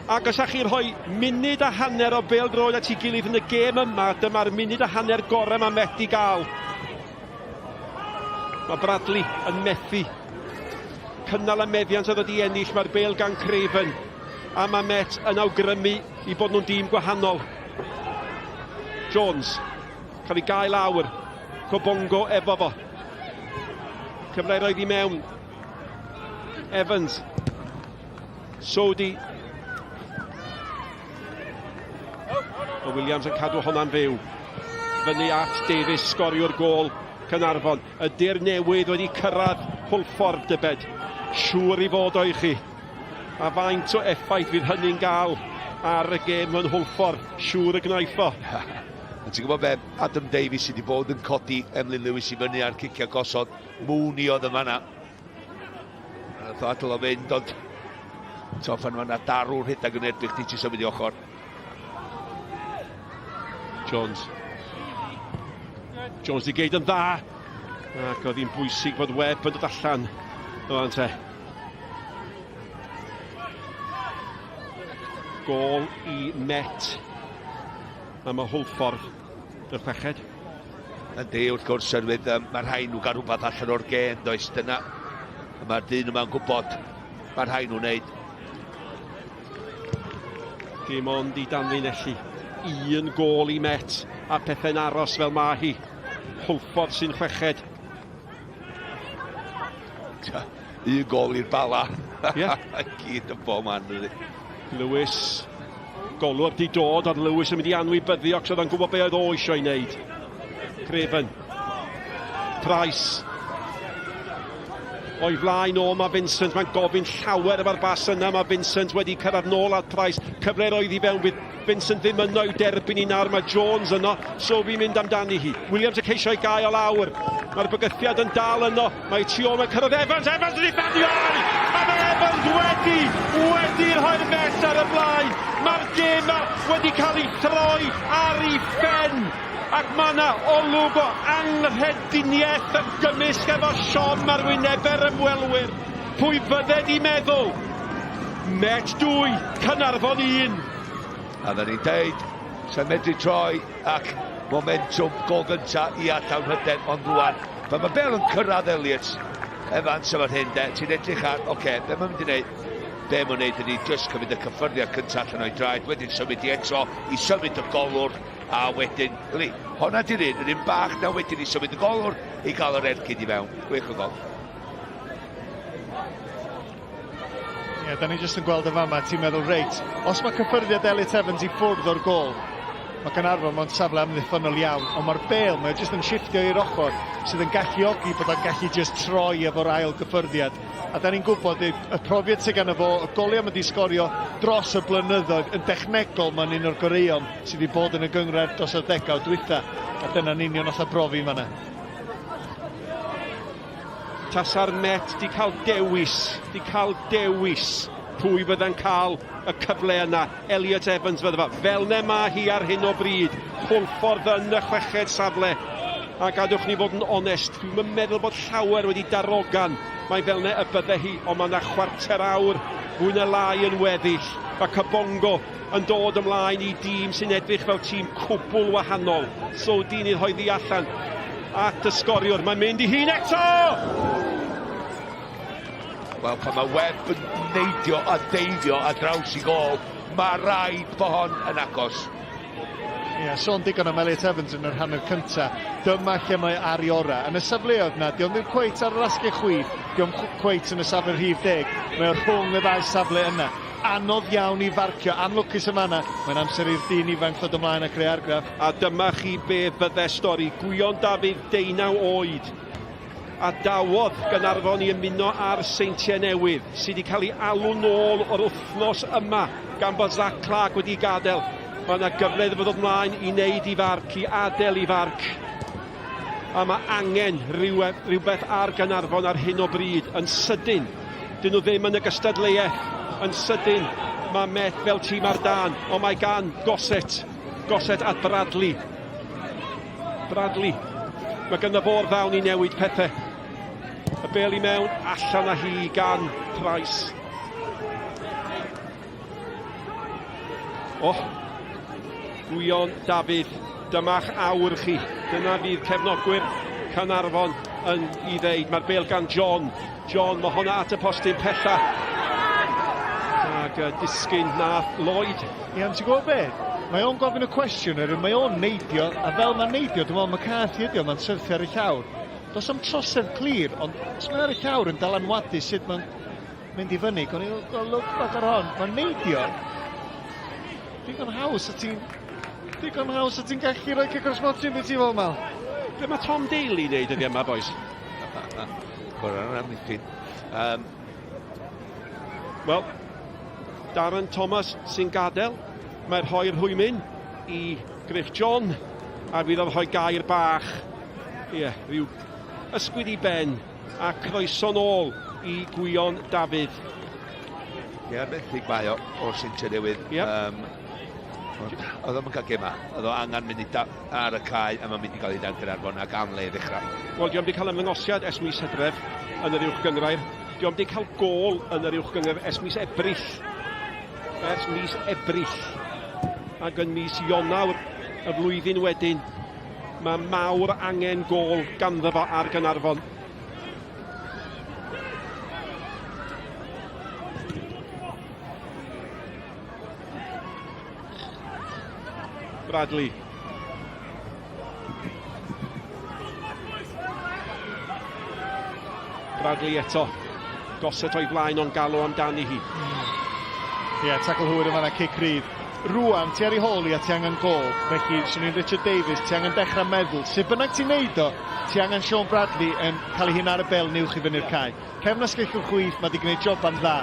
[SPEAKER 6] Ac os ydych chi'n rhoi munud a hanner o bêl droed at ei gilydd yn y gêm yma, dyma'r munud a hanner gorau mae Met i gael. Mae Bradley yn methu cynnal y meddiant oedd wedi ennill. Mae'r bêl gan Craven. A mae Met yn awgrymu i bod nhw'n dîm gwahanol. Jones, cael ei gael lawr. Cobongo efo fo. Cyfle i roed i mewn. Evans. Sodi. Mae Williams yn cadw honna'n fyw. Fyny at Davies, sgoriwr gôl Caernarfon. Ydy'r newydd wedi cyrraedd Hwlffordd dybed? Siŵr i fod o i chi. A faint o effaith fydd hynny'n gael ar y gêm yn Hwlffordd? Siŵr y gwnaiff o.
[SPEAKER 7] A ti'n gwybod be, Adam Davies sydd wedi bod yn codi Emlyn Lewis i fyny ar ciciau gosod. Mooney oedd yn fanna. Nath o adael o fynd, ond to, pan mae yna darw rhedeg yn erbyn chdi, ti'n symud i ochr.
[SPEAKER 6] Jones. Jones di geid yn dda. Ac oedd hi'n bwysig bod Webb yn dod allan. O, te. Gôl i Met. A mae Hwlffordd y chweched.
[SPEAKER 7] Yndi, wrth gwrs, oherwydd um, mae rhai nhw gael rhywbeth allan o'r gêm, does dyna. Mae'r dyn yma'n gwybod, mae rhai nhw'n neud.
[SPEAKER 6] Dim ond i danlinellu. Un gôl i Met, a pethau'n aros fel mae hi. Hwlffordd sy'n chweched.
[SPEAKER 7] Un gôl i'r Bala. Ie. Gyd yn bob man.
[SPEAKER 6] Lewis. Golwr di dod, ond Lewis yn mynd i anwybyddu ac oedd o'n gwybod be oedd o eisiau ei wneud. Craven. Price. O'i flaen o mae Vincent, mae'n gofyn llawer efo'r bas yna, mae Vincent wedi cyrraedd nôl at Price. Cyfle roedd i fewn, fydd Vincent ddim yno i'w derbyn i nawr, mae Jones yno, so fi'n mynd amdani hi. Williams yn ceisio i gael lawr, mae'r bygythiad yn dal yno, mae tu ôl, mae'n cyrraedd Evans, Evans wedi banio ai! A mae Evans wedi, wedi rhoi'r Met ar y blaen! Mae'r gêm ma wedi cael ei throi ar ei phen! Ac mae yna olwg o anghrediniaeth yn gymysg efo siom ar wynebau'r ymwelwyr. Pwy fydde di meddwl? Met 2, Caernarfon 1.
[SPEAKER 7] A dda ni'n deud, sa'n medru troi ac momentum gol gynta i llawn hyder, ond rwan, pan mae Bale yn cyrraedd Elliot Evans efo'r hyn de, ti'n edrych ar, oce, okay, be mae'n mynd i wneud? Be mae'n wneud ydy just cymryd y cyffyrddiad cyntaf allan o'i draed, wedyn symud i eto i symud y golwr, a wedyn, yli, honna di'r un, yr un bach na wedyn i symud y golwr i gael yr ergyd i fewn. Gwych o gol.
[SPEAKER 5] Ie, Ie, da ni jyst yn gweld y fama, ti'n meddwl, reit, os mae cyffyrddiad Elliot Evans i ffwrdd o'r gol, mae Gaernarfon mewn safle amddiffynnol iawn, ond mae'r bel, mae o jyst yn shifftio i'r ochr, sydd yn galluogi bod o'n gallu jyst troi efo'r ail gyffyrddiad. A da ni'n gwybod y, y profiad sydd ganddo fo, y goliau mae wedi sgorio dros y blynyddoedd, yn dechnegol mae'n un o'r goreuon sydd wedi bod yn y gynghrair dros y ddegawd dwytha, a dyna'n union nath o brofi fanna.
[SPEAKER 6] Tasa'r Met 'di cael dewis, 'di cael dewis pwy fydda'n cael y cyfle yna. Elliot Evans fydda fo. Fel 'ne ma hi ar hyn o bryd. Hwlffordd yn y chweched safle. A gadwch ni fod yn onest, dwi'm yn meddwl bod llawer wedi darogan mai fel 'ne y bydde hi, ond mae 'na chwarter awr fwy na lai yn weddill. Mae Kabongo yn dod ymlaen i dîm sy'n edrych fel tîm cwbl wahanol. Soudini rhoi ddi allan at y sgoriwr. Mae'n mynd i hun eto!
[SPEAKER 7] Wel, pan mae Webb yn neidio a deifio a draws i gol, mae rhaid bod hon yn agos.
[SPEAKER 5] Ie, yeah, sôn digon am Elliot Evans yn yr hanner cynta. Dyma lle mae ar ei orau. Yn y safleoedd na, diolch ddim cweit ar yr asgell chwith, diolch cweit yn y safle rhif deg. Mae o rhwng y ddau safle yna. Anodd iawn i farcio, anlwcus yn fanna. Mae'n amser i'r dyn ifanc ddod ymlaen a creu argraff.
[SPEAKER 6] A dyma chi be fydde stori Gwion Dafydd, deunaw oed, a dawodd Gaernarfon i ymuno â'r Seintiau Newydd, sydd wedi cael ei alw nôl o'r wythnos yma gan bod Zac Clark wedi gadael. Mae yna gyfle iddo fo ddod mlaen i wneud i farc, i adael i farc. A mae angen rhywbeth ar Gaernarfon ar hyn o bryd yn sydyn. Dyn nhw ddim yn y gystadleuaeth. Yn sydyn, mae Met fel tîm ar dân, ond mae gan Gossett. Gossett at Bradley. Bradley. Mae ganddo fo'r ddawn i newid pethau. Y bel i mewn, allan â hi gan Price. Oh, Gwion Dafydd, dyma'ch awr chi. Dyna fydd cefnogwyr Caernarfon yn i ddeud. Mae'r bel gan John. John, mae honna at y postyn pella. Ac uh, disgyn nath Lloyd.
[SPEAKER 5] Ie, ond ti'n gwybod be? Mae o'n gofyn y cwestiwn, oherwydd mae o'n neidio, a fel mae'n neidio, dwi'n meddwl McCarthy ydi o, mae'n syrthio ar y llawr. Does am trosedd clir, ond os mae ar y llawr yn dylanwadu sut mae'n mynd i fyny, gawn ni gael look back ar hon. Mae'n neidio. Digon haws a ti'n... Digon haws a ti'n gallu rhoi cic o'r smotyn beth ti'n fel mal.
[SPEAKER 6] Be mae Tom Daly wneud ydi yma, boys?
[SPEAKER 7] Chwarae'r amddiffyn. Um,
[SPEAKER 6] Wel, Darren Thomas sy'n gadael. Mae'n rhoi'r rhwymyn i Griff John, a fydd o'n rhoi gair bach. Ie, yeah, rhyw ysgwyd i ben A croeso nôl i Gwion Dafydd.
[SPEAKER 7] Ie, yeah, benthyg mae o o'r Seintiau Newydd.
[SPEAKER 6] Yep.
[SPEAKER 7] Um, oedd o'n cael gema. Oedd o angen mynd i ar y cae a mae'n mynd i gael ei dan Gaernarfon ac am le i ddechrau.
[SPEAKER 6] Wel, diolch wedi cael ymddangosiad ers mis Hydref yn yr uwch gynghrair. Diolch wedi cael gôl yn yr uwch gynghrair ers mis Ebrill. Ers mis Ebrill. Ac yn mis Ionawr y flwyddyn wedyn, Mae mawr angen gôl ganddo fo ar Gaernarfon. Bradley. Bradley eto. Gossett o'i flaen ond galw amdani hi.
[SPEAKER 5] Ie, yeah, tacl hwyr yn fanna, cic rydd. Rwan, ti ar ei hôl i a ti angen gôl. Felly, swn i'n Richard Davies, ti angen dechrau meddwl. Sut bynnag ti'n neud o, ti angen Sean Bradley yn cael ei hun ar y bel yn uwch i fyny'r cae. Cefn asgellwr chwith, mae di gwneud joban dda.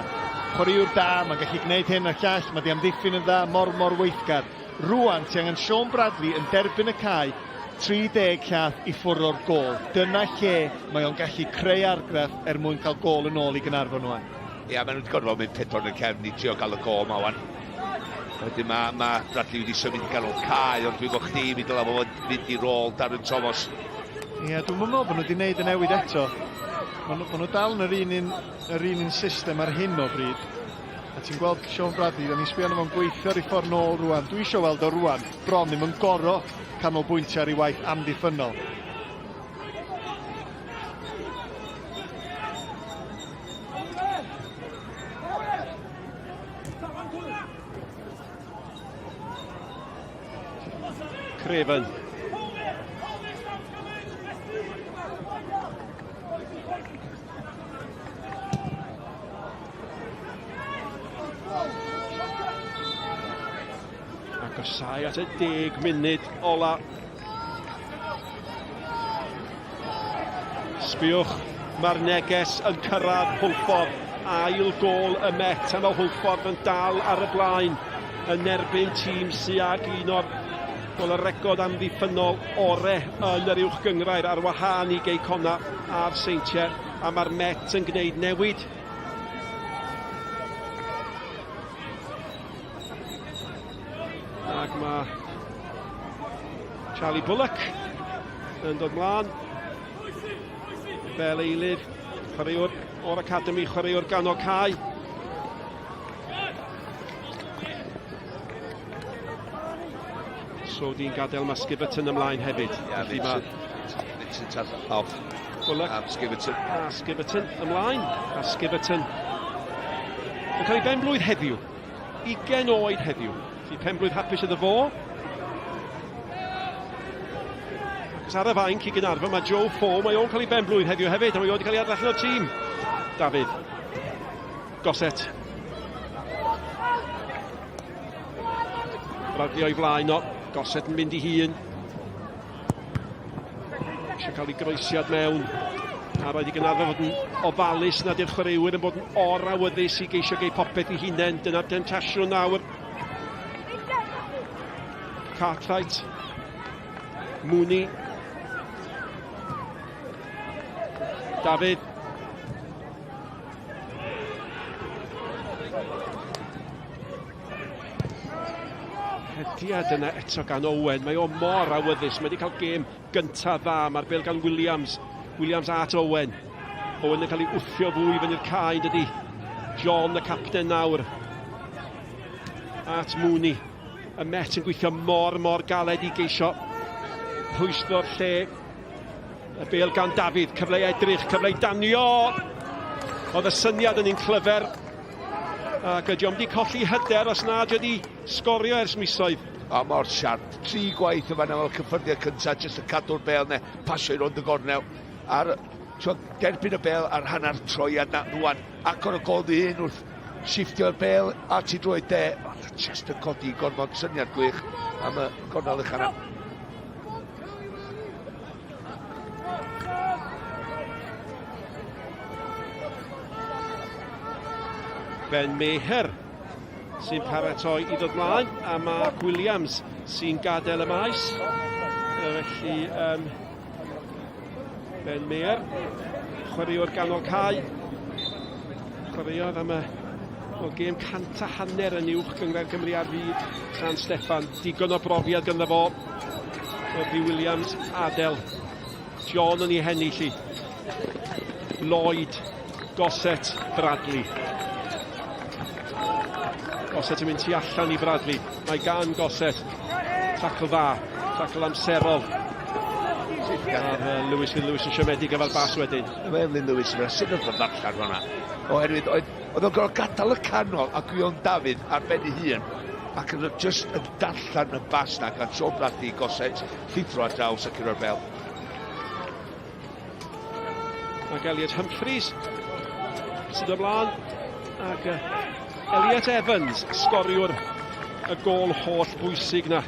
[SPEAKER 5] Chwaraewr da, mae'n gallu gwneud hyn a'r llall, mae di amddiffyn yn dda, mor, mor weithgar. Rwan, ti angen Sean Bradley yn derbyn y cae 30 llath i ffwrdd o'r gôl. Dyna lle mae o'n gallu creu argraff er mwyn cael gôl yn ôl i Gaernarfon rwan.
[SPEAKER 7] Ia, maen nhw wedi gorfod mynd pedwar yn y cefn i trio gael y gôl ma wan. Wedyn mae, ma Bradley wedi symud i ganol cae, ond dwi'n gwybod chdi, mi dylai fod mynd i rôl Darren Thomas.
[SPEAKER 5] Ie, dwi'n meddwl bod nhw wedi gwneud y newid eto. Maen nhw, ma nhw dal yn yr un un, yr un un system ar hyn o bryd. A ti'n gweld Sean Bradley, da ni'n sbio arno fo'n gweithio ar ei ffordd nôl rwan. Dwi eisiau weld o rwan, bron ddim yn goro canolbwyntio ar ei waith amddiffynnol.
[SPEAKER 6] Craven. Agosau at y 10 munud ola. Sbiwch, mae'r neges yn cyrraedd Hwlffordd. Ail gol y Met a mae Hwlffordd yn dal ar y blaen yn erbyn tîm sy ag un o'r wel, y record amddiffynnol ore yn yr uwch gynghrair ar wahân i Gei Connah a'r Seintiau a mae'r Met yn gwneud newid. Ac mae Charlie Bullock yn dod mlaen fel eilydd chwaraewr o'r Academi, chwaraewr ganol cae. So di'n gadael mae Skiverton ymlaen hefyd.
[SPEAKER 7] Yeah, Felly mae Vincent off.
[SPEAKER 6] Bullock.
[SPEAKER 7] A Skiverton.
[SPEAKER 6] A Skiverton ymlaen. A Skiverton yn cael ei benblwydd heddiw. 20 oed heddiw. Felly penblwydd hapus iddo fo. Ac ar y fainc i Gaernarfon mae Joe Fo, mae o'n cael ei benblwydd heddiw hefyd, a mae o wedi cael ei adael allan o'r tîm. Dafydd. Gossett. Bradley o'i flaen o. Gossett yn mynd i hun. Eisiau cael ei groesiad mewn. A rhaid i Gaernarfon fod yn ofalus nad yw'r chwaraewyr yn bod yn or-awyddus i geisio gei popeth i hunain. Dyna'r demtasiwn nawr. Cartwright. Mooney. David. Hediad yna eto gan Owen. Mae o mor awyddus. Mae wedi cael gêm gyntaf dda. Mae'r bel gan Williams. Williams at Owen. Owen yn cael ei wthio fwy fyny'r cae, dydy. John, y capten nawr. At Mooney. Y Met yn gweithio mor, mor galed i geisio rhwystro'r lle. Y bel gan Dafydd, cyfle i edrych, cyfle i danio. Oedd y syniad yn un clyfer. Ac ydy o'm di colli hyder os nad ydy sgorio ers misoedd.
[SPEAKER 7] A mor siarp, tri gwaith yma fel cyffyrddiad cyntaf, jyst yn cadw'r bel neu pasio i rownd y gornel. A'r twa, derbyn y bel ar hanner troiad na rwan, agor y gol di hun wrth shifftio'r bel at i drwy de. Ond jyst yn codi gormod syniad gwych am y gornel ucha na.
[SPEAKER 6] Ben Meher sy'n paratoi i ddod mlaen a Mark Williams sy'n gadael y maes. Felly um, Ben Meher, chwaraewr ganol cae, chwaraeodd am y o gêm 150 yn uwch gynghrair Cymru ar fyd San Steffan. Digon o brofiad ganddo fo. Robbie Williams, Adel, John yn ei hennill i. Lloyd, Gossett, Bradley. Gossett yn mynd tu allan i Bradley. Mae gan Gossett tacl dda, tacl amserol. Ar Lewis, fydd Lewis yn siomedig efo'r bas wedyn.
[SPEAKER 7] Mae Emlyn Lewis yn sut oedd o'n ddarllen hwnna. Oherwydd oedd, oedd o'n gorfod gadael y canol a Gwion Dafydd ar ben ei hun ac yn just yn darllen y bas na gan Sean Bradley Gossett llithro ar draws ac i'r bel.
[SPEAKER 6] Ac Elliot Humphreys sydd o blaen ac Elliot Evans sgoriwr y gôl holl bwysig na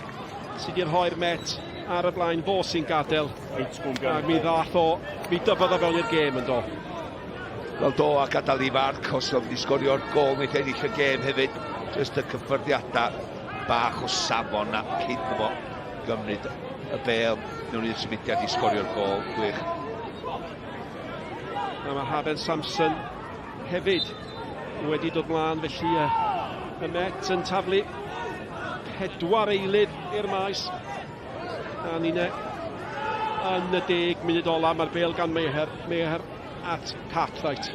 [SPEAKER 6] sydd wedi rhoi'r Met ar y blaen fo sy'n gadael ac mi ddath o mi dyfodd o fewn i'r gêm yn do.
[SPEAKER 7] Wel do, a gadael i Marc os oedd wedi sgorio'r gol wneud ennill y gêm hefyd. Just y cyffyrddiadau bach o safon na cyn iddo fo gymryd y bel mewn un symudiad i sgorio'r gol. Gwych.
[SPEAKER 6] A mae Haven Samson hefyd wedi dod mlaen felly y Met yn taflu pedwar eilydd i'r maes. A nine yn y 10 munud ola, mae'r bel gan Meher, Meher at Cartwright.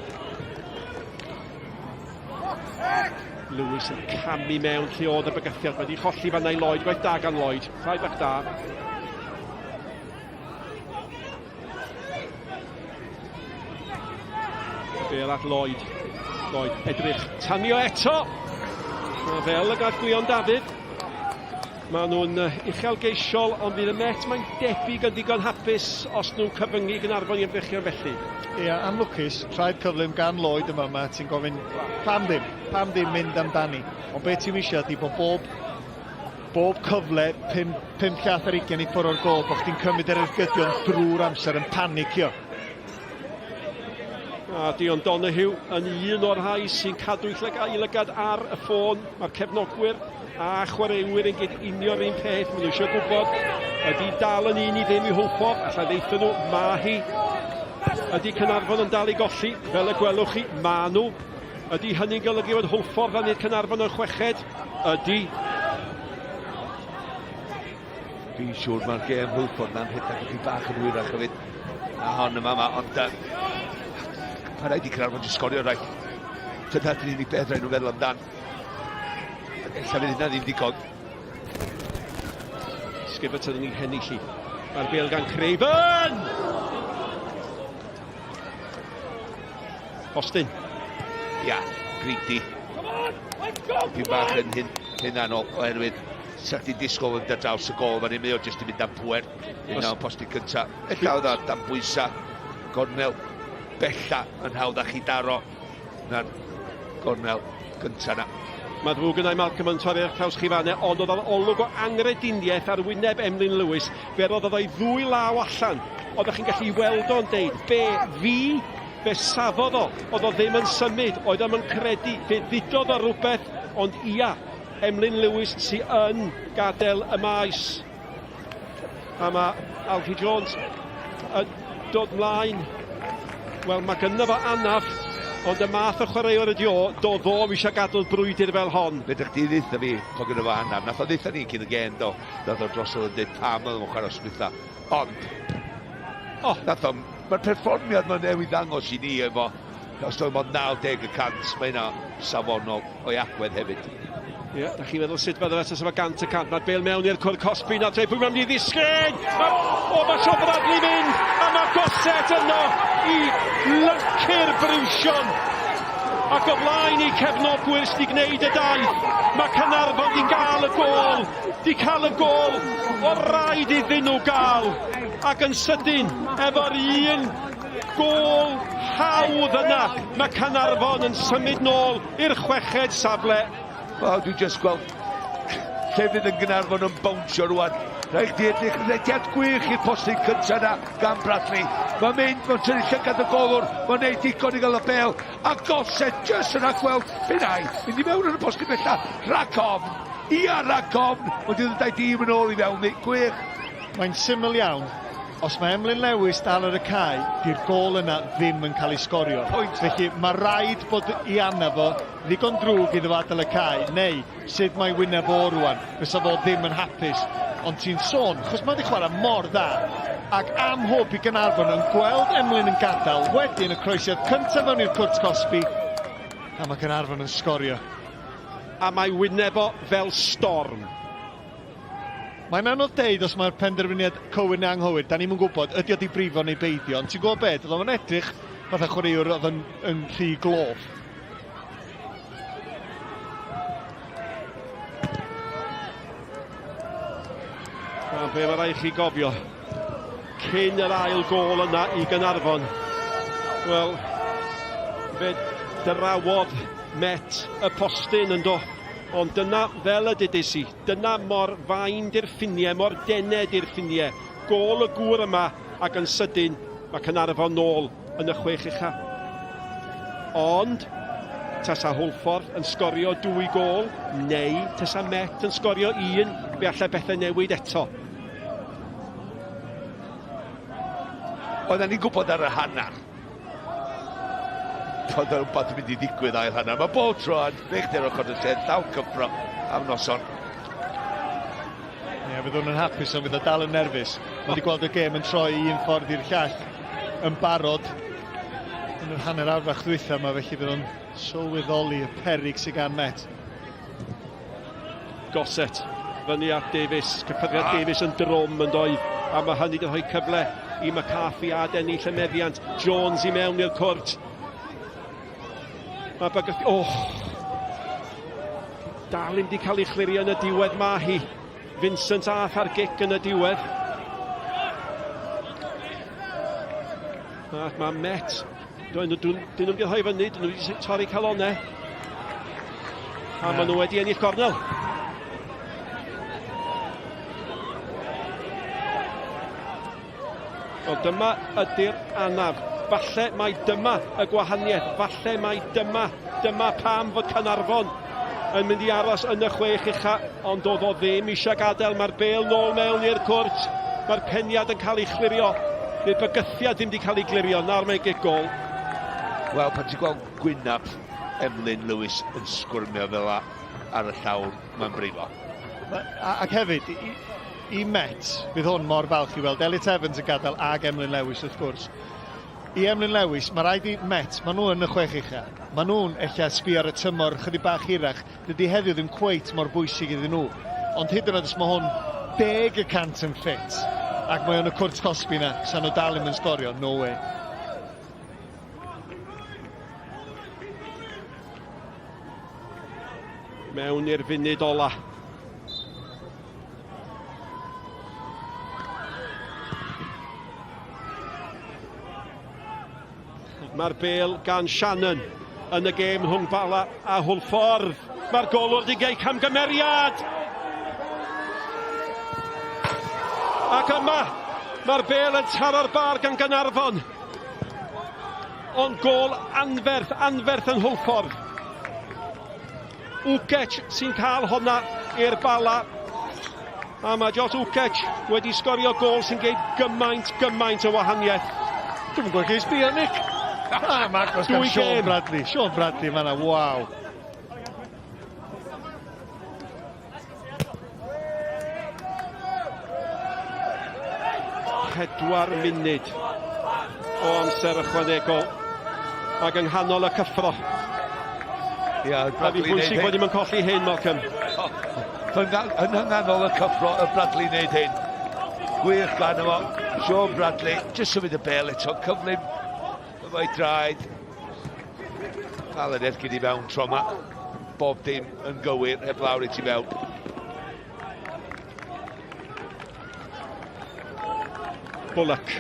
[SPEAKER 6] Lewis yn camu mewn lle oedd y bygythiad, wedi cholli fan i Lloyd, gwaith da gan Lloyd, rhai bach da. Bel at Lloyd. Lloyd edrych, tanio eto! Mae fel y gall Gwion Dafydd. Maen nhw'n uchelgeisiol, ond fydd y Met mae'n debyg yn ddigon hapus os nhw'n cyfyngu Gaernarfon i ymdrechion felly.
[SPEAKER 5] Ie, yeah, anlwcus, traed cyflym gan Lloyd yma, mae ti'n gofyn pam ddim, pam ddim mynd amdani. Ond beth ti'n eisiau ydy bod bob Bob cyfle, 5, 5 llath ar 20 i ffwrdd o'r gol, bod chdi'n cymryd yr ergydion drwy'r amser yn panicio.
[SPEAKER 6] A Dion Donoghue yn un o'r rhai sy'n cadw ei llygad, ei lygad ar y ffôn. Mae'r cefnogwyr a chwaraewyr yn gyd unio'r un peth. Maen nhw eisiau gwybod ydy dal yn un i ddim i Hwlffordd. Alla ddeithio nhw, mae hi. Ydy Caernarfon yn dal i golli, fel y gwelwch chi, ma nhw. Ydy hynny'n golygu bod Hwlffordd a nid Caernarfon yn chweched? Ydy.
[SPEAKER 7] Fi'n siŵr mae'r gêm Hwlffordd na'n rhedeg ychydig bach yn hwyrach hefyd. A hon yma, ma, ond uh, mae rhaid i Caernarfon jyst sgorio rhaid. Dyna'r unig beth rhaid nhw feddwl amdan. Ac ella fydd hynna ddim digon.
[SPEAKER 6] Skiverton yn ei hennill hi. Mae'r bêl gan Craven! Austin.
[SPEAKER 7] Ia, greedy. Dipyn bach yn hyn, hunanol oherwydd sa chdi'n disgwyl yn dod draws y gol fan hyn, mae o jyst yn mynd am pwer. Un o'r postyn cynta. Ella oedd o dan bwysa, gornel bella yn hawdd â chi daro na'r gornel gynta na.
[SPEAKER 6] Mae ddrwg yna i Malcolm yn torri'r traws chi fanne, ond oedd o'n olwg o angrediniaeth ar wyneb Emlyn Lewis. Fe roddodd o'i ddwy law allan. Oeddech chi'n gallu weld o'n deud, be, fi? Fe safodd o, oedd o ddim yn symud, oedd o'm yn credu, fe ddudodd o rhywbeth, ond ia, Emlyn Lewis sy yn gadael y maes. A mae Alfie Jones yn dod mlaen. Wel, mae gynno fo anaf, ond y math o chwaraewr ydi o, doedd o ddim eisiau gadael brwydr fel hon.
[SPEAKER 7] Be dych chi ddeutha fi bod gynno fo anaf? Nath o ddeutha ni cyn y gêm, do. Nath o drosodd yn dweud pam oedd o'n chwarae os dwytha. Ond, oh, nath o, mae'r perfformiad mae'n newid ddangos i ni efo, os oedd mond 90 y cant, mae hynna safonol o'i agwedd hefyd.
[SPEAKER 6] Ie, yeah, da chi'n meddwl sut fydde fe efo gant y cant. Mae'r bel mewn i'r cwr cosbi, na tre pwy mae'n mynd i ddisgyn! O, mae Sean Bradley mynd, a mae Gosset yno i lyncu'r briwsion. Ac o flaen i cefnogwyr sydd wedi gwneud y daith, mae Caernarfon di gael y gôl, di cael y gôl, o raid iddyn nhw gael. Ac yn sydyn, efo'r un gôl hawdd yna, mae Caernarfon yn symud nôl i'r chweched safle.
[SPEAKER 7] Wel, dwi jyst gweld llefydd yn Gaernarfon yn bownsio rwan. Rhaid chdi edrych, rediad gwych i'r postyn cyntaf na gan Bradley. Mae'n mynd, mae'n tynnu llygad y golwr, mae'n neud digon i gael y bel, a Gossett jyst yn rhagweld, fe nai, mynd i mewn yn y postyn bella, rhag ofn, ia rhag ofn, ond dyn nhw'n dau dîm yn ôl i fewn, gwych.
[SPEAKER 5] Mae'n syml iawn, Os mae Emlyn Lewis dal ar y cae, di'r gôl yna ddim yn cael ei sgorio. Pwynt. Felly mae rhaid bod i anna fo ddigon drwg iddo fo adael y cae, neu sut mae wyneb o rwan, fysa fo ddim yn hapus. Ond ti'n sôn, chos mae wedi chwarae mor dda, ac am hwb i Gaernarfon yn gweld Emlyn yn gadael, wedyn y croesiad cyntaf mewn i'r cwrt cosbi, a mae Caernarfon yn sgorio.
[SPEAKER 6] A mae wyneb o fel storm.
[SPEAKER 5] Mae'n anodd deud os mae'r penderfyniad cywir neu anghywir, da ni'm yn gwybod ydy o 'di brifo neu beidio, ond ti'n gwybod beth, oedd o'n edrych fatha chwaraewr oedd yn, yn rhy gloff.
[SPEAKER 6] A be mae rhaid chi gofio, cyn yr ail gôl yna i Gaernarfon, wel, fe drawodd Met y postyn yn do. Ond dyna, fel y dudis i, dyna mor fain 'di'r ffiniau, mor dene 'di'r ffiniau. Gôl y gŵr yma, ac yn sydyn, mae Caernarfon nôl yn y chwech ucha. Ond, tasa Hwlffordd yn sgorio dwy gôl, neu tasa Met yn sgorio un, fe allai bethau newid eto.
[SPEAKER 7] Oedden ni'n gwybod ar y hanner bod yna rhywbeth yn mynd i ddigwydd ail hanner. Mae bob tro yn rhedeg ar ochr y lle, llawn cyffro am noson.
[SPEAKER 5] Ie, yeah, fydd hwn yn hapus ond fydd o dal yn nerfus. Mae wedi gweld y gêm yn troi un ffordd i'r llall yn barod yn yr hanner awr fach ddwytha yma, felly fydd o'n sylweddoli y peryg sydd gan Met.
[SPEAKER 6] Gossett fyny at Davies, cyffyrddiad ah. Davies yn drwm yn doedd, a mae hynny wedi rhoi cyfle i McCarthy a adennill y meddiant. Jones i mewn i'r cwrt. Mae bygyth... Oh! Dal ddim wedi cael ei chlirio yn y diwedd mae hi. Vincent Ath ar gic yn y diwedd. Ac mae Met, dyn nhw dyn nhw wedi rhoi fyny, dyn nhw wedi torri calonau. A maen nhw wedi ennill gornel. Wel, dyma ydy'r anaf. Falle mai dyma y gwahaniaeth. Falle mai dyma, dyma pam fod Caernarfon yn mynd i aros yn y chwech ucha, ond doedd o ddim eisiau gadael. Mae'r bel nôl mewn i'r cwrt. Mae'r peniad yn cael ei chlirio. Neu'r bygythiad ddim wedi cael ei glirio. Nawr mae'n gic gol.
[SPEAKER 7] Wel, pan ti'n gweld gwynab Emlyn Lewis yn sgwrmio fel a ar y llawr, mae'n brifo.
[SPEAKER 5] Ac hefyd, i, i Met, fydd hwn mor falch i weld Elliot Evans yn gadael ag Emlyn Lewis wrth gwrs. I Emlyn Lewis, mae rhaid i Met, maen nhw yn y chwech ucha. Maen nhw'n ella sbio ar y tymor chydig bach hirach. Dydy heddiw ddim cweit mor bwysig iddyn nhw. Ond hyd yn oed os mae hwn 10% yn ffit, ac mae o'n y cwrt cosbi na, sa nhw dal ddim yn sgorio, no way.
[SPEAKER 6] Mewn i'r funud ola. Mae'r bel gan Shannon yn y gêm rhwng Bala a Hwlffordd. Mae'r golwr wedi gwneud camgymeriad! Ac yma, mae'r bel yn taro'r bar gan Gaernarfon. Ond gôl anferth, anferth yn Hwlffordd. Ukec sy'n cael honna i'r Bala. A mae Jos Ukec wedi sgorio gôl sy'n geud gymaint, gymaint o wahaniaeth.
[SPEAKER 5] Dwi'm yn gwybod lle i sbio, Nick. Ah, mae agos gan Sean Bradley. Sean Bradley, fan'na, waw.
[SPEAKER 6] Pedwar munud o amser ychwanegol ac yng nghanol y cyffro.
[SPEAKER 7] Ia,
[SPEAKER 6] A fi bwysig bod ni'n colli hyn, Malcolm.
[SPEAKER 7] Yn nghanol y cyffro, y Bradley wneud hyn. Gwych gan efo. Sean Bradley, jyst symud y bel eto, cyflym efo'i draed. Dal yn ergyd i fewn tro yma. Bob dim yn gywir, heb lawr i ti fewn.
[SPEAKER 6] Bullock.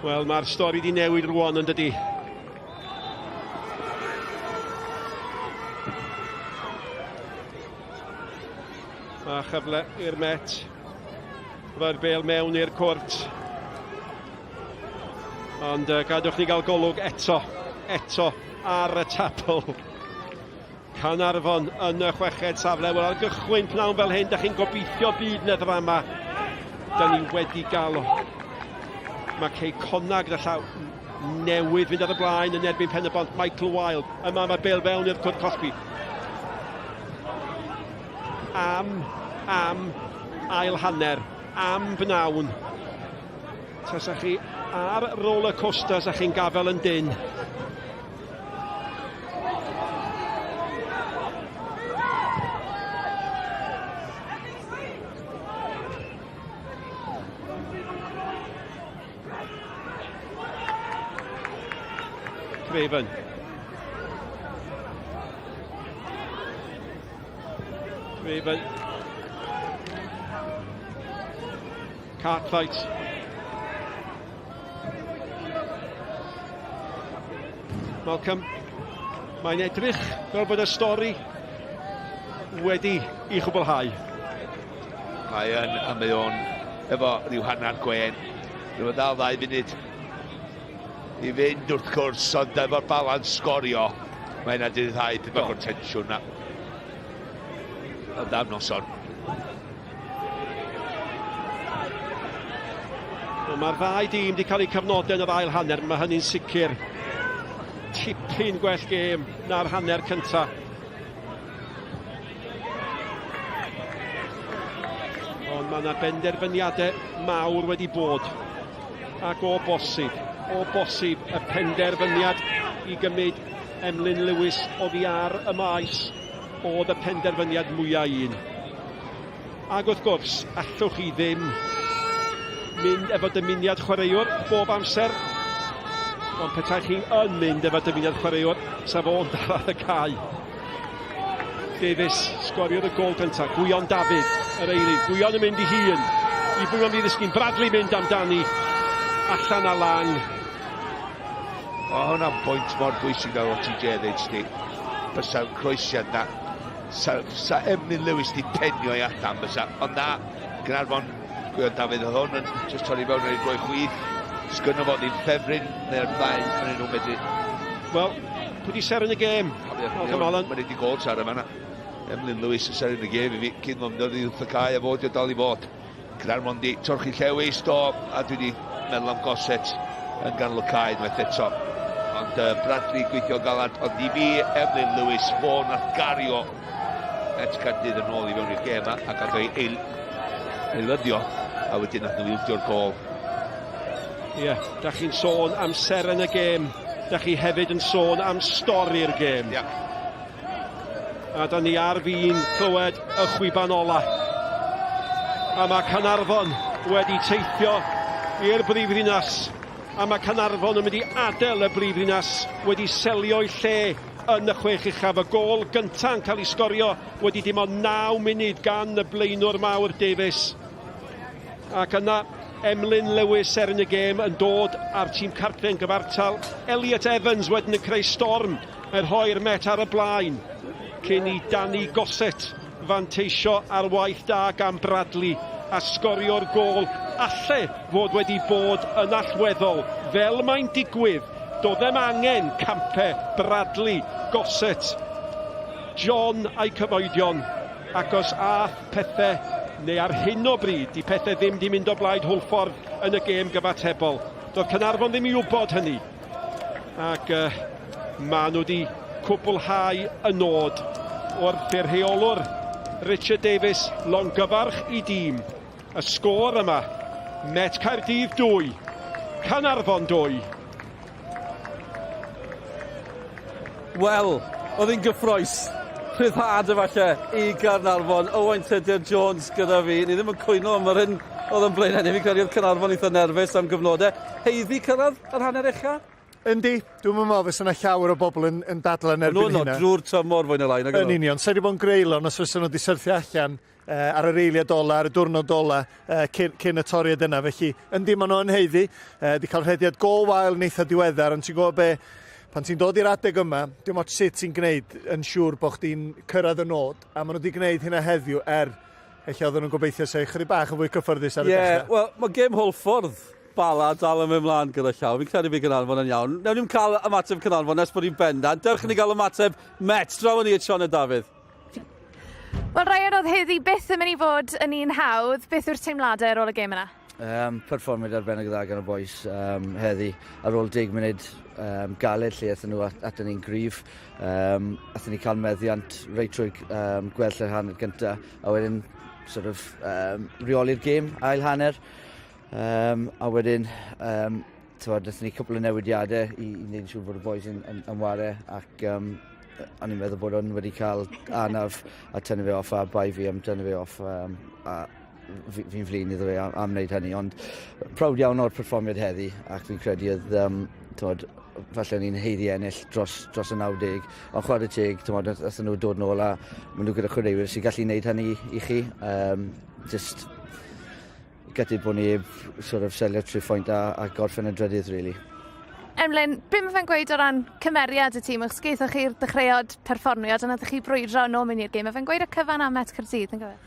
[SPEAKER 6] Wel, mae'r stori di newid rwan yn dydi. A chyfle i'r Met. Roi'r bel mewn i'r cwrt. Ond uh, gadwch ni gael golwg eto, eto ar y tabl. Caernarfon yn y chweched safle. Wel, ar gychwyn pnawn fel hyn, da chi'n gobeithio byd na ddrama. Da ni wedi gael o. Mae Cei Conna gyda llaw newydd fynd ar y blaen yn erbyn Pen y Bont, Michael Wilde. Yma mae Bale fewn i'r cwrt cosbi. Am, am, ail hanner, am bnawn. Tasa chi ar roller coaster, sa chi'n gafel yn dyn. Craven. Craven. Cartwright. Malcolm, mae'n edrych fel bod y stori wedi i chwblhau.
[SPEAKER 7] Mae yn, a mae o'n efo rhyw hanner gwen. Rhyw ddal ddau funud i fynd wrth gwrs, ond efo'r balans sgorio, mae yna di rhyddhau peth bach o'r tensiwn na. Ond am noson.
[SPEAKER 6] Wel, mae'r ddau dîm wedi cael eu cyfnodau yn yr ail hanner, mae hynny'n sicr. Tipyn gwell gêm na'r hanner cyntaf. Ond mae yna benderfyniadau mawr wedi bod. Ac o bosib, o bosib, y penderfyniad i gymryd Emlyn Lewis oddi ar y maes oedd y penderfyniad mwyaf un. Ac wrth gwrs, allwch chi ddim mynd efo dymuniad chwaraewr bob amser. Ond petai chi yn mynd efo dymuniad chwaraewr, sa fo'n dal ar y cae. Davies sgoriodd y gol gyntaf. Gwion Dafydd, yr eilydd. Gwion yn mynd i hun. I bwy mae'n ddisgyn. Bradley mynd amdani. Allan a lan.
[SPEAKER 7] O, hwnna'n bwynt mor bwysig fel o TJ ddeud sti. Bysa'r croesiad na. Sa, sa Emlyn Lewis di penio i allan bysa. Ond na, Gaernarfon Gwion Dafydd oedd hwn yn just torri fewn ar ei droi chwith. Sgynno fo ddim ffefryn neu'r ddau yn nhw'n medru.
[SPEAKER 6] Wel, pwy di seren y gêm?
[SPEAKER 7] Oh, come on, Mae'n wedi gol sar yma. Emlyn Lewis yn seren y gêm i fi cyn fo'n dod i wrth y cae a fod i dal i fod. Caernarfon di torchi llewis do a dwi di meddwl am Gossett yn ganol y cae unwaith eto. Ond uh, Bradley gweithio galad, ond i fi Emlyn Lewis fo nath gario Et Caerdydd yn ôl i fewn i'r gêm a gath o'i eil, eilyddio a wedyn nath nhw ildio'r gol.
[SPEAKER 6] Ie, yeah, da chi'n sôn am seren y gêm, da chi hefyd yn sôn am stori'r gêm.
[SPEAKER 7] Yeah.
[SPEAKER 6] A da ni ar fin clywed y chwiban ola. A mae Caernarfon wedi teithio i'r brifddinas. A mae Caernarfon yn mynd i adael y brifddinas wedi selio'i lle yn y chwech uchaf. Y gôl gyntaf yn cael ei sgorio wedi dim ond 9 munud gan y blaenwr mawr Davies. Ac yna Emlyn Lewis er yn y gêm yn dod a'r tîm cartre yn gyfartal. Elliot Evans wedyn yn creu storm yn rhoi'r Met ar y blaen cyn i Danny Gossett fanteisio ar waith da gan Bradley a sgorio'r gôl alle fod wedi bod yn allweddol fel mae'n digwydd. Doedd ddim angen campe Bradley, Gossett, John a'i cyfoedion ac os ath pethau neu ar hyn o bryd di pethau ddim di mynd o blaid Hwlffordd yn y gêm gyfatebol. Doedd Caernarfon ddim i wybod hynny. Ac uh, maen nhw wedi cwblhau y nod wrth i'r rheolwr Richard Davies longyfarch i dîm. Y sgôr yma, Met Caerdydd 2, Caernarfon 2.
[SPEAKER 4] Wel, oedd hi'n gyffroes. Rhyddhad efallai i Gaernarfon. Owain Tudur Jones gyda fi. Ni ddim yn cwyno am yr hyn oedd yn blaenau ni. Fi'n credu oedd Caernarfon eitha nerfus am gyfnodau. Haeddu cyrraedd yr hanner ucha?
[SPEAKER 5] Yndi, dwi'n meddwl fysa yna llawer o bobl yn, yn dadlau yn erbyn
[SPEAKER 4] hynna. Nhw'n drwy'r tymor fwy na lai.
[SPEAKER 5] Yn union, sa'i wedi bod yn greulon os fysa nhw wedi syrthio allan uh, ar yr eiliad ola, ar y diwrnod ola, uh, cyn, cyn y toriad yna. Felly, yndi, maen nhw yn haeddu. Uh, wedi cael rhediad go wael yn eitha diweddar, ond ti'n gwybod be, pan ti'n dod i'r adeg yma, dim ots sut ti'n gwneud yn siŵr bod chdi'n cyrraedd y nod, a maen nhw wedi gwneud hynna heddiw er ella oedden nhw'n gobeithio sef chydig bach yn fwy cyfforddus ar y
[SPEAKER 4] yeah, dechrau. Wel, mae gêm Hwlffordd Bala dal yn mynd mlaen gyda llaw. Fi'n credu bydd Caernarfon yn iawn. Newn ni'm cael ymateb Caernarfon nes bod ni'n bendant. Dewch i ni gael ymateb Met. Draw ni at Sioned Dafydd.
[SPEAKER 2] Wel, Ryan, oedd heddi byth yn mynd i fod yn un hawdd. Beth yw'r teimladau ar ôl y gêm yna?
[SPEAKER 3] Um, perfformiad arbennig dda gan y boys um, heddi. Ar ôl 10 munud um, galed lle aethon nhw at, aton ni'n gryf. Um, aethon ni cael meddiant reit trwy'r um, gwell yr hanner gyntaf. A wedyn sort of, um, reoli'r gêm ail hanner. Um, a wedyn, um, tywod, wnaethon ni cwpl o newidiadau i, i wneud yn siŵr bod y boys yn, yn, yn ware ac um, o'n i'n meddwl bod o'n wedi cael anaf a tynnu fe off a bai fi am tynnu fe off um, a fi'n fi flin iddo fe am, am wneud hynny ond proud iawn o'r perfformiad heddi ac fi'n credu oedd um, tywod, falle ni'n haeddu ennill dros, dros y 90 ond chwarae teg tywod, nathon nhw dod nôl a maen nhw gyda chwaraewyr sy'n gallu gwneud hynny i chi um, just Gutted bod ni heb sort of selio tri phwynt a, a gorffen yn drydydd, really.
[SPEAKER 2] Emlyn, be mae fe'n gweud o ran cymeriad y tîm? Achos gaethoch chi'r dechreuad perfformiad, ond nath chi brwydro nôl mewn i'r gêm. Mae fe'n gweud y cyfan am Met Caerdydd, yn gyfer?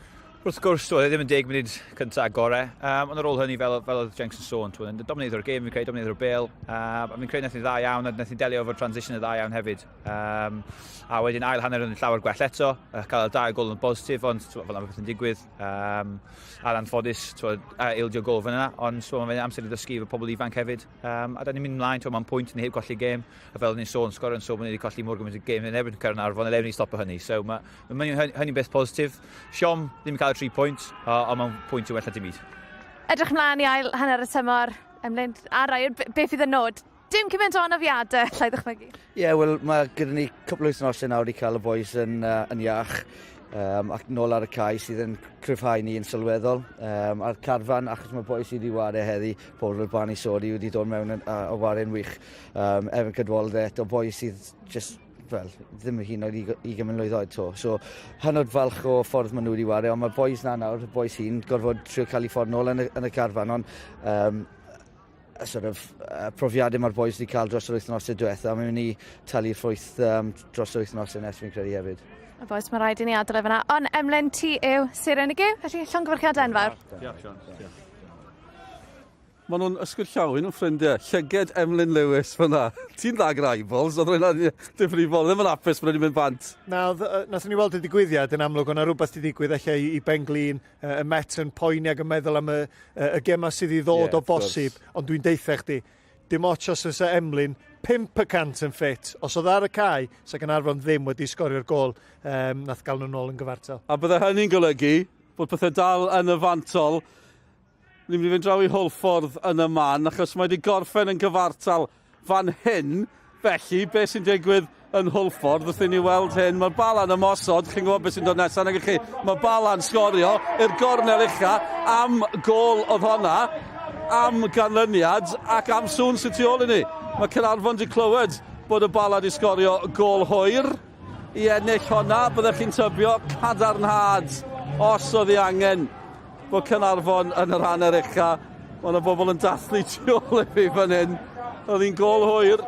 [SPEAKER 9] Wrth gwrs, doedd e ddim yn 10 munud cyntaf gorau, um, ond ar ôl hynny, fel, fel oedd Jenks yn sôn, twyd, yn domineiddio'r gêm, fi'n credu domineiddio'r bêl, um, a fi'n credu nath ni dda iawn, a nath ni delio efo'r transition yn dda iawn hefyd. Um, a wedyn ail hanner yn llawer gwell eto, cael y dau gol yn bositif, ond fel yna beth yn digwydd. Um, a'n anffodus, twod, a ildio gol fan yna, ond so, mae'n amser i ddysgu efo pobl ifanc hefyd. Um, a da ni'n mynd ymlaen, mae'n pwynt, ni heb colli gêm, a fel ni'n sôn, sgorio yn sôn, bod ni wedi colli mor gymaint o gêm yn erbyn Caernarfon, a ni stopo hynny. So mae ma, ma hynny'n beth positif. Siom, ddim yn cael y 3 pwynt, ond mae'n pwynt i wella dim byd.
[SPEAKER 2] Edrych mlaen i ail hanner y tymor, Emlyn, a Ryan, beth fydd y nod? Dim cymaint o anafiadau, allai ddychmygu.
[SPEAKER 3] Ie, yeah, wel, mae gyda ni cwpl o wythnosau nawr i cael y boys yn, uh, yn iach um, ac nôl ar y cae sydd yn cryfhau ni yn sylweddol. Um, a'r carfan, achos mae boys sydd wedi ware heddi, pobl fel Barney Sodi wedi dod mewn yn, a, a ware'n wych. Um, Evan Cadwalder eto, boys sydd just wel, ddim yn hyn oed i gymryd mlwydd oed to. So, hynod falch o ffordd maen nhw wedi ware, ond mae'r boys na nawr, y boys hyn, gorfod trio cael eu ffordd nôl yn y, yn y carfan, ond um, y sort of, uh, profiadau mae'r boys wedi cael dros yr wythnosau diwetha, mae'n mynd i talu'r ffrwyth um, dros yr wythnosau nes fi'n credu hefyd.
[SPEAKER 2] Y bois, mae rhaid i ni adael e fyna. Ond Emlyn, ti yw seren y gêm, felly llongyfarchiadau enfawr.
[SPEAKER 4] Diolch, Sian. Diolch. Maen nhw'n ysgwyd llaw, un o'n ffrindiau, llyged Emlyn Lewis fyna. Ti'n dda gyda eyeballs, oedd rhywun difrifol, ddim yn hapus bod wedi mynd bant.
[SPEAKER 5] Na, nathon ni weld y digwyddiad yn amlwg, o'na rhywbeth wedi digwydd ella i, i Ben-glin, y Met yn poeni ac yn meddwl am y, y, y gemau sydd i ddod yeah, o bosib, ond dwi'n deutha chdi, dim ots os fysa Emlyn 5% yn ffit, os oedd ar y cae, sa Gaernarfon ddim wedi sgorio'r gôl um, nath gael nhw'n ôl yn gyfartal.
[SPEAKER 4] A bydde hynny'n golygu bod pethau dal yn y fantol. Ni'n mynd i fynd draw i Hwlffordd yn y man, achos mae wedi gorffen yn gyfartal fan hyn. Felly, beth sy'n digwydd yn Hwlffordd wrth i ni weld hyn? Mae'r Bala'n ymosod, chi'n gwybod beth sy'n dod nesaf, nag chi? Mae Bala'n sgorio i'r gornel ucha am gôl oedd honna, am ganlyniad ac am sŵn sy'n tu ôl i ni. Mae Caernarfon wedi clywed bod y Bala wedi sgorio gôl hwyr i ennill honna. Byddech chi'n tybio cadarnhad os oedd ei angen bod Caernarfon yn yr hanner ucha. Mae yna bobl yn dathlu tu ôl i fi fan hyn. Oedd hi'n gôl hwyr,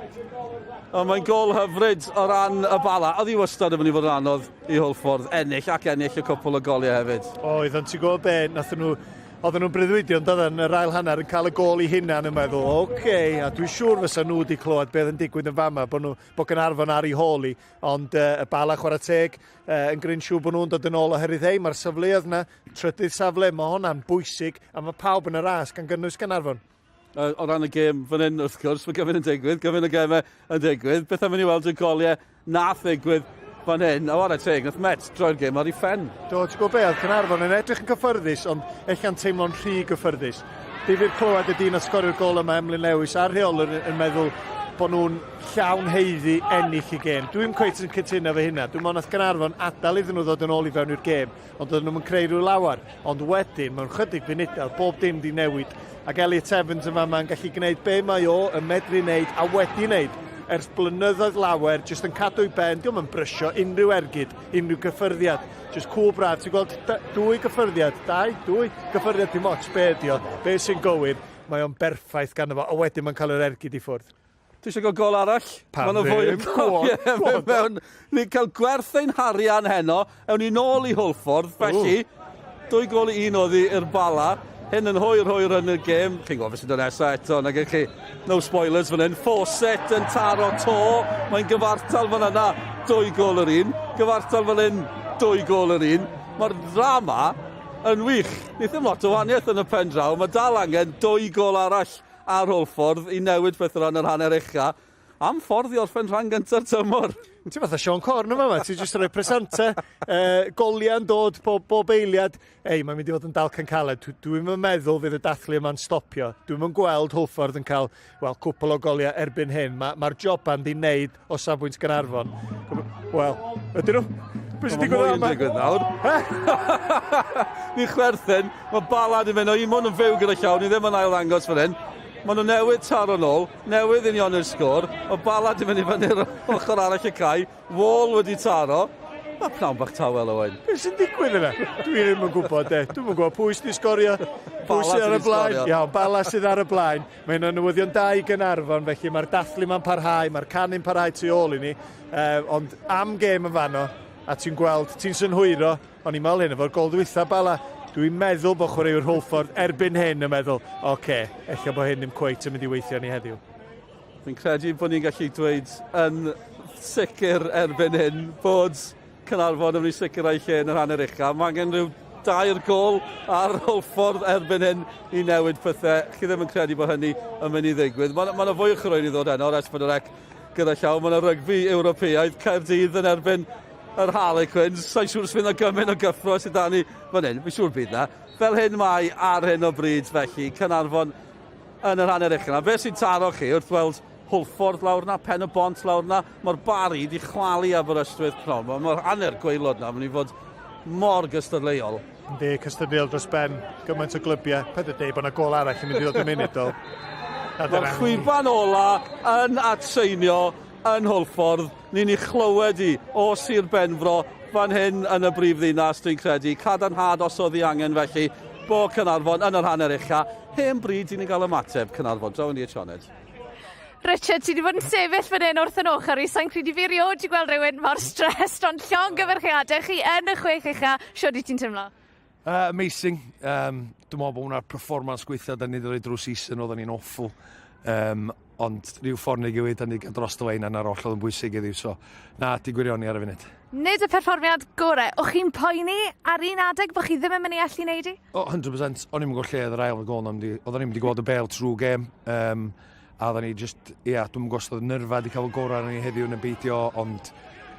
[SPEAKER 4] ond mae'n gôl hyfryd o ran y Bala. Oedd hi wastad yn mynd i fod yn anodd i Hwlffordd ennill ac ennill y cwpl o goliau hefyd.
[SPEAKER 5] Oedd, ond ti'n gwybod be, nath nhw, oedden nhw'n breuddwydio yn doedden yr ail hanner yn cael y gôl i hunan yn meddwl, oce, okay, a dwi'n siŵr fysa nhw wedi clywed beth yn digwydd yn fama, bod nhw, bod Gaernarfon ar ei hôl i, ond uh, y Bala chwarae teg uh, yn gryn siŵr bod nhw'n dod yn ôl oherwydd hei, mae'r safleoedd yna, trydydd safle, mae hwnna'n bwysig, a mae pawb yn y ras gan gynnwys Gaernarfon.
[SPEAKER 4] Uh, o ran y gêm fan hyn, wrth gwrs, mae gyfyn yn digwydd, gyfyn y gemau yn digwydd. Beth am i ni weld y goliau nath ddigwydd fan hyn? A wara teg, nath Met droi'r gêm ar ei phen.
[SPEAKER 5] Do, ti'n gwybod be, oedd Caernarfon yn edrych yn gyffyrddus, ond ella'n teimlo'n rhy gyffyrddus. Difyr clywed y dyn a sgorio'r gol yma, Emlyn Lewis, a'r rheolwr yn meddwl bod nhw'n llawn haeddu ennill y gêm. Dwi'm cweit yn cytuno efo hynna. Dwi'n meddwl nath Gaernarfon adael iddyn nhw ddod yn ôl i fewn i'r gêm, ond doedden nhw'm yn creu rhyw lawer. Ond wedyn, mewn chydig funudau, oedd bob dim di newid. Ac Elliot Evans yn fama yn gallu gwneud be mae o yn medru wneud a wedi wneud ers blynyddoedd lawer, jyst yn cadw ei ben, diolch yn brysio unrhyw ergyd, unrhyw gyffyrddiad. Jyst cŵl braf, ti'n gweld dwy gyffyrddiad, dau, dwy gyffyrddiad, dim ots be ydi o, be sy'n gywir, mae o'n berffaith ganddo fo, a wedyn mae'n cael yr ergyd i ffwrdd.
[SPEAKER 4] Ti eisiau gael gol arall?
[SPEAKER 5] Pam ddim? Fwy o
[SPEAKER 4] goliau mewn. Ni'n cael gwerth ein harian heno. Ewn ni nôl i Hwlffordd. Felly, dwy gol i un oddi i'r Bala. Hyn yn hwyr hwyr yn y gêm. Chi'n gwybod beth sy'n dod nesaf eto, nag ych chi? No spoilers fan hyn. Fawcett yn taro to. Mae'n gyfartal fan yna. Dwy gol yr un. Gyfartal fan hyn. Dwy gol yr un. Mae'r ddrama yn wych. Ni ddim lot o wahaniaeth yn y pen draw. Mae dal angen dwy gol arall ar Hwlffordd i newid peth o ran yr hanner ucha. Am ffordd i orffen rhan gynta'r tymor.
[SPEAKER 5] Ti fatha Sean Corn yma, ma. Ti jyst rhoi presante, uh, goliau'n dod pob, bob eiliad. Ei, mae'n mynd i fod yn dalcan caled. Dwi'n dwi meddwl fydd y dathlu yma'n stopio. Dwi'n yn gweld Hwlffordd yn cael, wel, cwpl o goliau erbyn hyn. Mae'r ma, joban di wneud o safbwynt Gaernarfon. Wel, ydyn nhw?
[SPEAKER 4] Be sy'n digwydd yma? digwydd nawr. Ni'n chwerthin, mae Bala di mynd, o un yn fyw gyda llaw, ni ddim yn ail ddangos fan hyn. Maen nhw newydd taro nôl, newydd unioni'r sgôr, mae Bala di mynd i fyny'r ochr arall y cae, Wall wedi taro. Mae pnawn bach tawel, Owain.
[SPEAKER 5] Be sy'n digwydd yna? Dwi ddim yn gwybod, de. Dwi'm yn gwybod pwy sydd wedi sgorio. Pwy sydd ar y blaen. Iawn, Bala sydd ar y blaen. Mae yna newyddion da i Gaernarfon, felly mae'r dathlu ma'n parhau, mae'r canu'n parhau tu ôl i ni. Uh, ond am gêm yn fanno, a ti'n gweld, ti'n synhwyro, o'n i'n meddwl hyn efo'r gol dwytha Bala, dwi'n meddwl bod chwaraewr Hwlffordd erbyn hyn yn meddwl, oce, okay, ella bod hyn ddim cweit yn mynd i weithio ni heddiw.
[SPEAKER 4] Fi'n credu bod ni'n gallu dweud yn sicr erbyn hyn bod Caernarfon yn mynd i sicrhau lle yn yr hanner ucha. Mae angen rhyw dair gol ar Hwlffordd erbyn hyn i newid pethau. Chi ddim yn credu bod hynny yn mynd i ddigwydd. Mae yna fwy o chwaraeon i ddod heno ar S4C gyda llaw. Mae yna rygbi Ewropeaidd, Caerdydd yn erbyn yr Harlequins. Sa'n siŵr os fydd yna gymaint o gyffro sydd 'da ni fan hyn. Fi'n siŵr bydd yna. Fel hyn mae ar hyn o bryd felly. Caernarfon yn yr hanner uchel. A beth sy'n taro chi wrth weld Hwlffordd lawr na, Pen y Bont lawr na, mae'r Barri wedi chwalu Aberystwyth pnawn. Mae'r ma hanner gwaelod na, mynd i fod mor gystadleuol.
[SPEAKER 5] Yndi, cystadleuol dros ben, gymaint o glybiau. Paid â deud bod yna gol arall yn mynd i ddod yn munud, do.
[SPEAKER 4] Mae'r chwiban ola yn atseinio yn Hwlffordd. Ni'n ei chlywed i o Sir Benfro fan hyn yn y brif ddinas, dwi'n credu. Cadarnhad os oedd ei angen felly, bo Caernarfon yn yr hanner ucha. Hen bryd i ni gael ymateb, Caernarfon. Draw ni at Sioned.
[SPEAKER 2] Richard, ti wedi bod yn sefyll fan hyn wrth yn ochr i, sa'n credu fi erioed 'di gweld rhywun mor stressed, ond llongyfarchiadau chi yn y chwech ucha, shwd wyt ti'n teimlo?
[SPEAKER 1] Amazing. Dwi'n meddwl bod hwnna'r performance gweitha da ni wedi rhoi drwy season, oedden ni'n awful. Ond rhyw ffordd neu gilydd, da ni wedi cael dros y lein a'r oll oedd yn bwysig heddiw, so na, di gwirioni ar y funud.
[SPEAKER 2] Nid y perfformiad gorau. O'ch chi'n poeni ar un adeg bod chi ddim yn mynd i allu neud i?
[SPEAKER 1] O, 100%. O'n i'm yn gwybod lle oedd yr ail gol. Oedden ni'n mynd i gweld y bel trwy gêm. A oedden ni just, ia, yeah, dwi'n gwybod os oedd nyrfa wedi cael y gorau arnon ni heddiw neu beidio, ond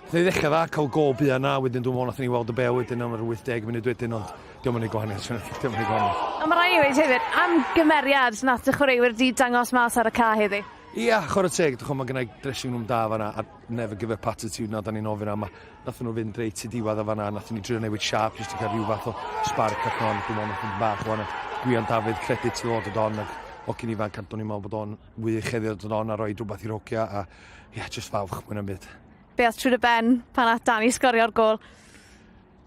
[SPEAKER 1] Nath ni ddechrau dda, cael gol buan na, wedyn dwi'n meddwl nath ni weld y bel wedyn am yr 80 munud wedyn, ond diolch yn ei gwahaniaeth, diolch yn ei gwahaniaeth.
[SPEAKER 2] Ond mae rhaid i weud hefyd, am gymeriad nath dy chwaraewyr di dangos mas ar y ca heddi.
[SPEAKER 1] Ia, chwarae teg, dych mae gennau dressing room da fanna, a never give up attitude na da ni'n ofyn am, a nath nhw fynd reit i diwedd o fanna, nath ni drio newid siâp jyst i cael rhyw fath o spark ac on, dwi'n meddwl nath nhw'n bach o'n Gwion Dafydd credit i ddod o don, ac hogyn ifanc, a dwi'n meddwl bod o'n wych heddiw dod on a rhoi rhywbeth i'r hogia, a ia, just falch mwy na'm byd.
[SPEAKER 2] Be oedd trwy dy ben pan nath Danny sgorio'r gôl?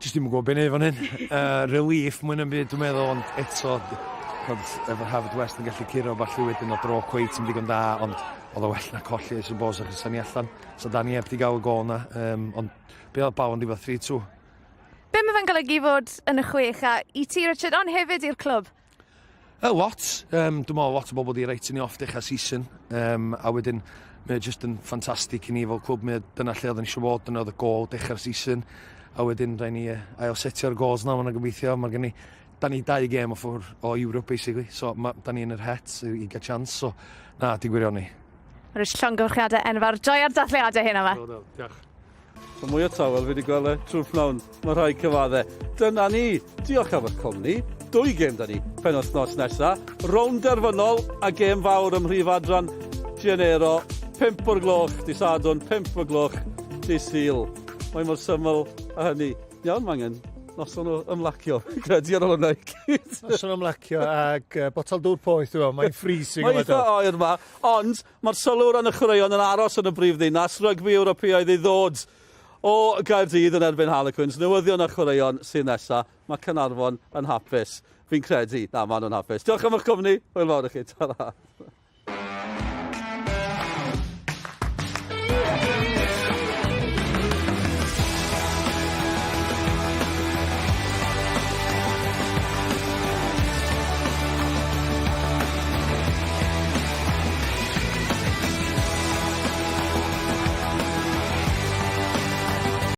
[SPEAKER 1] Jyst ddim yn gwybod beth wneud fan hyn. Relief mwy na'm byd dwi'n meddwl, ond eto, cod, efo Haverfordwest yn gallu curo falle wedyn o dro cweit yn ddigon da, ond oedd o well na colli, I suppose, achos sa ni allan. So Danny heb di gael y gôl na, ond be oedd bawb yn diwedd 3-2.
[SPEAKER 2] Be mae fe'n golygu fod yn y chwech a i ti, Richard, ond hefyd i'r clwb?
[SPEAKER 1] A lot. Dwi'n meddwl lot o bobl wedi writing ni off dechrau season. A wedyn, mae o just yn ffantastig i ni fel clwb. Mae dyna lle oedden ni eisiau bod, dyna oedd y gol dechrau'r season. A wedyn, rhaid ni ail setio'r goals na, mae'n gobeithio. Mae gen i, da ni dau gêm o ffwr o Europe, basically. So, ma, da ni yn yr het i, i gael chance. So, na, di gwirioni.
[SPEAKER 2] Rich, llongyfarchiadau enfawr. Joio'r dathliadau hyn yma.
[SPEAKER 8] Do, do, diolch.
[SPEAKER 4] Mae mwy o tawel fi wedi gweld e trwy'r pnawn, mae rhaid cyfadde. Dyna ni, diolch am y cwmni. Dwy gêm da ni penwythnos nesa. Rownd derfynol a gêm fawr ym mhrif adran Genero. 5 o'r gloch di Sadwrn, 5 o'r gloch di Sul. Mae mor syml a hynny. Iawn, mae angen noson o ymlacio, credu ar ôl hwnna i gyd.
[SPEAKER 5] Noson o ymlacio ag botel dŵr poeth, dwi'n meddwl, mae'n freezing
[SPEAKER 4] Mae'n eitha oer yma, ond Mae'r sylw o ran y chwaraeon yn aros yn y brifddinas, rygbi Ewropeaidd i ddod o Gaerdydd yn erbyn Harlequins. Newyddion a chwaraeon sydd nesa. Mae Caernarfon yn hapus. Fi'n credu. Na, maen nhw'n hapus. Diolch am eich cwmni. Hwyl fawr i chi. Ta-ra.